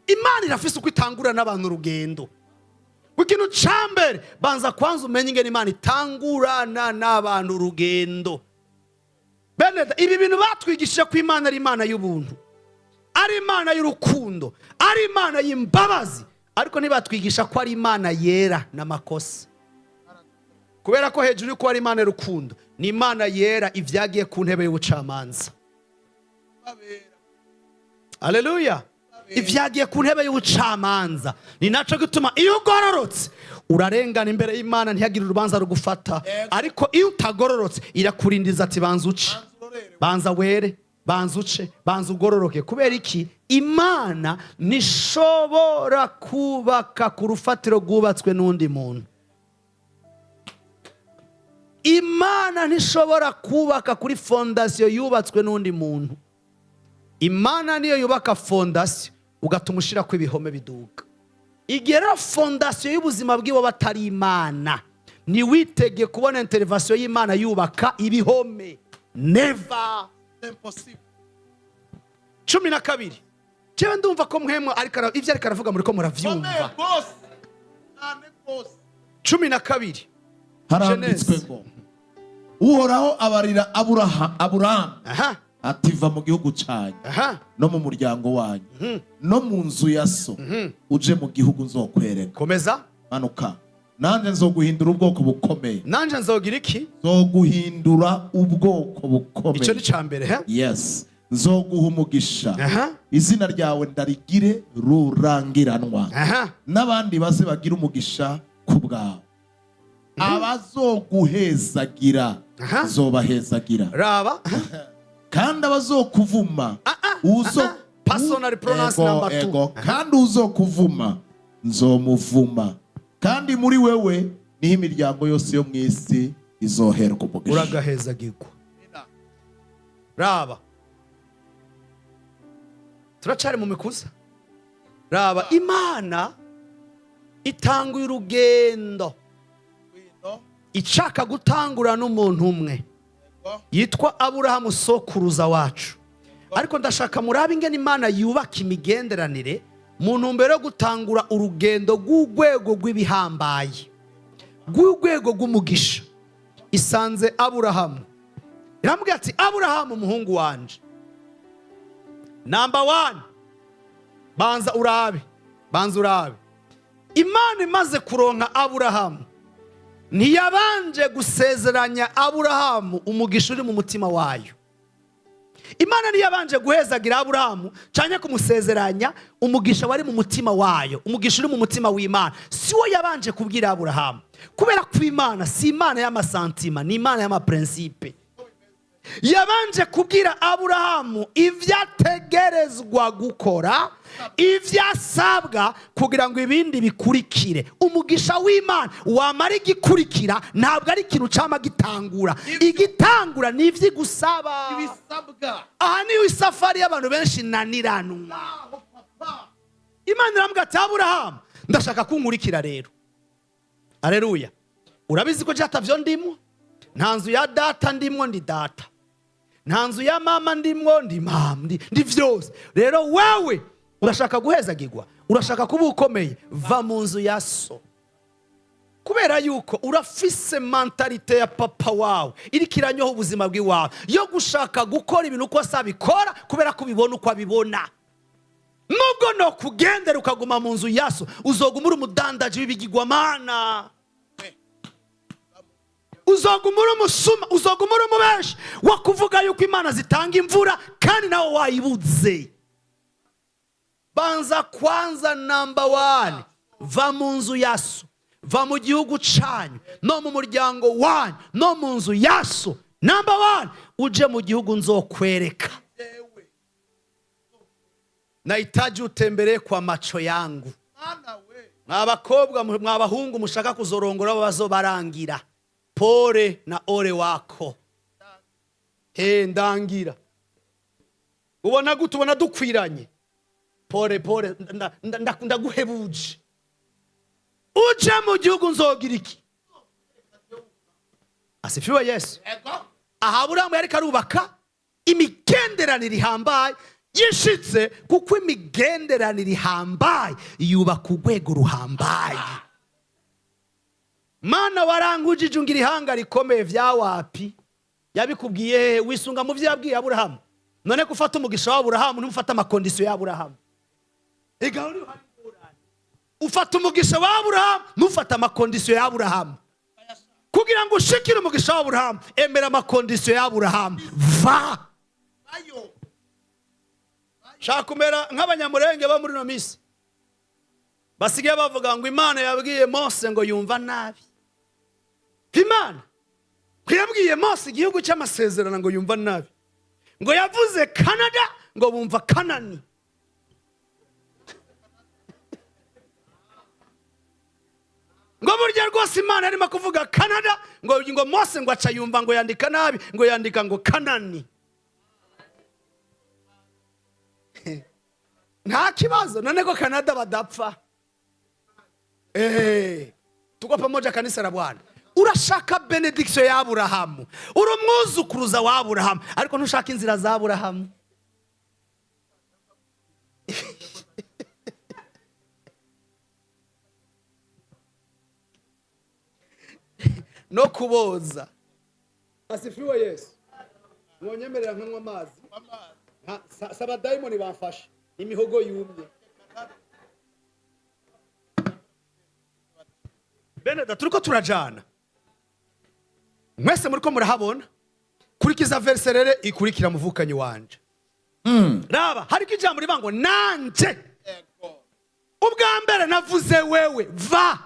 Imana irafise uko itangura n'abantu urugendo. Ikintu cya mbere, banza kwanza umenye ingene Imana itangurana n'abantu urugendo. Bene data, ibi bintu batwigishije ko Imana ari Imana y'ubuntu, ari Imana y'urukundo, ari Imana y'imbabazi, ariko ntibatwigisha ko ari Imana yera n'amakosa, kubera ko hejuru y'uko ari Imana y'urukundo, ni Imana yera ibyagiye ku ntebe y'ubucamanza. Aleluya! Ibyagiye ku ntebe y'ubucamanza. Ni nacyo gituma iyo ugororotse urarengana imbere y'Imana, ntihagire urubanza rugufata. Ariko iyo utagororotse, irakurindiza ati: "Banza uce, banza were, banza uce, banza ugororoke." Kubera iki? Imana ntishobora kubaka ku rufatiro rwubatswe n'undi muntu. Imana ntishobora kubaka kuri fondation yubatswe n'undi muntu. Imana niyo yubaka fondation, ugatuma ushyira ko ibihome biduga. Igihe rero fondation y'ubuzima bwiwe batari Imana, ntiwitege kubona intervention y'Imana yubaka ibihome. Never. Impossible. 12. Jewe ndumva ko Mpwemu ariko ibyo ariko aravuga muri ko muravyumva. Komeye rwose, cyane rwose. 12. Haranditswe Genèse. ngo: Uhoraho abarira Aburahamu Aha. Ati: "Va mu gihugu cyanyu no mu muryango wanyu no mu nzu ya so, uje mu gihugu nzokwereka." Komeza. Manuka. "Nanjye nzoguhindura ubwoko bukomeye." Nanje nzogira iki? Nzoguhindura ubwoko Icyo ni bukomeye. ca mbere, he? Yes. "Nzoguha umugisha, izina ryawe ndarigire rurangiranwa, n'abandi baze bagira umugisha ku bwawe. Abazoguhezagira nzobahezagira, Raba. kandi abazokuvuma uzo Personal pronouns Ego, number two. ego. Kandi uzokuvuma nzomuvuma, kandi muri wewe niho imiryango yose yo mu isi izoherwa umugisha." Uragahezagirwa. Raba, turacari mu mikuza. Raba, Imana itanguye urugendo ishaka gutangura n'umuntu umwe yitwa Aburahamu, sokuruza wacu. Ariko ndashaka murabe ingene Imana yubaka imigenderanire mu ntumbero yo gutangura urugendo rw'urwego rw'ibihambaye, rw'urwego rw'umugisha. Isanze Aburahamu, iramubwira ati: "Aburahamu, umuhungu wanje, number one, banza urabe, banza urabe." Imana imaze kuronka Aburahamu, ntiyabanje gusezeranya Aburahamu umugisha uri mu mutima wayo. Imana ntiyabanje guhezagira Aburahamu cyangwa kumusezeranya umugisha wari mu mutima wayo. Umugisha uri mu mutima w'Imana si wo yabanje kubwira Aburahamu, kubera ko Imana si Imana y'ama sentiments, ni Imana y'ama principes. Yabanje kubwira Aburahamu ibyo ategerezwa gukora, ibyo asabwa, kugira ngo ibindi bikurikire. Umugisha w'Imana wamara igikurikira, ntabwo ari ikintu cyama gitangura. Igitangura ni ibyo igusaba. Ibisabwa. Aha niho isafari y'abantu benshi naniranwa. Aho papa. Imana iramubwira ati: "Aburahamu, ndashaka kunkurikira rero." Areruya. Urabizi ko byatavyo ndimo, nta nzu ya data ndimwo, ndi data. Nta nzu ya mama ndimwo, ndi mama, ndi vyose. Rero wewe urashaka guhezagirwa, urashaka kuba ukomeye, va mu nzu ya so, kubera yuko urafise mentalité ya papa wawe iriko iranyoha ubuzima bw'iwawe, yo gushaka gukora ibintu uko se abikora, kubera ko ubibona uko abibona. Nubwo no kugendera ukaguma mu nzu ya so, uzoguma uri umudandaji w'ibigirwamana, uzoguma uri umusuma, uzoguma uri umubeshi wo kuvuga yuko imana zitanga imvura kandi nawe wayibuze. Banza kwanza, number one, va mu nzu ya so, va mu gihugu canyu no mu muryango wanyu no mu nzu ya so, number one, uje mu gihugu nzokwereka. Jewe. Nahitaji utembelee kwa macho yangu. Mana we. Mwa bakobwa, mwa bahungu mushaka kuzorongora bazobarangira, pole na ole wako. He ndangira, ubona gute? Ubona dukwiranye? Pole pole, ndaguhebuje. Uje mu gihugu nzogira iki? Asifiwe Yesu. Ego. Aha Aburahamu yariko arubaka imigenderanire ihambaye yishitse, kuko imigenderanire ihambaye yubaka urwego ruhambaye. Mana, warangujije ungira ihanga rikomeye. Vya wapi? Yabikubwiye hehe? Wisunga mu vyo yabwiye Aburahamu. None ko ufata umugisha wa Aburahamu, ntimufate ama conditions ya Aburahamu? Ega uri hari ingorane. Ufata umugisha wa Aburahamu, ntufate ama conditions ya Aburahamu. Kugira ngo ushikire umugisha wa Aburahamu, emera ama conditions ya Aburahamu. Va. Ayo. Shaka kumera nk'Abanyamurenge bo muri ino minsi basigaye bavuga ngo Imana yabwiye Mose ngo yumva nabi. Imana ko yabwiye Mose igihugu cy'amasezerano ngo yumva nabi, ngo yavuze Canada ngo bumva Kanani. Ngo burya rwose Imana yarimo kuvuga Canada, ngo Mose ngo aca yumva ngo yandika nabi, ngo yandika ngo Kanani. Nta kibazo, none ko Canada badapfa? Tuko pamoja, kanisa la Bwana? Urashaka bénédiction ya Aburahamu, uri umwuzukuruza wa Aburahamu, ariko ntushaka inzira za Aburahamu. No kuboza. Asifiwe Yesu. Mwonyemerera nkanywa amazi. Si abadayimoni bamfashe, imihogo yumye. Bene, turiko turajana mwese, muriko murahabona. Kurikiza verse rero ikurikira, muvukanyi wanje. Raba, hariko ijambo rivuga ngo nanje ubwa mbere navuze wewe, va,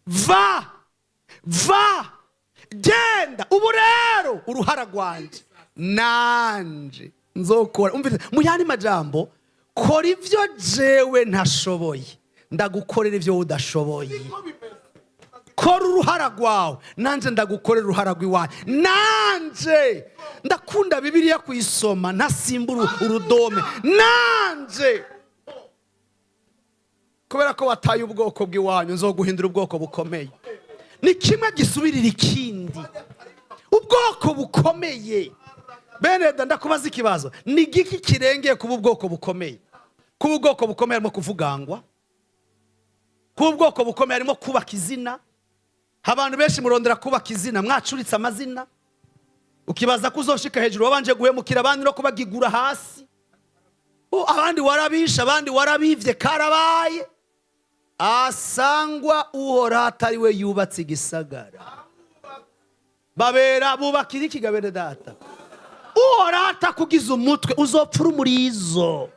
va, va, genda. Ubu rero uruhara rwanje nanje nzokora. Umvise, mu yandi majambo, kora ivyo jewe ntashoboye, ndagukorera ivyo udashoboye. Kora uruhara rwawe, nanje ndagukorera uruhara rw'iwawe. Nanje ndakunda Bibiliya kuyisoma ntasimbura urudome. Nanje kubera ko wataye ubwoko bw'iwanyu, nzoguhindura ubwoko bukomeye. Ni kimwe gisubirira ikindi, ubwoko bukomeye. Bene, ndakubaza ikibazo: ni igiki kirengeye kuba ubwoko bukomeye? Kuba ubwoko bukomeye harimo kuvugangwa, kuba ubwoko bukomeye harimo kubaka izina. Abantu benshi murondera kubaka izina, mwacuritse amazina, ukibaza ko uzoshika hejuru wabanje guhemukira abandi no kubagigura hasi. Abandi warabishe, abandi warabivye, karabaye. Asangwa Uhoraho atari we yubatse igisagara, babera bubakira iki? Bene data, Uhoraho atakugize umutwe, uzopfura umurizo.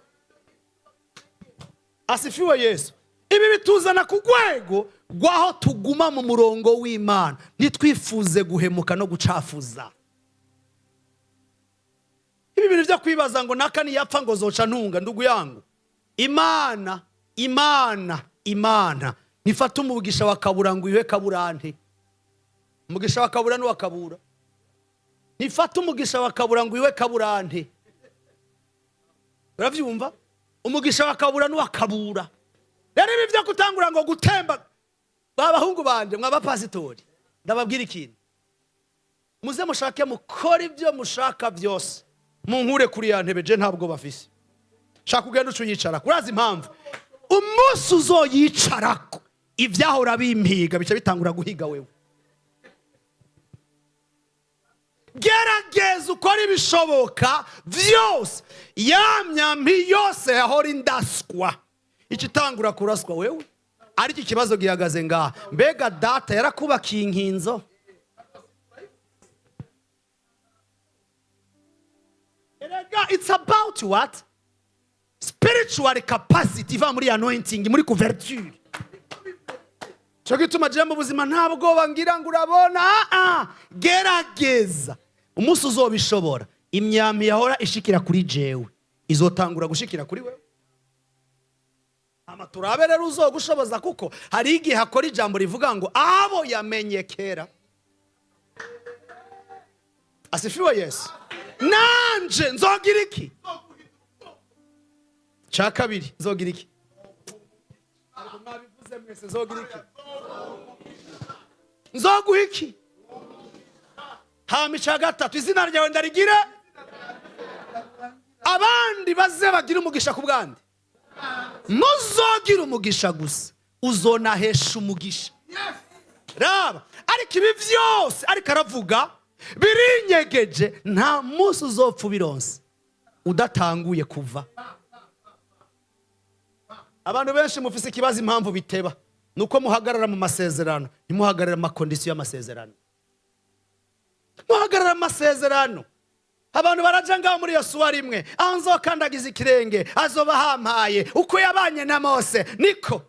Asifiwe Yesu. Ibi bituzana ku rwego rw'aho tuguma mu murongo w'Imana, ntitwifuze guhemuka no gucafuza. Ibi bintu byo kwibaza ngo naka niyapfa ngo zoca ntunga, ndugu yangu, Imana, Imana, Imana ntifata umugisha wa Kabura ngo iwe Kaburante. Umugisha wa Kabura n'uwa Kabura. Ntifata umugisha wa Kabura ngo iwe Kaburante. Urabyumva? Umugisha wa Kabura n'uwa Kabura. Rero ibi byo gutangura ngo gutemba, ba bahungu banje, mw'abapasitori, ndababwira ikintu: muze mushake mukore ibyo mushaka byose, munkure kuri ya ntebe. Je ntabwo bafise. Shaka ugenda uca uyicarako. Urazi impamvu? Umunsi uzoyicarako, ibyahora bimpiga bica bitangura guhiga wewe. Gerageza ukora ibishoboka byose, ya myambi yose yahora indaswa icyo itangura kuraswa wewe. Ariko ikibazo gihagaze ngaha: mbega data yarakubakiye inkinzo? Erega it's about what? Spiritual capacity iva muri anointing, muri couverture. Cyo gituma je mu buzima nta bwoba ngira ngo urabona. Gerageza, umunsi uzobishobora, imyambi yahora ishikira kuri jewe izotangura gushikira kuri wewe. Hama turabe rero uzogushoboza, kuko hari igihe hakora ijambo rivuga ngo abo yamenye kera. Asifiwe Yesu. Nanje nzogira iki? Cya kabiri, nzogira iki? Ariko mwabivuze mwese, nzogira iki? Nzoguha iki? Hama icya gatatu, izina ryawe ndarigire, abandi baze bagira umugisha ku bwandi. Muzogira umugisha gusa, uzonahesha umugisha. Raba, ariko ibi byose ariko aravuga birinyegeje. Nta munsi uzopfa ubironse udatanguye kuva. Abantu benshi mufise ikibazo, impamvu biteba nuko muhagarara mu masezerano, ntimuhagarare mu ma conditions y'amasezerano. Muhagarara mu masezerano. Abantu baraja ngaho muri Yosuwa rimwe, aho nzokandagiza ikirenge azoba hampaye, uko yabanye na Mose niko.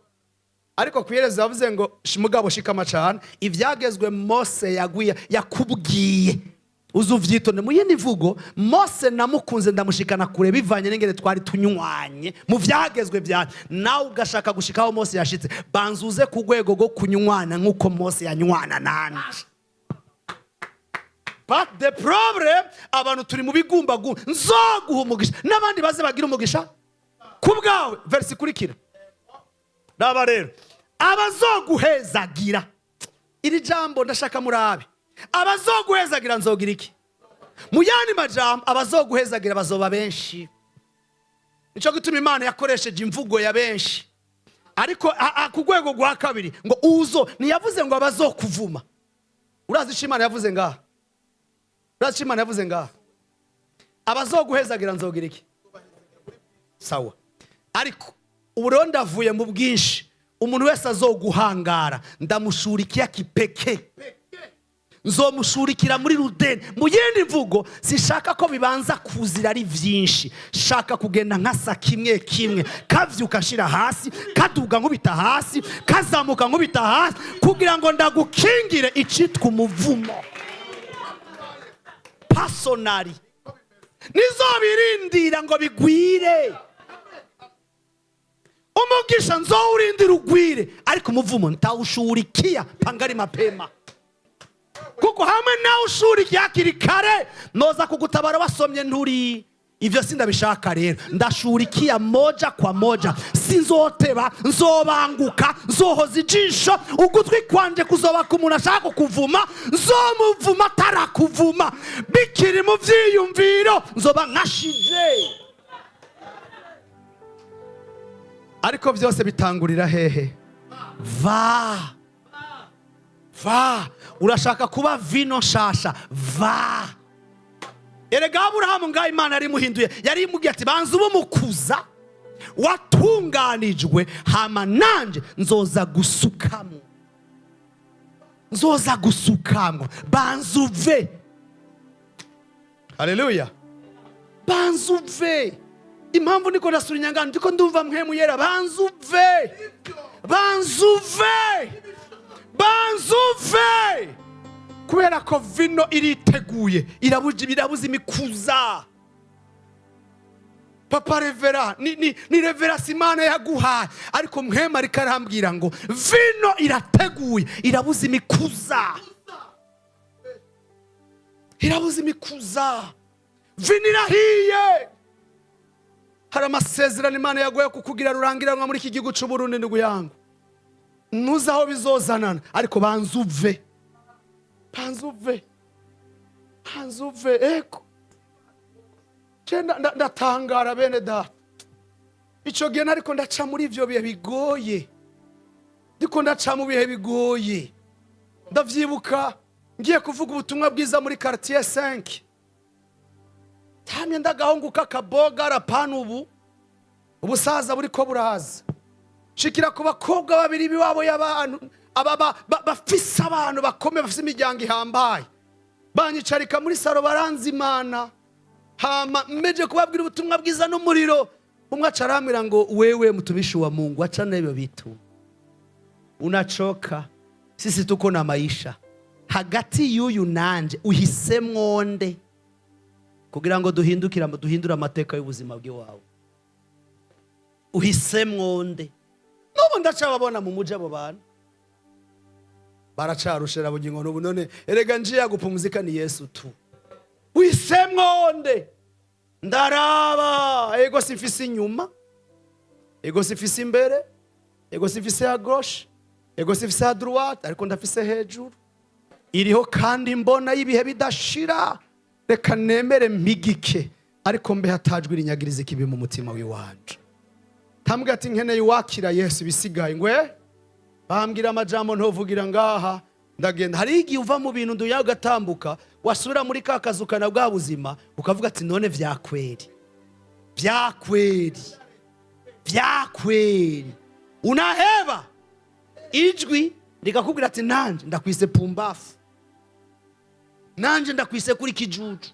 Ariko ku iherezo yavuze ngo: "Mugabo shikama cane, ivyagezwe Mose yaguye yakubwiye uze uvyitonde." Mu yindi mvugo, Mose namukunze ndamushikana kure bivanye n'ingene twari tunywanye mu vyagezwe vyanje. Nawe ugashaka gushikaho Mose yashitse, banza uze ku rwego rwo kunywana nk'uko Mose yanywana nanje. But the problem, abantu turi mu bigumbagumba. Nzoguha umugisha n'abandi baze bagira umugisha ku bwawe. Verse ikurikira, raba rero: abazoguhezagira. Iri jambo ndashaka murabe. Abazoguhezagira nzogira iki? Mu yandi majambo, abazoguhezagira bazoba benshi. Nicyo gituma Imana yakoresheje imvugo ya benshi. Ariko ku rwego rwa kabiri ngo uzo, ntiyavuze ngo abazokuvuma. Urazi icyo Imana yavuze ngaha? Urazi icyo Imana yavuze ngaha? Abazoguhezagira nzogira iki? Sawa. Ariko ubu rero ndavuye mu bwinshi. Umuntu wese azoguhangara ndamushurikiya kipeke, nzomushurikira muri rudeni. Mu yindi mvugo, sishaka ko bibanza kuzira ari byinshi, shaka kugenda nkasa kimwe kimwe, kavyuka nshira hasi, kaduga nkubita hasi, kazamuka nkubita hasi, kugira ngo ndagukingire icitwa umuvumo personally. Nizobirindira ngo bigwire. Umugisha nzowurindira ugwire, ariko umuvumo ntawushurikia pangari mapema, kuko hamwe nawe ushurikiye hakiri kare noza kugutabara wasomye nturi. Ivyo sindabishaka. Rero ndashurikia moja kwa moja, sinzoteba, nzobanguka, nzohoza ijisho, ugutwi kwanje kuzoba ku muntu ashaka kukuvuma, nzomuvuma atarakuvuma, bikiri mu vyiyumviro nzoba nkashije. Ariko byose bitangurira hehe? Va, va. Urashaka kuba vino nshasha? Va. Erega Aburahamu ngaho Imana yari imuhinduye, yari imubwiye ati: "Banza ube umukuza watunganijwe, hama nanje nzoza gusukamo, nzoza gusukamo." Banza uve. Haleluya! Banza uve. Impamvu niko ndasura inyangano, ndiko ndumva Mpwemu Yera: banza uve, banza uve, banza uve, kubera ko vino iriteguye, irabuze imikuza. Papa revera ni reverasi Imana yaguhaye, ariko Mpwemu ariko arambwira ngo vino irateguye, irabuze imikuza, irabuze imikuza. Vino irahiye. Hari amasezerano Imana yaguye kukugira rurangiranwa muri iki gihugu cy'Uburundi. Yangu ntuzi aho bizozanana, ariko banza uve, banza uve, banza uve. Eko ndatangara, bene data. Icyo gihe nariko ndaca muri ivyo bihe bigoye, ndiko ndaca mu bihe bigoye. Ndavyibuka ngiye kuvuga ubutumwa bwiza muri quartier 5, tamye ndagahunguka kaboga rapana. Ubu ubusaza buriko buraza, shikira ku bakobwa babiri b'iwabo y'abantu aba bafise abantu bakomeye, bafise imiryango ihambaye. Banyicarika muri salon, baranzimana. Hama mmeje kubabwira ubutumwa bwiza n'umuriro, umwe aca arambwira ngo: "Wewe mtumishi wa Mungu, achana hivyo vitu, unachoka, sisi tuko na maisha. Hagati y'uyu nanje uhisemwo nde kugira ngo duhindukire, duhindure amateka y'ubuzima bw'iwawe? Uhisemwo nde?" N'ubu ndacababona mu muji, abo bantu baracarushera bugingo n'ubu. None erega njia gupumzika ni Yesu tu. Uhisemwo nde? Ndaraba, ego sifise inyuma, ego sifise imbere, ego sifise à gauche, ego sifise à droite, ariko ndafise hejuru iriho kandi mbona y'ibihe bidashira. Reka nemere mpigike, ariko mbe hatajwe irinyagiriza ikibi mu mutima w'iwanje. Tambwe ati: "Nkeneye uwakira Yesu." Ibisigaye ngwe bambwira amajambo ntovugira ngaha. Ndagenda. Hari igihe uva mu bintu nduya ugatambuka, wasubira muri ka kazu kana bwa buzima, ukavuga ati: "None vyakweri, vyakweri, vyakweri?" Unaheba, ijwi rikakubwira ati: "Nanje ndakwise pumbafu, nanje ndakwise kuri kijuju."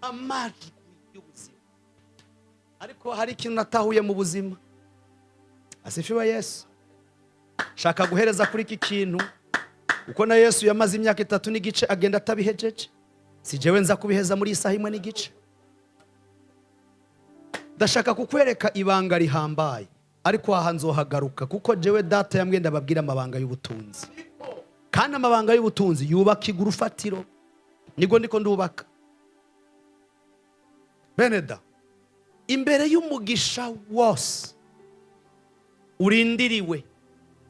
Amajwi y'ubuzima. Ariko hari ikintu natahuye mu buzima. Asifiwe Yesu. Shaka guhereza kuri iki kintu, uko na Yesu yamaze imyaka 3 n'igice agenda atabihejeje, si jewe nza kubiheza muri iyi saha imwe n'igice. Ndashaka kukwereka ibanga rihambaye, ariko aha nzohagaruka, kuko jewe Data yambwiye ndababwira amabanga y'ubutunzi, kandi amabanga y'ubutunzi yubaka igurufatiro, nibwo ndiko ndubaka. Bene da, imbere y'umugisha wose urindiriwe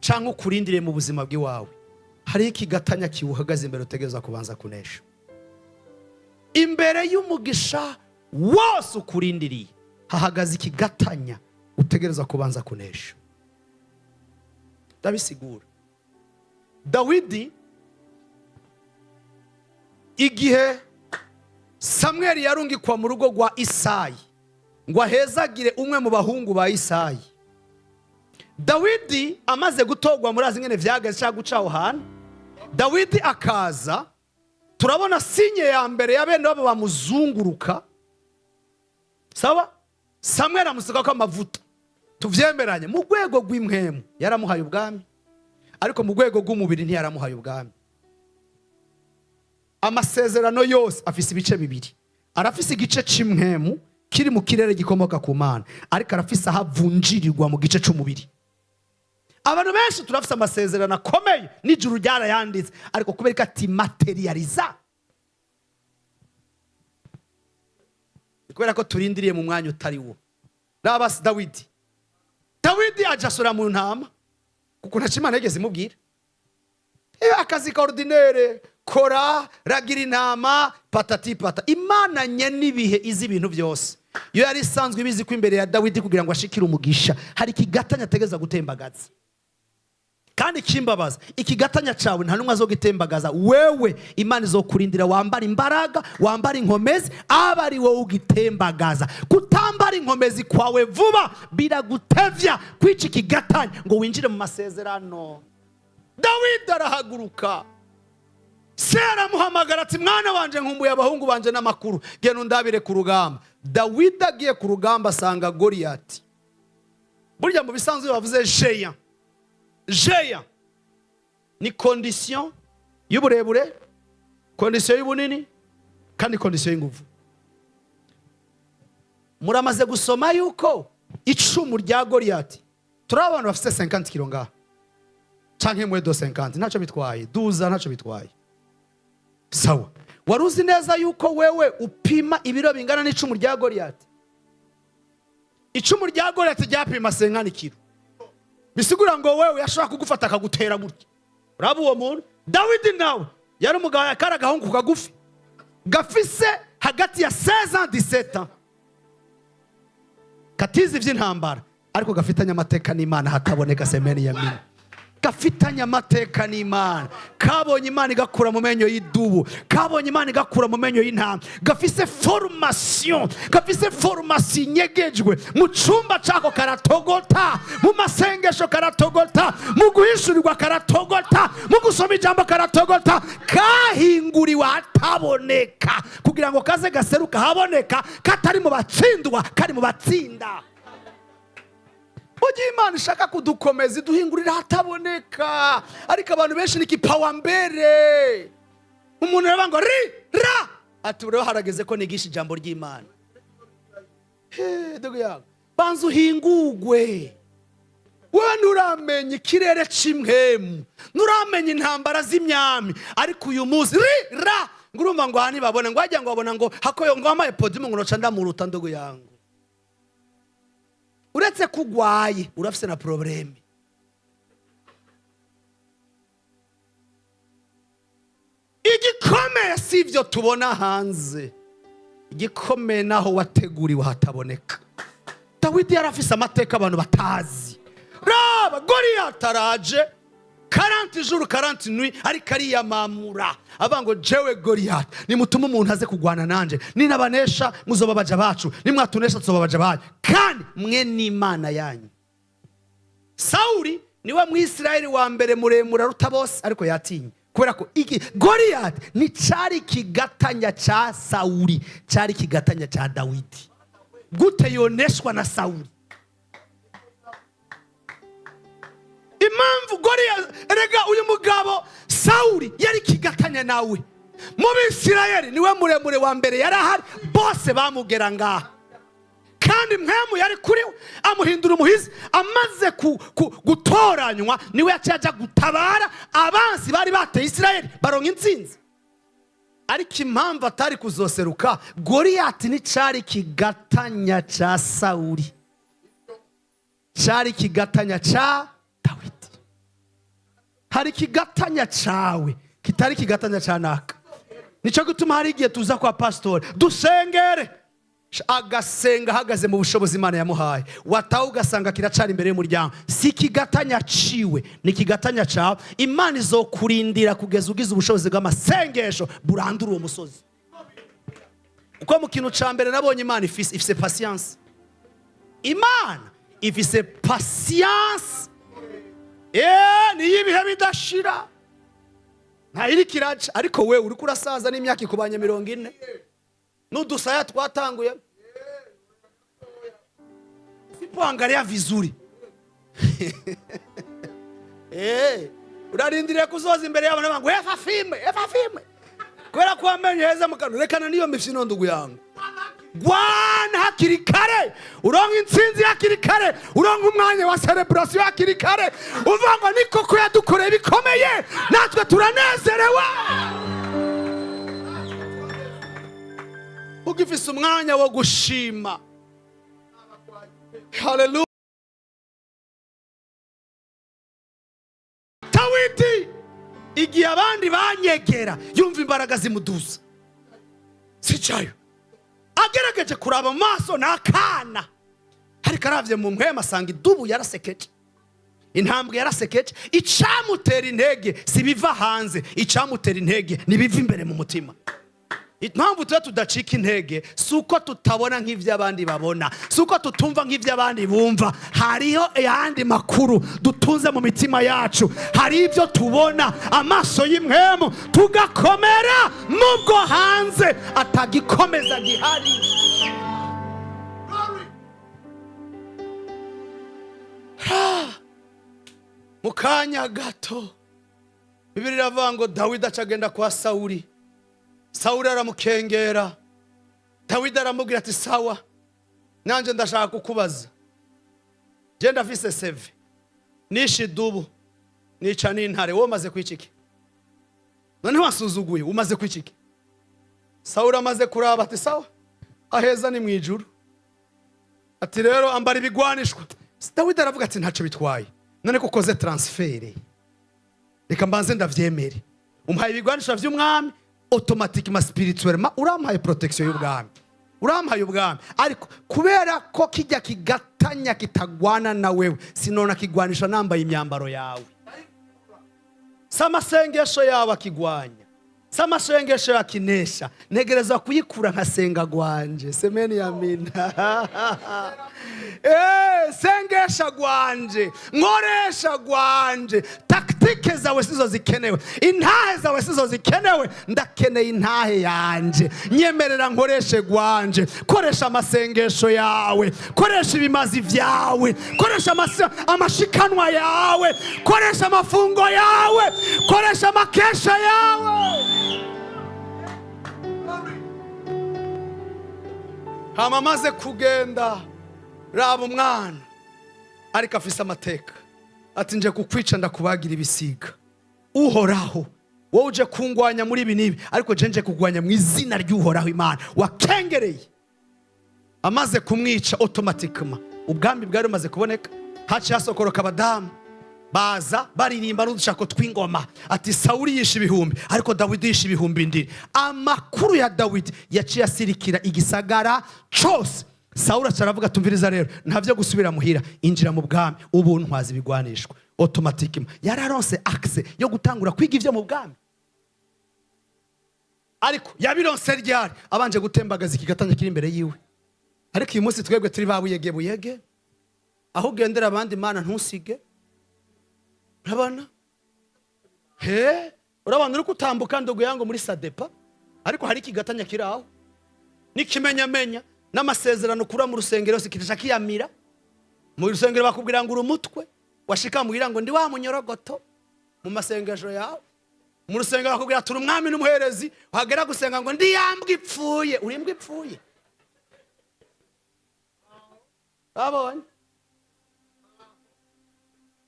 cyangwa ukurindiriye mu buzima bw'iwawe, hariho ikigatanya kiwuhagaze imbere utegereza kubanza kunesha. Imbere y'umugisha wose ukurindiriye hahagaze ikigatanya utegereza kubanza kunesha. Ndabisigura. Dawidi, igihe Samweli yarungikwa mu rugo rwa Isayi ngo ahezagire umwe mu bahungu ba Isayi. Dawidi amaze gutorwa, murazi ingene vyageze cyangwa guca aho hantu, Dawidi akaza, turabona signe ya mbere ya bene wabo bamuzunguruka. Sawa, Samweli amusukako amavuta. Tuvyemeranye, mu rwego rw'impwemu yaramuhaye ubwami, ariko mu rwego rw'umubiri ntiyaramuhaye ubwami. Amasezerano yose afise ibice bibiri: arafise igice c'imwemu kiri mu kirere gikomoka ku Mana, ariko arafise aho avunjirirwa mu gice c'umubiri. Abantu benshi turafise amasezerano akomeye, n'ijuru ryarayanditse, ariko kubera ko atimaterializa, ni kubera ko turindiriye mu mwanya utari wo. Raba Dawidi. Dawidi aja asura mu ntama kuko ntaco Imana yigeze imubwira. Iyo akazi ka ordinaire, kora, ragira intama, patati pata. Imana nye n'ibihe izi ibintu byose. Iyo yari isanzwe ibizi ko imbere ya Dawidi, kugira ngo ashikire umugisha, hari ikigatanya ategeza gutembagaza. Kandi ikimbabaza, ikigatanya cawe nta n'umwe azogitembagaza. Wewe Imana izokurindira wambara imbaraga, wambara inkomezi, aba ari wowe ugitembagaza. Kutambara inkomezi kwawe vuba biragutevya kwica ikigatanya ngo winjire mu masezerano. Dawidi arahaguruka, se aramuhamagara ati: "Mwana wanje, nkumbuye abahungu banje n'amakuru, genda undabire ku rugamba." Dawidi agiye ku rugamba asanga Goriyati. Burya mu bisanzwe iyo bavuze géant, géant ni condition y'uburebure, condition y'ubunini, kandi condition y'inguvu. Muramaze gusoma yuko icumu rya Goriyati, turi abantu bafite 50 kilo ngaha canke moins de 50, ntacyo bitwaye, duza ntacyo bitwaye. Sawa, wari uzi neza yuko wewe upima ibiro bingana n'icumu rya Goriyati? Icumu rya Goriyati ryapima 50 kilo, bisigura ngo wewe yashobora kugufata akagutera gutya. Uraba uwo muntu Dawidi nawe yari umugabo, kari agahungu kagufi gafise hagati ya 16 ans 17 ans, katize iby'intambara, ariko gafitanye amateka n'Imana hataboneka. Semeni ya mina, gafitanye amateka n'Imana, kabonye Imana igakura mu menyo y'idubu, kabonye Imana igakura mu menyo y'intama, gafise formation, gafise formation inyegejwe mu cumba cako, karatogota mu masengesho, karatogota mu guhishurirwa, karatogota mu gusoma ijambo, karatogota, kahinguriwe ahataboneka kugira ngo kaze gaseruka haboneka, katari mu batsindwa, kari mu batsinda. Ujya Imana ishaka kudukomeza, iduhingurira ahataboneka. Ariko abantu benshi ni kipawa mbere. Umuntu aravuga ngo ri ra, ati: "Rero harageze ko nigisha ijambo ry'Imana." He, ndugu yangu, banza uhingugwe. Wowe nturamenya ikirere c'imhemu, nturamenya intambara z'imyami, ariko uyu munsi ri ra ngo urumva ngo aha ntibabone, ngo wagira ngo babona ngo hakoyo ngo wamaye podium ngo noca ndamuruta. Ndugu yangu, uretse ko ugwaye, urafise na problème. Igikomeye si ibyo tubona hanze, igikomeye naho wateguriwe hataboneka. Dawidi yari afise amateka abantu batazi. Raba Goriyati araje, 40 jours 40 nuits, ariko ariyamamura avuga ngo: "Jewe Goriyati, nimutuma umuntu aze kugwana nanje, ninabanesha muzoba baja bacu, nimwatunesha tuzoba baja banyu, kandi mwe n'Imana yanyu." Sawuli niwe Mwisirayeli wa mbere muremure aruta bose, ariko yatinye kubera ko iki Goriyati nticari kigatanya ca Sawuli, cari kigatanya ca Dawidi. Gute yoneshwa na Sawuli? Impamvu Goriyati, erega uyu mugabo Sawuli yari kigatanya nawe mu Bisirayeli, niwe muremure wa mbere yari ahari, bose bamugera ngaha, kandi mpemu yari kuri we amuhindura umuhizi. Amaze gutoranywa, niwe yaciye ajya gutabara abansi bari bateye Isirayeli, baronka intsinzi. Ariko impamvu atari kuzoseruka, Goriyati nticari kigatanya ca Sawuli, cari kigatanya ca Dawidi. Hari ikigatanya cawe kitari ikigatanya ca naka. Nicyo gituma hari igihe tuza kwa pasitori: "Dusengere." Agasenga ahagaze mu bushobozi Imana yamuhaye, wataha ugasanga kiracari imbere y'umuryango. Si ikigatanya ciwe, ni ikigatanya cawe. Imana izokurindira kugeza ugize ubushobozi bw'amasengesho burandura uwo musozi. Kuko mu kintu ca mbere nabonye Imana ifise patience. Imana ifise patience, niyo ibihe bidashira, ntayiriko iraca. Ariko we uriko urasaza n'imyaka ikubanye 40 n'udusaya twatanguye. Sipoangalia vizuri, urarindiriye kuzoza imbere yabo n'abantu ngo efa fime, efa fime, kubera ko amenyo heza mu kanwa. Rekana n'iyo mifino, ndugu yangu. Gwana hakiri kare, uronka intsinzi hakiri kare, uronka umwanya wa celebration hakiri kare, uvuga ngo ni koko yadukoreye bikomeye, natwe turanezerewe. Ugifise umwanya wo gushima. Haleluya. Dawidi, igihe abandi banyegera, yumva imbaraga zimuduza, sicayo agerageje kuraba mu maso n'akana, ariko aravye mu mpwema asanga idubu yarasekeje, intambwe yarasekeje. Icamutera intege si biva hanze, icamutera intege ni biva imbere mu mutima. Impamvu tuba tudacika intege si uko tutabona nk'ibyo abandi babona, si uko tutumva nk'ibyo abandi bumva. Hariho ayandi makuru dutunze mu mitima yacu, hari ibyo tubona amaso y'impwemu tugakomera nubwo hanze atagikomeza gihari. Mu kanya gato, Bibiliya iravuga ngo Dawidi aca agenda kwa Sawuli. Sawuli aramukengera. Dawidi aramubwira ati: "Sawa, nanjye ndashaka kukubaza. Genda afise seve, nishe idubu, nica n'intare, wowe umaze kwica iki? None wasuzuguye, umaze kwica iki?" Sawuli amaze kuraba ati: "Sawa, aheza ni mu ijuru." Ati: "Rero ambara ibigwanishwa." Dawidi aravuga ati: "Ntacyo bitwaye, none ko ukoze transfert, reka mbanze ndavyemere. Umpaye ibigwanisho vy'umwami, automatiquement, spirituellement urampaye protection y'ubwami, urampaye ubwami. Ariko kubera ko kijya kigatanya kitagwana na wewe, sinona kigwanisha nambaye imyambaro yawe. Si amasengesho yawe akigwanya, si amasengesho yakinesha, ntegereza kuyikura nkasenga gwanje." Semeni ya mina. Sengesha gwanje, nkoresha gwanje. Tactique zawe sizo zikenewe, intahe zawe sizo zikenewe, ndakeneye intahe yanje. Nyemerera nkoreshe gwanje. Koresha amasengesho yawe, koresha ibimazi vyawe, koresha amashikanwa yawe, koresha amafungo yawe, koresha amakesha yawe. Hama amaze kugenda, raba umwana ariko afise amateka, ati: "Nje kukwica, ndakubagira ibisiga. Uhoraho, wowe uje kungwanya muri ibi n'ibi, ariko je nje kugwanya mu izina ry'Uhoraho Imana wakengereye." Amaze kumwica, automatiquement ubwami bwari bumaze kuboneka. Haciye hasokoroka abadamu, baza baririmba n'udushako tw'ingoma, ati: "Sawuli yishe ibihumbi, ariko Dawidi yishe ibihumbi ndiri." Amakuru ya Dawidi yaciye asirikira igisagara cose. Sawuli aca aravuga: "Tumviriza rero, nta vyo gusubira muhira, injira mu bwami, ubu ntwaza ibigwanishwa." Automatiquement yararonse accès yo gutangura kwiga ivyo mu bwami. Ariko yabironse ryari? Abanje gutembagaza ikigatanya kiri imbere yiwe. Ariko uyu munsi twebwe turi ba buyege buyege, aho ugendera abandi Mana ntusige. Urabona he, urabona uri gutambuka, ndugu yangu, muri sadepa, ariko hari ikigatanya kiri aho n'ikimenyamenya n'amasezerano ukura mu rusengero yose kitasha kiyamira. Mu rusengero bakubwira ngo uri umutwe, washika muhira ngo ndi wa munyorogoto mu masengesho yawe. Mu rusengero bakubwira turi umwami n'umuherezi, wagera gusenga ngo ndi ya mbwa ipfuye. Uri imbwa ipfuye, babonye.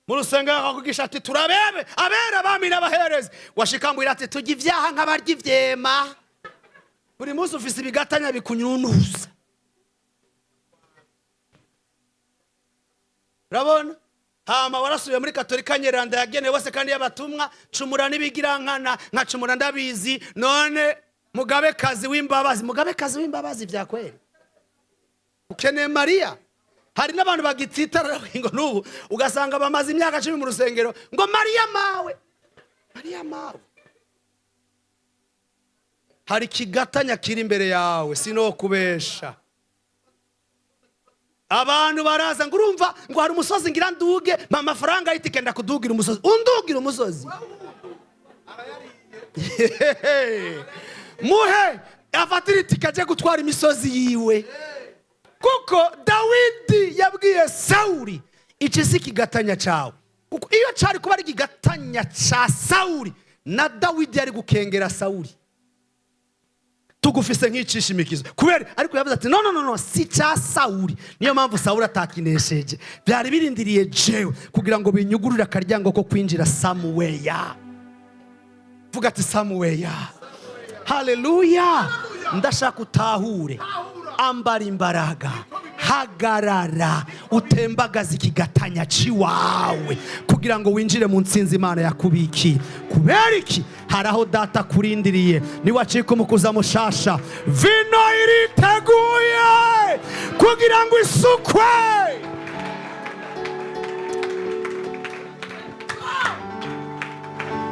Mu rusengero bakakugisha ati: "Turabebe abera, abami n'abaherezi." Washika muhira ati: "Tujya ibyaha nk'abarya ivyema." Buri munsi ufise ibigatanya bikunyunuza. Urabona, hama warasubiye muri Katolika nyeranda yagenewe bose kandi y'abatumwa. Cumura n'ibigirankana, nkacumura ndabizi. None mugabekazi w'imbabazi, mugabekazi w'imbabazi, vya kweli ukeneye Mariya. Hari n'abantu bagitsitara ngo n'ubu ugasanga bamaze imyaka 10 mu rusengero ngo: "Mariya mawe, Mariya mawe." Hari ikigatanya kiri imbere yawe, sinokubesha. Abantu baraza ngo urumva ngo hari umusozi, ngira nduge, mpa amafaranga y'itike, ndakudugira umusozi. Undugira umusozi? Muhe afatira itike ajye gutwara imisozi yiwe, kuko Dawidi yabwiye Sawuri: "Iki si ikigatanya cyawe." Kuko iyo cyari kuba ari ikigatanya cya Sawuri, na Dawidi yari gukengera Sawuri: "Tugufise nk'icishimikizo." Kubera ariko yavuze ati: "No, no, no, no, si cya Sawuri." Niyo mpamvu Sawuri atakinesheje. Byari birindiriye jewe kugira ngo binyugurure akaryango ko kwinjira somewhere. Vuga ati: "Somewhere." Haleluya! Ndashaka utahure, ambara imbaraga, hagarara, utembagaze ikigatanya ciwawe kugira ngo winjire mu nsinzi Imana yakubikiye. Kubera iki? Hari aho Data akurindiriye. Niwacika umukuza mushasha, vino iriteguye kugira ngo isukwe.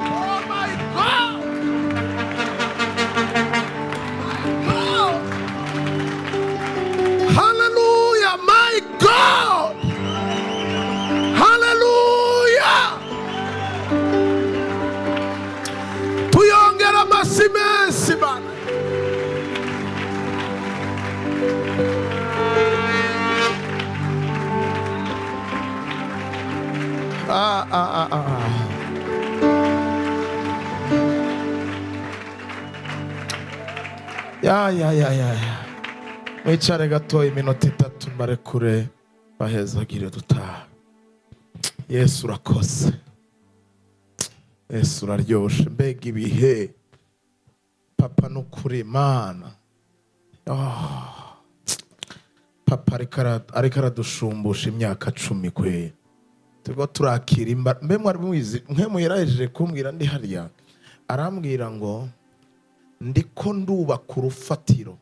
Oh my God! God! Hallelujah, my God! Hallelujah! Tuyongera amasi menshi bana. Ah, ah, ah, ah. Ya, ya, ya, ya, ya. Mwicare gato iminota 3, mbarekure bahezagire, dutaha. Yesu urakoze, Yesu uraryoshe. Mbega ibihe, papa! Nukuri Mana. Ah. Papa ariko aradushumbusha imyaka 10 kwe turiko turakira imba. Mbe mwari mubizi? Mwe muyerahejeje kumbwira ndi hariya, arambwira ngo ndiko ndubaka urufatiro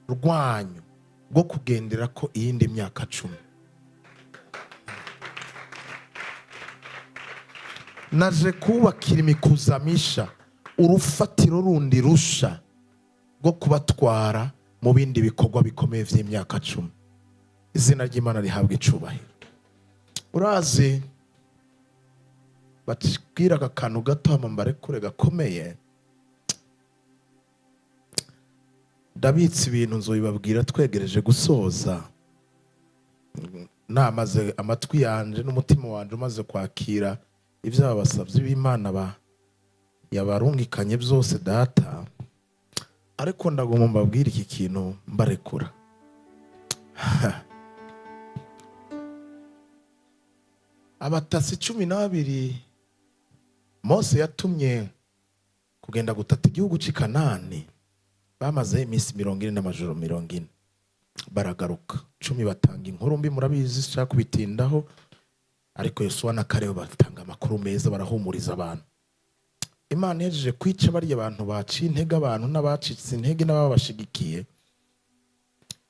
rwanyu rwo kugendera ko iyindi myaka 10. Naje kubakira imikuzamisha urufatiro rundi rusha rwo kubatwara mu bindi bikorwa bikomeye by'imyaka 10. Izina ry'Imana rihabwa icubahiro. Urazi batubwira aka kantu gato hama mbarekure gakomeye. Ndabitse ibintu, nzobibabwira twegereje gusoza, namaze amatwi yanje n'umutima wanje umaze kwakira ibyo aba basabyi b'Imana ba yabarungikanye byose Data. Ariko ndagomba mbabwire iki kintu mbarekura. Abatasi 12 Mose yatumye kugenda gutata igihugu cy'i Kanani bamazeho iminsi 40 n'amajoro 40, baragaruka. 10 batanga inkuru mbi, murabizi, sinshaka kubitindaho. Ariko Yosuwa na Karebu batanga amakuru meza, barahumuriza abantu. Imana ihejeje kwica barya abantu baciye intege abantu n'abacitse intege n'ababashigikiye,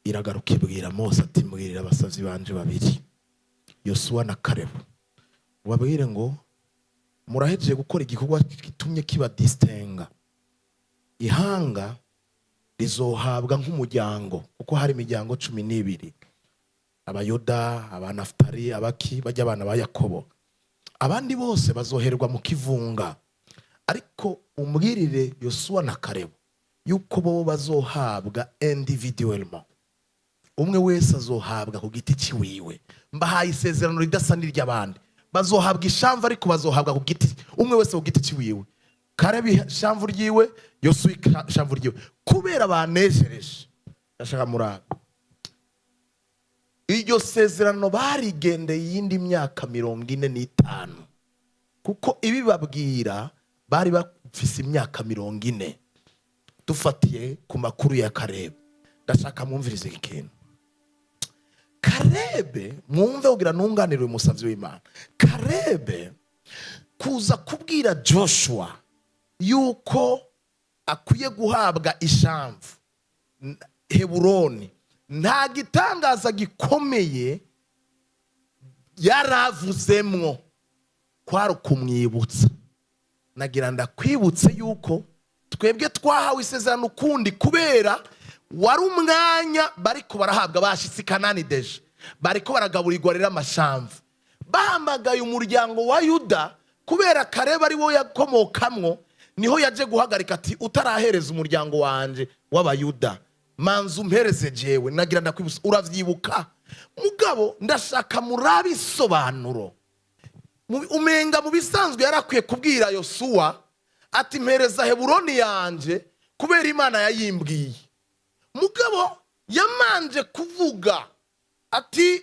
iragaruka ibwira Mose ati: "Mbwirira abasazi banje babiri, Yosuwa na Karebu, ubabwire ngo murahejeje gukora igikorwa gitumye kiba disitenga. Ihanga rizohabwa nk'umuryango, kuko hari imiryango 12: Abayuda, Abanafutari, abaki bajya, abana ba Yakobo. Abandi bose bazoherwa mu kivunga. Ariko umbwirire Yosuwa na Karebu yuko bo bazohabwa individuellement, umwe wese azohabwa ku giti ciwiwe. Mbahaye isezerano ridasa n'iry'abandi. Bazohabwa ishamvu, ariko bazohabwa ku giti, umwe wese ku giti ciwiwe. Karebu ishamvu ryiwe, Yosuwa ishamvu ryiwe, kubera banejereje." Ndashaka murabe iryo sezerano barigendeye iyindi myaka 45, kuko ibibabwira bari bafise imyaka 40, dufatiye ku makuru ya Karebu. Ndashaka mwumvirize iki kintu. Karebe, mwumve kugira ntunganire uyu musavyi w'Imana. Karebe kuza kubwira Joshua yuko akwiye guhabwa ishamvu Heburoni, nta gitangaza gikomeye yaravuzemwo, kwari ukumwibutsa. Nagira ndakwibutse yuko Twebwe twahawe isezerano ukundi, kubera wari umwanya bariko barahabwa. Bashitse i Kanani déjà, bariko baragaburirwa. Rero amashamvu bahamagaye umuryango wa Yuda, kubera Kareba ari wo yakomokamwo, niho yaje guhagarika ati: "Utarahereza umuryango wanje w'Abayuda, manza umpereze jewe." Nagira ndakwibutsa, uravyibuka, mugabo ndashaka murabe isobanuro. Umenga mu bisanzwe yarakwiye kubwira Yosuwa ati: "Mpereza Heburoni yanje kubera Imana yayimbwiye." Mugabo yamanje kuvuga ati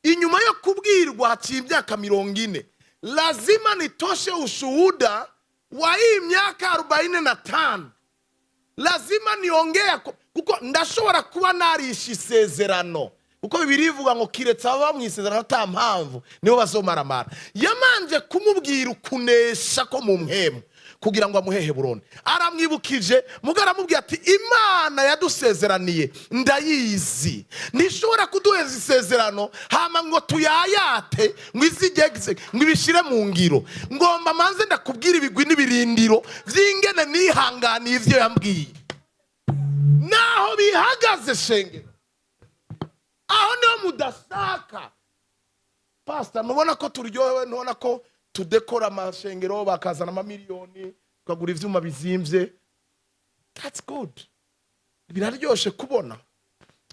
inyuma yo kubwirwa haciye imyaka 40, lazima nitoshe ushuhuda wa hii myaka 45, lazima niongea kuko ndashobora kuba narisha isezerano, kuko Bibiri ivuga ngo kiretse ababa mu isezerano ata mpamvu nibo bazomaramara. Yamanje kumubwira ukunesha ko mu mpemu kugira ngo amuhe Heburoni. Aramwibukije, muga aramubwira ati: "Imana yadusezeraniye ndayizi, ntishobora kuduheza isezerano hama ngo tuyayate, ngo izigeze ngo ibishire mu ngiro. Ngomba manze ndakubwira ibigwi n'ibirindiro vy'ingene nihanganiye ivyo yambwiye." Naho bihagaze, shengero, aho niho mudashaka. Pasita, ntubona ko turyohewe? Ntubona ko tudekora amashengero, bakazana amamiliyoni, tukagura ivyuma bizimvye? That's good, biraryoshe kubona.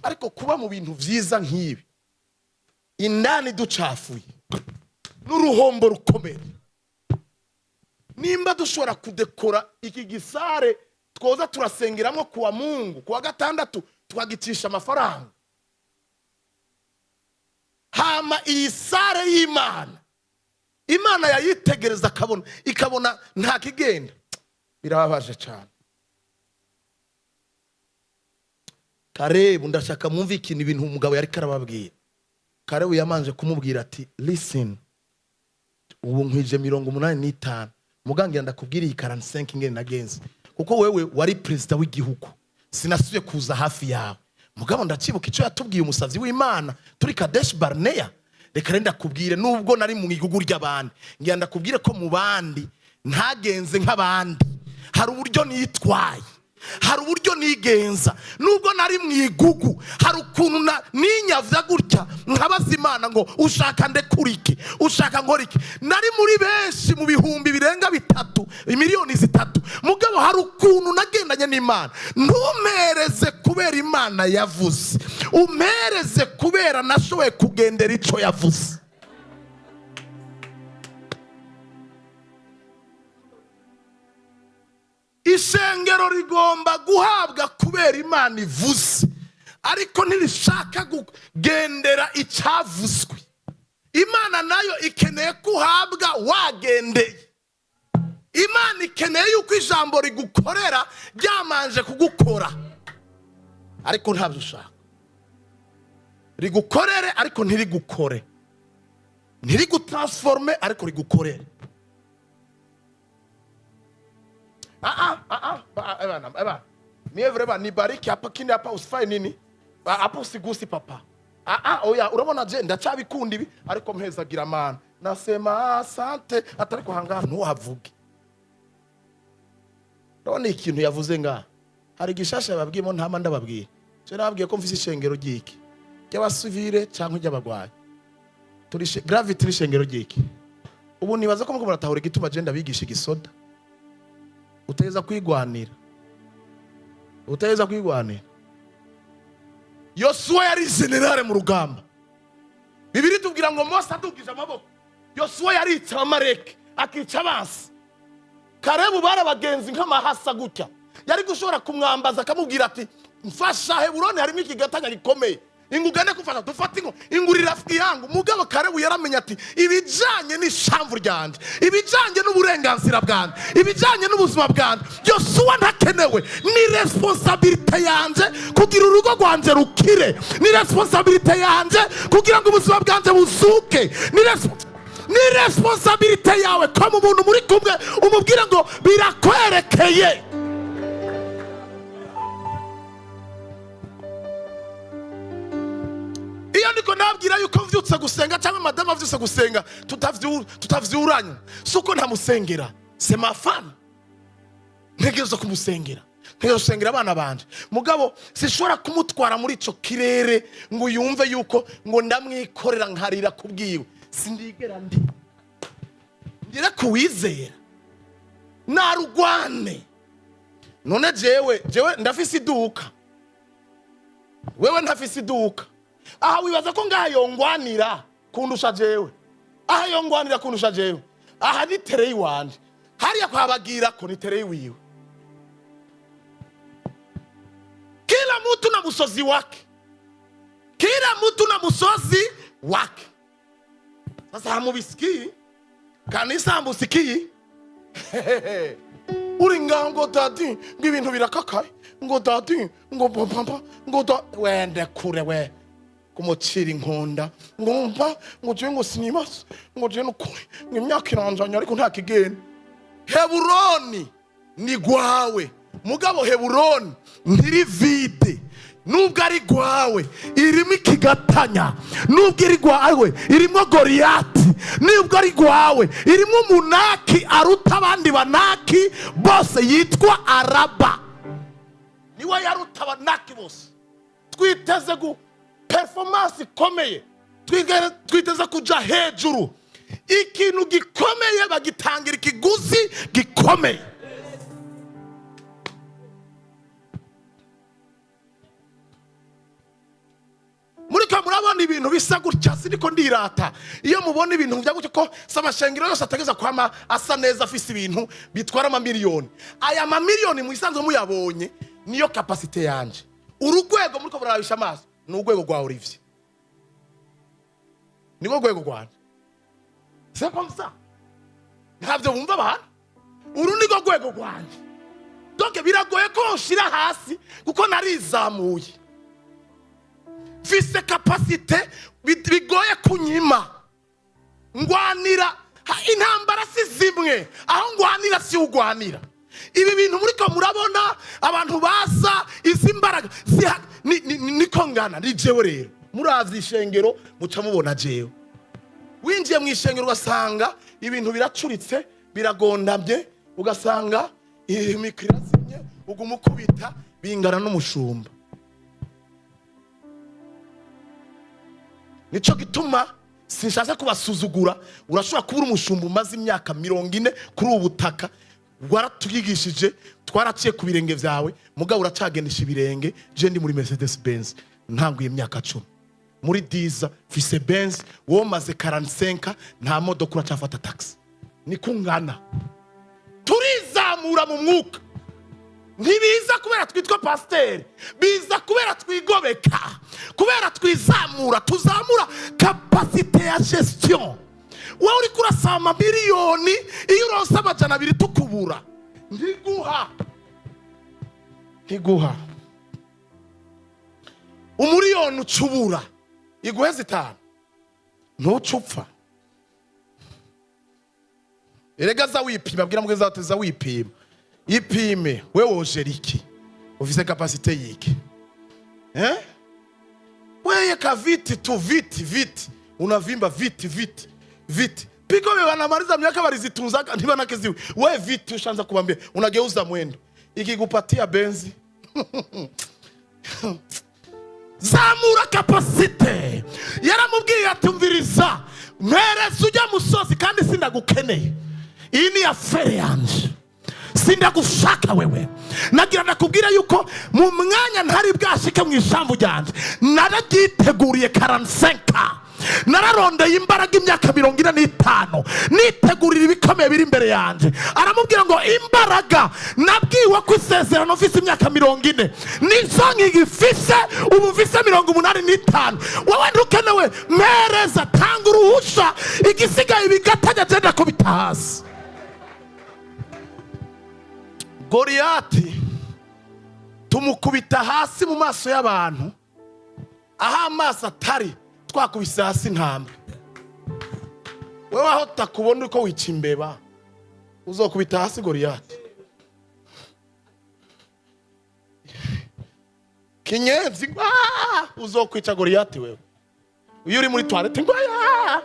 Ariko kuba mu bintu vyiza nk'ibi indani ducafuye n'uruhombo rukomeye. Nimba dushobora kudekora iki gisare twoza turasengeramo kuwa Mungu, kuwa gatandatu, tukagicisha amafaranga, hama iyi salle y'Imana, Imana yayitegereza akabona, ikabona nta kigenda, birababaje cyane. Karebu, ndashaka mwumve ikintu, ibintu umugabo yari karababwira. Karebu yamanje kumubwira ati: "Listen, ubu nkwije 85, mugangira ndakubwira iyi 45 ingene nagenze, kuko wewe wari perezida w'igihugu, sinasubiye kuza hafi yawe. Mugabo ndacibuka icyo yatubwiye umusavyi w'Imana turi Kadeshi Barneya. Reka rero ndakubwire, nubwo nari mu igugu ry'abandi, ngira ndakubwire ko mu bandi ntagenze nk'abandi. Hari uburyo nitwaye, hari uburyo nigenza. Nubwo nari mu igugu, hari ukuntu ninyavya gutya nkabaza Imana ngo ushaka ndekura iki? Ushaka nkora iki? Nari muri benshi, mu bihumbi birenga 3, miliyoni 3, mugabo hari ukuntu nagendanye n'Imana. Ntumpereze kubera Imana yavuze, umpereze kubera nashoboye kugendera ico yavuze." Ishengero rigomba guhabwa kubera Imana ivuze, ariko ntirishaka kugendera icyavuzwe. Imana nayo ikeneye ko uhabwa wagendeye. Imana ikeneye yuko ijambo rigukorera ryamanje kugukora, ariko ntabyo ushaka. Rigukorere ariko ntirigukore, ntirigutransforme ariko rigukorere. Ah, ah, ah, ah, ba, eh, bana. Mie vraiment nibariki hapa kini, hapa usifanye nini? Hapa usigusi papa. Ah ah, oya, urabona je ndacabikunda ibi, ariko mpezagira mana. Nasema asante, atari kuhangana ntuhavuge. Urabona ikintu yavuze ngaha? Hari igishasha yababwiyemo ntama ndababwiye. Je nababwiye ko mfise ishengero ryiki? Ry'abasivile canke ry'abagwayi? Turi gravity n'ishengero ryiki? Ubu nibaza ko muko muratahura igituma je ndabigisha igisoda. Uteza kwigwanira, uteza kwigwanira. Yosuwa yari général mu rugamba. Bibiri tubwira ngo Mose adugije amaboko, Yosuwa yarica Abamareke, akica abansi. Karebu bari abagenzi nk'amahasa gutya, yari gushobora kumwambaza akamubwira ati: "Mfasha, Heburoni harimo ikigatanya gikomeye, ingu ugende kumfasha dufate ingo ingurira rafiki yangu." Mugabo Karebu yaramenye ati: "Ibijanye n'ishamvu ryanje, ibijanye n'uburenganzira bwanjye, ibijanye n'ubuzima bwanjye, Yosuwa ntakenewe. Ni responsabilité yanje kugira urugo rwanje rukire, ni responsabilité yanje kugira ngo ubuzima bwanje buzuke." Ni responsabilité yawe ko mu muntu muri kumwe umubwire ngo birakwerekeye. Iyo ndiko nabwira yuko mvyutse gusenga cyangwa madamu avyutse gusenga tutavyuranye, si uko ntamusengera, c'est ma femme. Ntegereza kumusengera, ntegereza gusengera abana banje, mugabo sishobora kumutwara muri ico kirere ngo yumve yuko ngo ndamwikorera nkarira kubwiwe. Sindigera ndi ngere kuwizera narugwane. None jewe ndafise iduka, wewe ntafise iduka. Aha wibaza ko ngaha yongwanira kundusha jewe? Aha yongwanira kundusha jewe? Aha ni terrain iwanje, hariya kwabagira ko ni terrain wiwe. Kila mtu na musozi wake, kila mtu na musozi wake. Sasa hamubisikii kanisa, hamusikii. Uri ngaho ngo daddy, ngo ibintu birakakaye, ngo daddy, ngo papa, ngo da wende kure we kumucira inkonda, ngo mpa, ngo jewe, ngo sinibaza, ngo jewe nukuri, ngo imyaka iranjanye ariko nta kigenda. Heburoni ni gwawe, mugabo Heburoni ntiri vide. Nubwo ari gwawe, irimo ikigatanya. Nubwo iri gwawe, irimo Goriyati. Nubwo ari gwawe, irimo umunaki aruta abandi banaki bose, yitwa Araba. Niwe yaruta abanaki bose. Twiteze gu performance ikomeye, twiteze kuja hejuru. Ikintu gikomeye bagitangira ikiguzi gikomeye. Muriko murabona ibintu bisa gutya, siniko ndirata. Iyo mubona ibintu bya gutya, ko si amashengero yose ategeza kwama asa neza, afise ibintu bitwara amamiliyoni. Aya mamiliyoni mu isanzwe muyabonye niyo capacité yanje. Uru rwego muriko murarabisha amaso ni urwego rwa Olivier, niko rwego rwanje. C'est comme ça, ntabyo bumva abantu. Uru niko rwego rwanje. Donc biragoye ko nshira hasi kuko narizamuye, mfise capacité bigoye kunyima. Ngwanira intambara si zimwe, aho ngwanira si ugwanira. Ibi bintu muriko murabona abantu baza, izi mbaraga niko ngana ni jewe. Rero muravye ishengero, muca mubona jewe. Winjiye mu ishengero ugasanga ibintu biracuritse, biragondamye, ugasanga imikoro irazimye, uguma ukubita, bingana n'umushumba. Nico gituma sinshatse kubasuzugura. Urashobora kuba uri umushumba umaze imyaka 40 kuri ubu butaka, waratwigishije, twaraciye ku birenge byawe, mugabo uracagendesha ibirenge. Je ndi muri Mercedes Benz, ntanguye imyaka 10 muri diza fise Benz. Wowe maze 45 nta modoka, uracafata taxi. Niko ungana. Turizamura mu mwuka. Ntibiza kubera twitwa pasiteri, biza kubera twigobeka, kubera twizamura, tuzamura capacité ya gestion. Wowe uri kurasaba amamiliyoni, iyo uronse 200 tukubura. Ntiguha, ntiguha umuriyoni, ucubura iguhe zitanu, ntuce upfa. Erega za wipima, bwira mugenzi wawe ati: "Za wipima, ipime we wojera iki, ufise capacité yiki?" Eh, weye ka viti tu, viti viti, unavimba viti viti viti, piko wanamaliza miaka walizitunzaka ntibanakeziwe. We viti ushaanza kubambia, unageuza mwendo, ikikupatia Benzi. Zamura capacité. Yaramubwiye ati: "Umviriza, mpereza ujya musozi kandi sindagukeneye, iyi ni affaire yanje, sindagushaka wewe." Nagira ndakubwira yuko mu mwanya ntari bwashike mu ijambo ryanje, nararyiteguriye 45, nararondeye imbaraga imyaka 45, nitegurira ibikomeye biri imbere yanjye. Aramubwira ngo: "Imbaraga nabwiwe ko isezerano mfise imyaka 40 nizo nkigifise, ubu mfise 85. Wowe ntukenewe, mpereza, tanga uruhusha, igisigaye bigatanya agenda kubita hasi." Goriyati tumukubita hasi mu maso y'abantu, aho amaso atari, twakubise hasi intambwe. Wewe aho tutakubona uko wica imbeba, uzokubita hasi Goriyati? Kinyenzi ngo "Ah!" Uzokwica Goriyati wewe iyo uri muri toilette ngo "Ah!"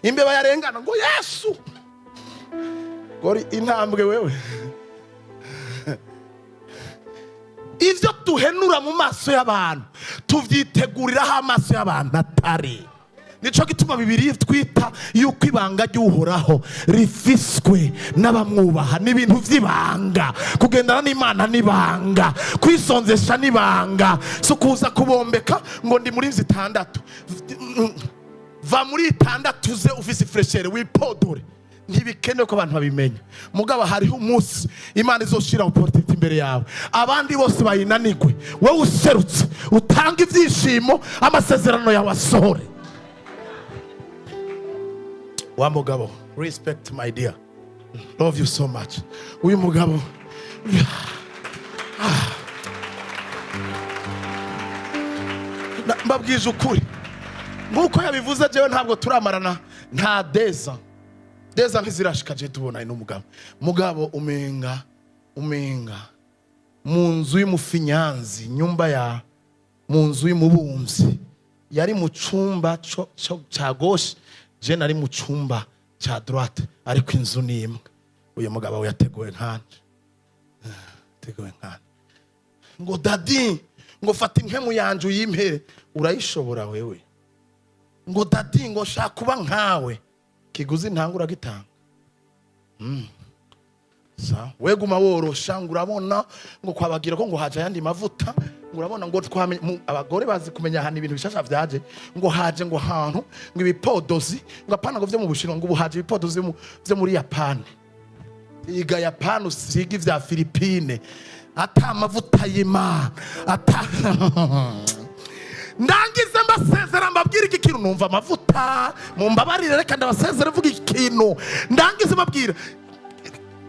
Imbeba yarengana ngo "Yesu", gori intambwe wewe. Ivyo duhenura mu maso y'abantu tuvyiteguriraho amaso y'abantu atari. Nico gituma Bibiri twita yuko ibanga ry'Uhoraho rifiswe n'abamwubaha. Ni ibintu vy'ibanga. Kugendana n'Imana n'ibanga, kwisonzesha n'ibanga. Si ukuza kubombeka ngo ndi muri zitandatu. Va muri itandatu uze ufise ifraîcheur, wipodore. Ntibikenewe ko abantu babimenya. Mugabo hariho umunsi Imana izoshira opportunité imbere yawe, abandi bose bayinanigwe, wowe userutse utanga ibyishimo, amasezerano yawe asohore. Wa mugabo, respect, my dear, love you so much. Uyu mugabo. Ah. Mbabwije ukuri, nk'uko yabivuze, jewe ntabwo turamarana nta deza deza ntizirashika je tubona ino mugabo. Mugabo umenga mu nzu y'umufinyanzi, nyumba ya mu nzu y'umubumbyi, yari mu cumba ca gauche, je nari mu cumba ca droite, ariko inzu ni imwe. Uyu mugabo we yateguwe nkanje, yateguwe nkanje. Ngo daddy, ngo fata impemu yanje uyimpere. Urayishobora wewe? Ngo daddy, ngo shaka kuba nkawe. Kiguzi ntanga uragitanga. Sawa, we guma worosha. Ngo urabona ngo kwabagira ko ngo haje ayandi mavuta, ngo urabona ngo twamenye abagore bazi kumenya ahantu ibintu bishasha vyaje, ngo haje ngo ahantu ngo ibipodozi, ngo apana ngo vyo mu Bushinwa, ngo ubu haje ibipodozi vyo muri Yapani. Iga Yapani, usiga ivya Filipine. Ata amavuta y'Imana ata. Ndangize mbasezera, mbabwira iki kintu. Numva amavuta, mumbabarire, reka ndabasezera mvuga iki kintu. Ndangize mbabwira,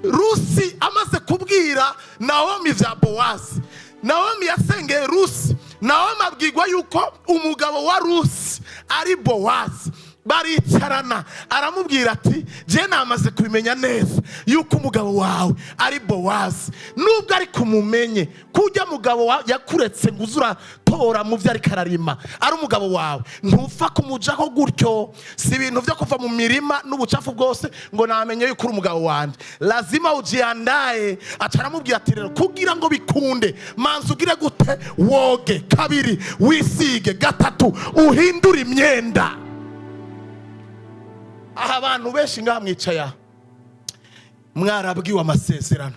Rusi amaze kubwira Nawomi vya Bowazi, Nawomi yasengeye Rusi. Nawomi abwirwa yuko umugabo wa Rusi ari Bowazi. Baricarana, aramubwira ati: "Je namaze kubimenya neza yuko umugabo wawe ari Bowazi. Nubwo ariko umumenye kujya mugabo yakuretse ngo uze uratora mu byo ariko ararima, ari umugabo wawe, ntupfa kumujaho gutyo. Si ibintu byo kuva mu mirima n'ubucafu bwose ngo namenye yuko uri umugabo wanjye. Lazima ujiandae." Aca aramubwira ati: "Rero kugira ngo bikunde, manza ugire gute? Woge. Kabiri, wisige. Gatatu, uhindure imyenda." Aha abantu benshi ngaha mwicaye aha, mwarabwiwe amasezerano,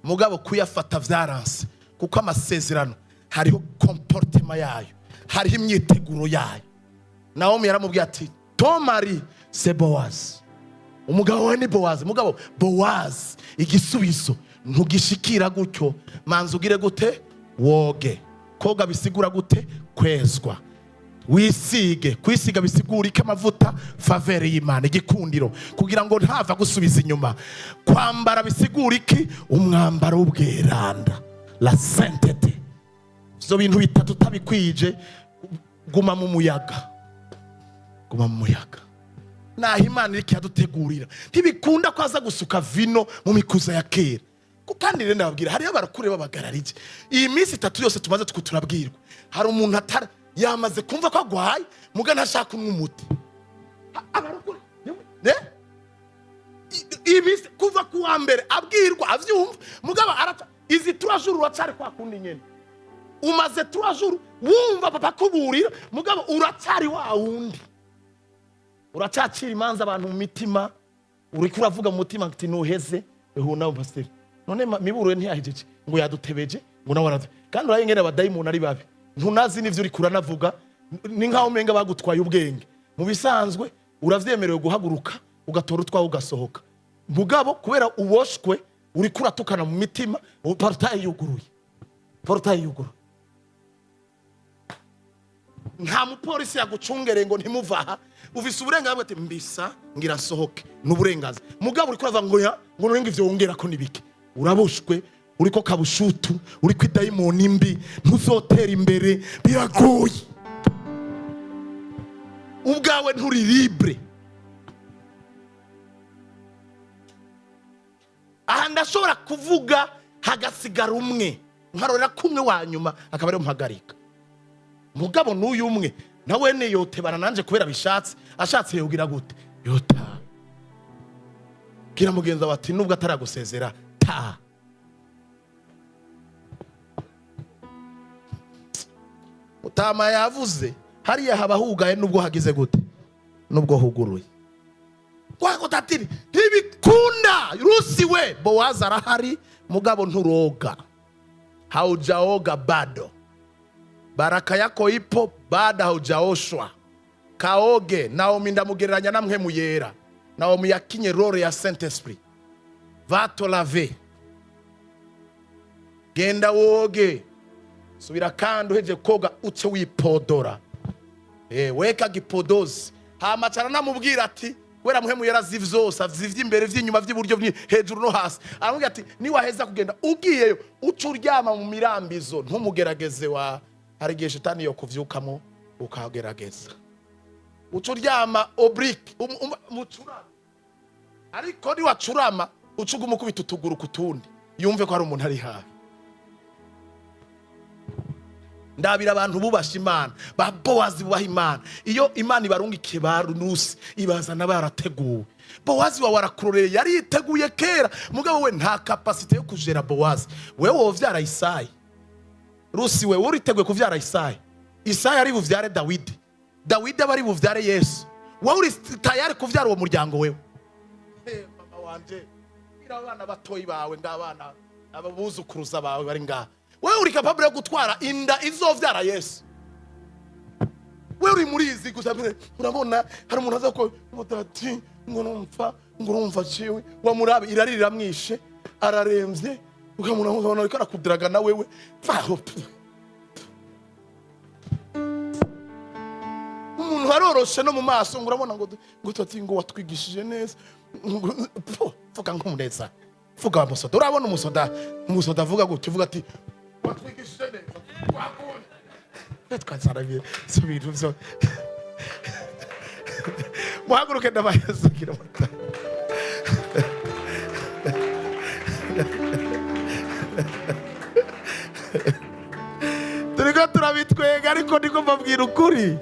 mugabo kuyafata vyaranse, kuko amasezerano hariho comportement yayo, hariho imyiteguro yayo. Nawomi yaramubwiye ati: "Ton mari, c'est Bowazi. Umugabo we ni Bowazi. Mugabo Bowazi, igisubizo ntugishikira gutyo. Manza ugire gute? Woge." Koga bisigura gute? Kwezwa. Wisige. Kwisiga bisigura iki? Amavuta, faveur y'Imana, igikundiro, kugira ngo ntava gusubiza inyuma. Kwambara bisigura iki? Umwambaro w'ubweranda, la sainteté. Ivyo bintu bitatu utabikwije, guma mu muyaga, guma mu muyaga. Naho Imana iriko iradutegurira, ntibikunda ko aza gusuka vino mu mikuza ya kera. Kandi rero ndababwira, hariyo abarakure b'abagararije. Iyi minsi 3 yose tumaze tuko turabwirwa, hari umuntu atara yamaze kumva ko agwaye, muga ntashaka kunywa umuti. Abarokore ne? Iyi minsi kuva ku wa mbere abwirwa, avyumva, mugabo araca izi 3 jours, uracari kwa kundi nyene. Umaze 3 jours wumva papa kuburira, mugabo uracari wa wundi, uracacira imanza abantu mu mitima. Uriko uravuga mu mutima ati: "Nuheze ehuna pasiteri none Miburo ntiyahejeje ngo yadutebeje ngo nawe arave." Kandi uraye ngene abadayimoni ari babi, ntunazi n'ivyo uriko uranavuga. Ni nkaho umenga bagutwaye ubwenge. Mu bisanzwe uravyemerewe guhaguruka, ugatora utwawe, ugasohoka. Mugabo kubera uboshwe, uriko uratukana mu mitima. Portail yuguruye, portail yuguruye, nta mupolisi yagucungereye ngo ntimuvaha. Ufise uburenganzira ati: "Mbisa ngira nsohoke", ni uburenganzira. Mugabo uriko uravuga ngo ya ngo none ngo ivyo wongera ko nibiki? Uraboshwe, uriko kabushutu, uriko idayimoni mbi, ntuzotera imbere, biragoye. Ubwawe nturi libre. Aha ndashobora kuvuga hagasigara umwe, nkarorera kumwe wa nyuma, akaba ariyo mpagarika. Mugabo n'uyu umwe nawe niyotebana nanje kubera bishatse, ashatse yogira gute? Yota. Bwira mugenzi wawe ati: "Nubwo ataragusezera, ta." Mutama yavuze hariya haba hugaye, nubwo hagize gute, nubwo huguruye. Wakotatiri ntibikunda. Rusi we, Bowazi arahari, mugabo nturoga, haujaoga bado. Baraka yako ipo, bado haujaoshwa. Kaoge. Naomi ndamugereranya na Mpwemu Yera. Naomi yakinye rôle ya Saint Esprit. Va te laver, genda woge, subira kandi uheje koga uce wipodora. Weka gipodozi. Hama cara namubwira ati wera Mpwemu Yera azi vyose, azi ivy'imbere, vy'inyuma, vy'iburyo, hejuru no hasi. Aramubwira ati niwaheza kugenda ugiyeyo, uca uryama mu mirambizo, ntumugerageze. Wa hari igihe shetani yo kuvyukamo ukagerageza. Uca uryama oblique, mucurame, ariko niwacurama uca uguma ukubita utuguru ku tundi, yumve ko hari umuntu ari hafi. Ndabira abantu bubasha Imana, ba Bowazi bubaha Imana. Iyo Imana ibarungikiye ba Rusi, ibazana barateguwe. Bowazi wawe arakuroreye, yari yiteguye kera, mugabo we nta capacité yo kujera Bowazi. Wewe wovyara Isayi? Rusi, we uriteguye kuvyara Isayi? Isayi ari buvyare Dawidi, Dawidi aba ari buvyare Yesu. Wowe uri tayari kuvyara uwo muryango wewe? Mama wanje, bwira abana batoyi bawe ngabana, ababuzukuruza bawe bari ngaha, wewe uri capable yo gutwara inda izovyara Yesu? Wewe uri muri izi gusa. Urabona hari umuntu aza ko ati ngo numva, ngo urumva ciwe wamurabe irari riramwishe, araremvye, ukamubona ukabona ariko arakudiraga na wewe. Vaho. Umuntu aroroshe no mu maso, ngo urabona ngo tati ngo watwigishije neza, ngo vuga nk'umuneza, vuga wa musoda. Urabona umusoda avuga gutya, uvuga ati watwigishije neza, twakunda twazarabye. Si ibintu byo muhaguruke, ndabahezagira amata. Turiko turabitwega, ariko ndiko mbabwira ukuri.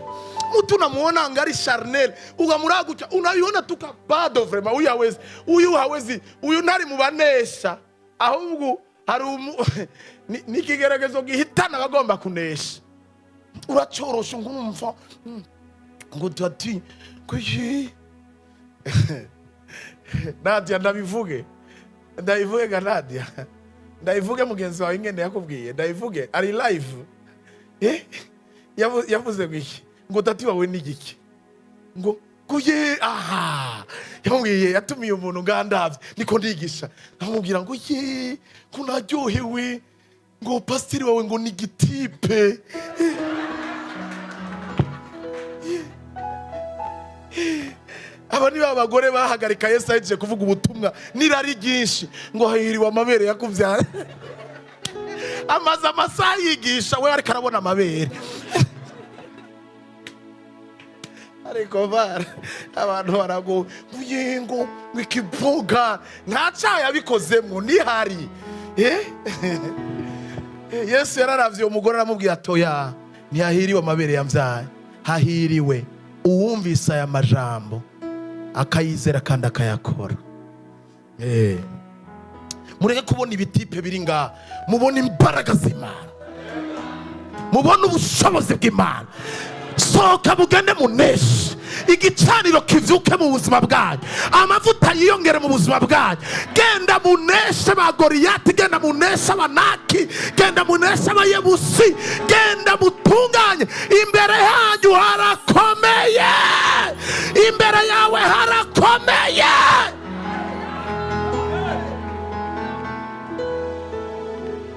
Mtu unamuona angali charnel, ukamuragucha, unaiona tuka bado vraiment huyu hawezi, huyu hawezi, huyu ntari mu banesha. Ahubwo hari ni ikigeragezo gihitana abagomba kunesha. Uracorosha nkumva ngo tati kuyi Nadia, ndabivuge, ndabivuge ga Nadia, ndabivuge. Mugenzi wawe ingene yakubwiye, ndabivuge ari live. Yavuze ngo iki? Ngo tati wawe ni igiki? Ngo kuye aha yamubwiye, yatumiye umuntu ngandavye niko ndigisha, ndamubwira ngo ye ko naryohewe, ngo pasiteri wawe ngo ni igitipe. Aba ni ba bagore bahagarika Yesu ahejeje kuvuga ubutumwa n'irari ryinshi, ngo hahiriwe amabere yakubyara. Amaze amasaha yigisha, we ariko arabona amabere. Ariko bara abantu barago ngo ikivuga nta cyaha yabikozemo nihari. Eh? Yesu yararavye uwo mugore, aramubwira atoya, ntihahiriwe amabere yambyaye, hahiriwe uwumvise aya majambo akayizera kandi akayakora. Mureke kubona ibitipe biri ngaha, mubone imbaraga z'Imana, mubone ubushobozi bw'Imana. Sohoka mugende muneshe, igicaniro kivyuke mu buzima bwanyu, amavuta yiyongere mu buzima bwanyu. Genda muneshe ba Goriyati, genda muneshe Abanaki, genda muneshe Abayebusi, genda mutunganye. Imbere hanyu harakomeye, imbere yawe harakomeye.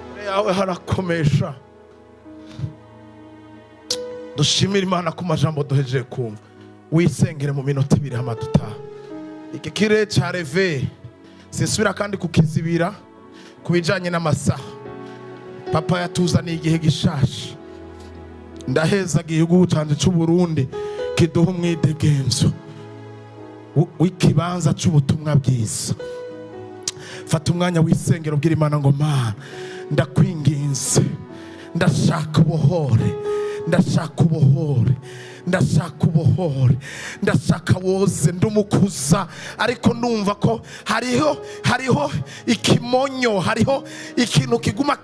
Imbere yawe harakomesha. Dushimire Imana ku majambo duhejeje kumva. Wisengere mu minota 2 hama dutaha. Iki kirere ca reve sinsubira kandi kukizibira ku bijanye n'amasaha. Papa yatuzaniye igihe gishasha. Ndaheza igihugu canje c'u Burundi kiduha umwidegemvyo w'ikibanza c'ubutumwa bwiza. Fata umwanya w'isengero, ubwira Imana ngo Mana, ndakwinginze, ndashaka ubohore, ndashaka ubohore. Ndashaka ubohore, ndashaka woze. Ndumukuza, ariko ndumva ko hariho ikimonyo, hariho ikintu kiguma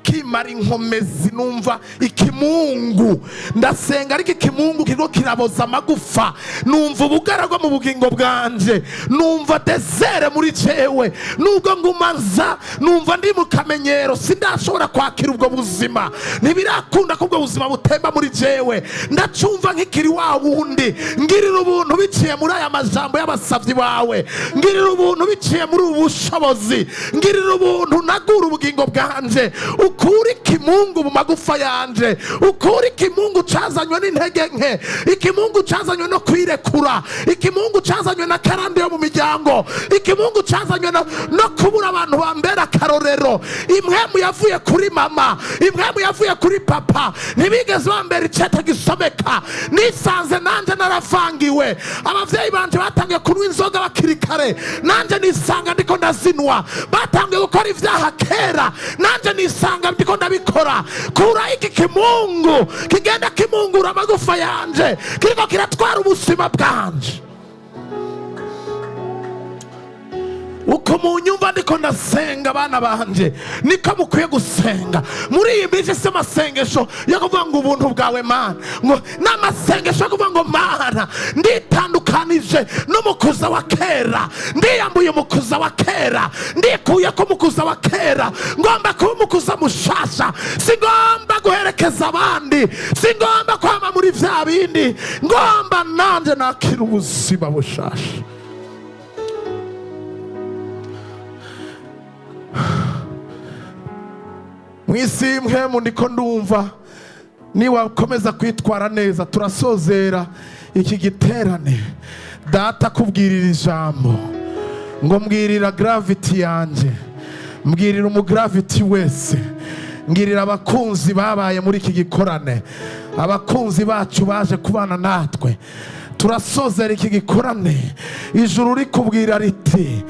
kimara inkomezi. Numva ikimungu, ndasenga, ariko ikimungu kiriko kiraboza amagufa. Numva ubugaragwa mu bugingo bwanje, numva désert muri jewe. Nubwo nguma nza, numva ndi mu kamenyero, sindashobora kwakira ubwo buzima, ntibirakunda ko ubwo buzima butemba muri jewe. Ndacumva nk'ikiri wa wundi. Ngirira ubuntu biciye muri aya majambo y'abasavyi bawe, ngirira ubuntu biciye muri ubu bushobozi, ngirira ubuntu, nagura ubugingo bwanje, ukure ikimungu mu magufa yanje, ukure ikimungu cazanywe n'intege nke, ikimungu cazanywe no kwirekura, ikimungu cazanywe na karande yo mu miryango, ikimungu cazanywe no kubura abantu bambera akarorero. Impwemu yavuye kuri mama, impwemu yavuye kuri papa, ntibigeze bambera icete gisomeka. Nisanze nanje naravangiwe. Abavyeyi banje batangiye kunywa inzoga bakiri kare, nanje nisanga ndiko ndazinwa. Batangiye gukora ivyaha kera, nanje nisanga ndiko ndabikora. Kura iki kimungu kigenda kimungura amagufa yanje, kiriko kiratwara ubuzima bwanje. Uko munyumva ndiko ndasenga, abana banje, niko mukwiye gusenga muri iyi minsi. Si amasengesho yo kuvuga ngo ubuntu bwawe Mana, ngo ni amasengesho yo kuvuga ngo Mana, nditandukanije n'umukuza wa kera, ndiyambuye umukuza wa kera, ndikuye ko umukuza wa kera, ngomba kuba umukuza mushasha. Singomba guherekeza abandi, singomba kwama muri vya bindi, ngomba nanje nakira ubuzima bushasha. Mu isi y'imhemu ndiko ndumva niwakomeza kwitwara neza, turasozera iki giterane. Data kubwirira ijambo ngo mbwirira gravity yanjye, mbwirira umugravity wese, mbwirira abakunzi babaye muri iki gikorane, abakunzi bacu baje kubana natwe. Turasozera iki gikorane, ijuru rikubwira riti: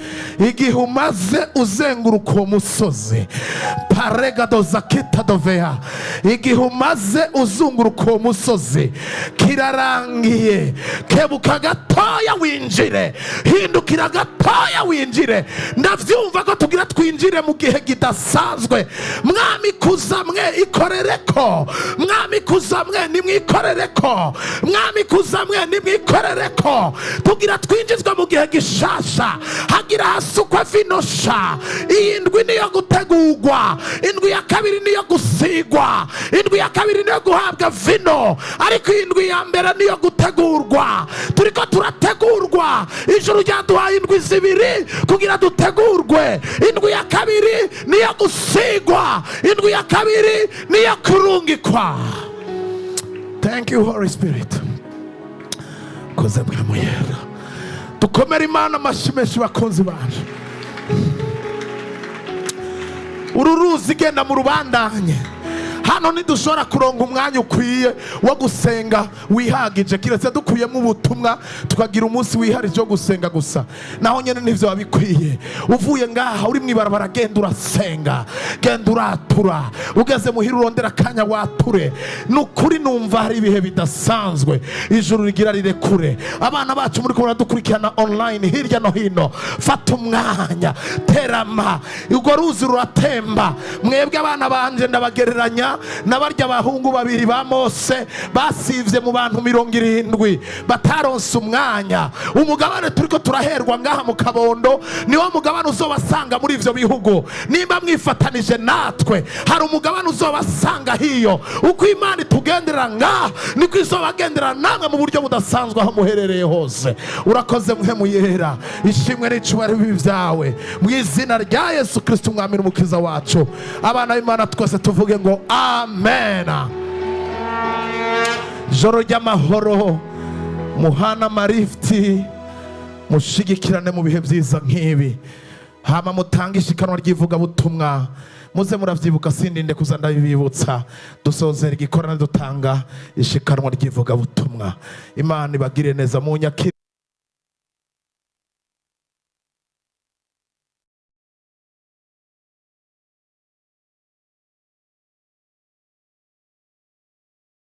igihe umaze uzenguruka uwo musozi paregadozakitadoveya, igihe umaze uzunguruka uwo musozi kirarangiye. Kebuka gatoya winjire, hindukira gatoya winjire. Ndavyumva ko tugira twinjire mu gihe kidasanzwe. Mwami kuza mwe ikorere ko, mwami kuza mwe nimwikorere ko, mwami kuza mwe nimwikorere ko. Tugira twinjizwa mu gihe gishasha, hagira hasukwa vino sha. Iyi ndwi niyo gutegurwa, indwi ya kabiri niyo gusigwa, indwi ya kabiri niyo guhabwa vino, ariko iyi ndwi ya mbere niyo gutegurwa. Turiko turategurwa. Ijuru ryaduhaye indwi zibiri kugira dutegurwe. Indwi ya kabiri niyo gusigwa, indwi ya kabiri niyo kurungikwa. Thank you, Holy Spirit. Koze bwamuyera. Dukomere Imana amashyi menshi, bakunzi bacu. Uru ruzi genda mu rubandanye. Hano ntidushobora kuronka umwanya ukwiye wo gusenga wihagije, kiretse dukuyemo ubutumwa tukagira umunsi wiharije wo gusenga gusa. Naho nyine nivyo biba bikwiye. Uvuye ngaha, uri mwibarabara, genda urasenga, genda uratura, ugeze muhira urondera akanya wature. Ni ukuri numva hari ibihe bidasanzwe ijuru rigira rirekure. Abana bacu muri kubona dukurikirana online hirya no hino, fata umwanya, terama, urwo ruzi ruratemba. Mwebwe abana banje ndabagereranya na barya bahungu babiri ba Mose basivye mu bantu 70 bataronse umwanya. Umugabane turiko turaherwa ngaha mu Kabondo niwo mugabane uzobasanga muri ivyo bihugu. Nimba mwifatanije natwe, hari umugabane uzobasanga hiyo. Uko Imana itugenderera ngaha, niko izobagendera namwe mu buryo budasanzwe aho muherereye hose. Urakoze Mpwemu Yera, ishimwe n'icubahiro bibi byawe mu izina rya Yesu Kristo, umwami n'umukiza wacu. Abana b'Imana twese tuvuge ngo amen. Ijoro ry'amahoro, muhana amarifiti, mushigikirane mu bihe byiza nk'ibi, hama mutange ishikanwa ry'ivugabutumwa. Muze muravyibuka, sindinde kuza ndabibibutsa. Dusozera igikorane dutanga ishikanwa ry'ivugabutumwa. Imana ibagire neza mu nyakiri.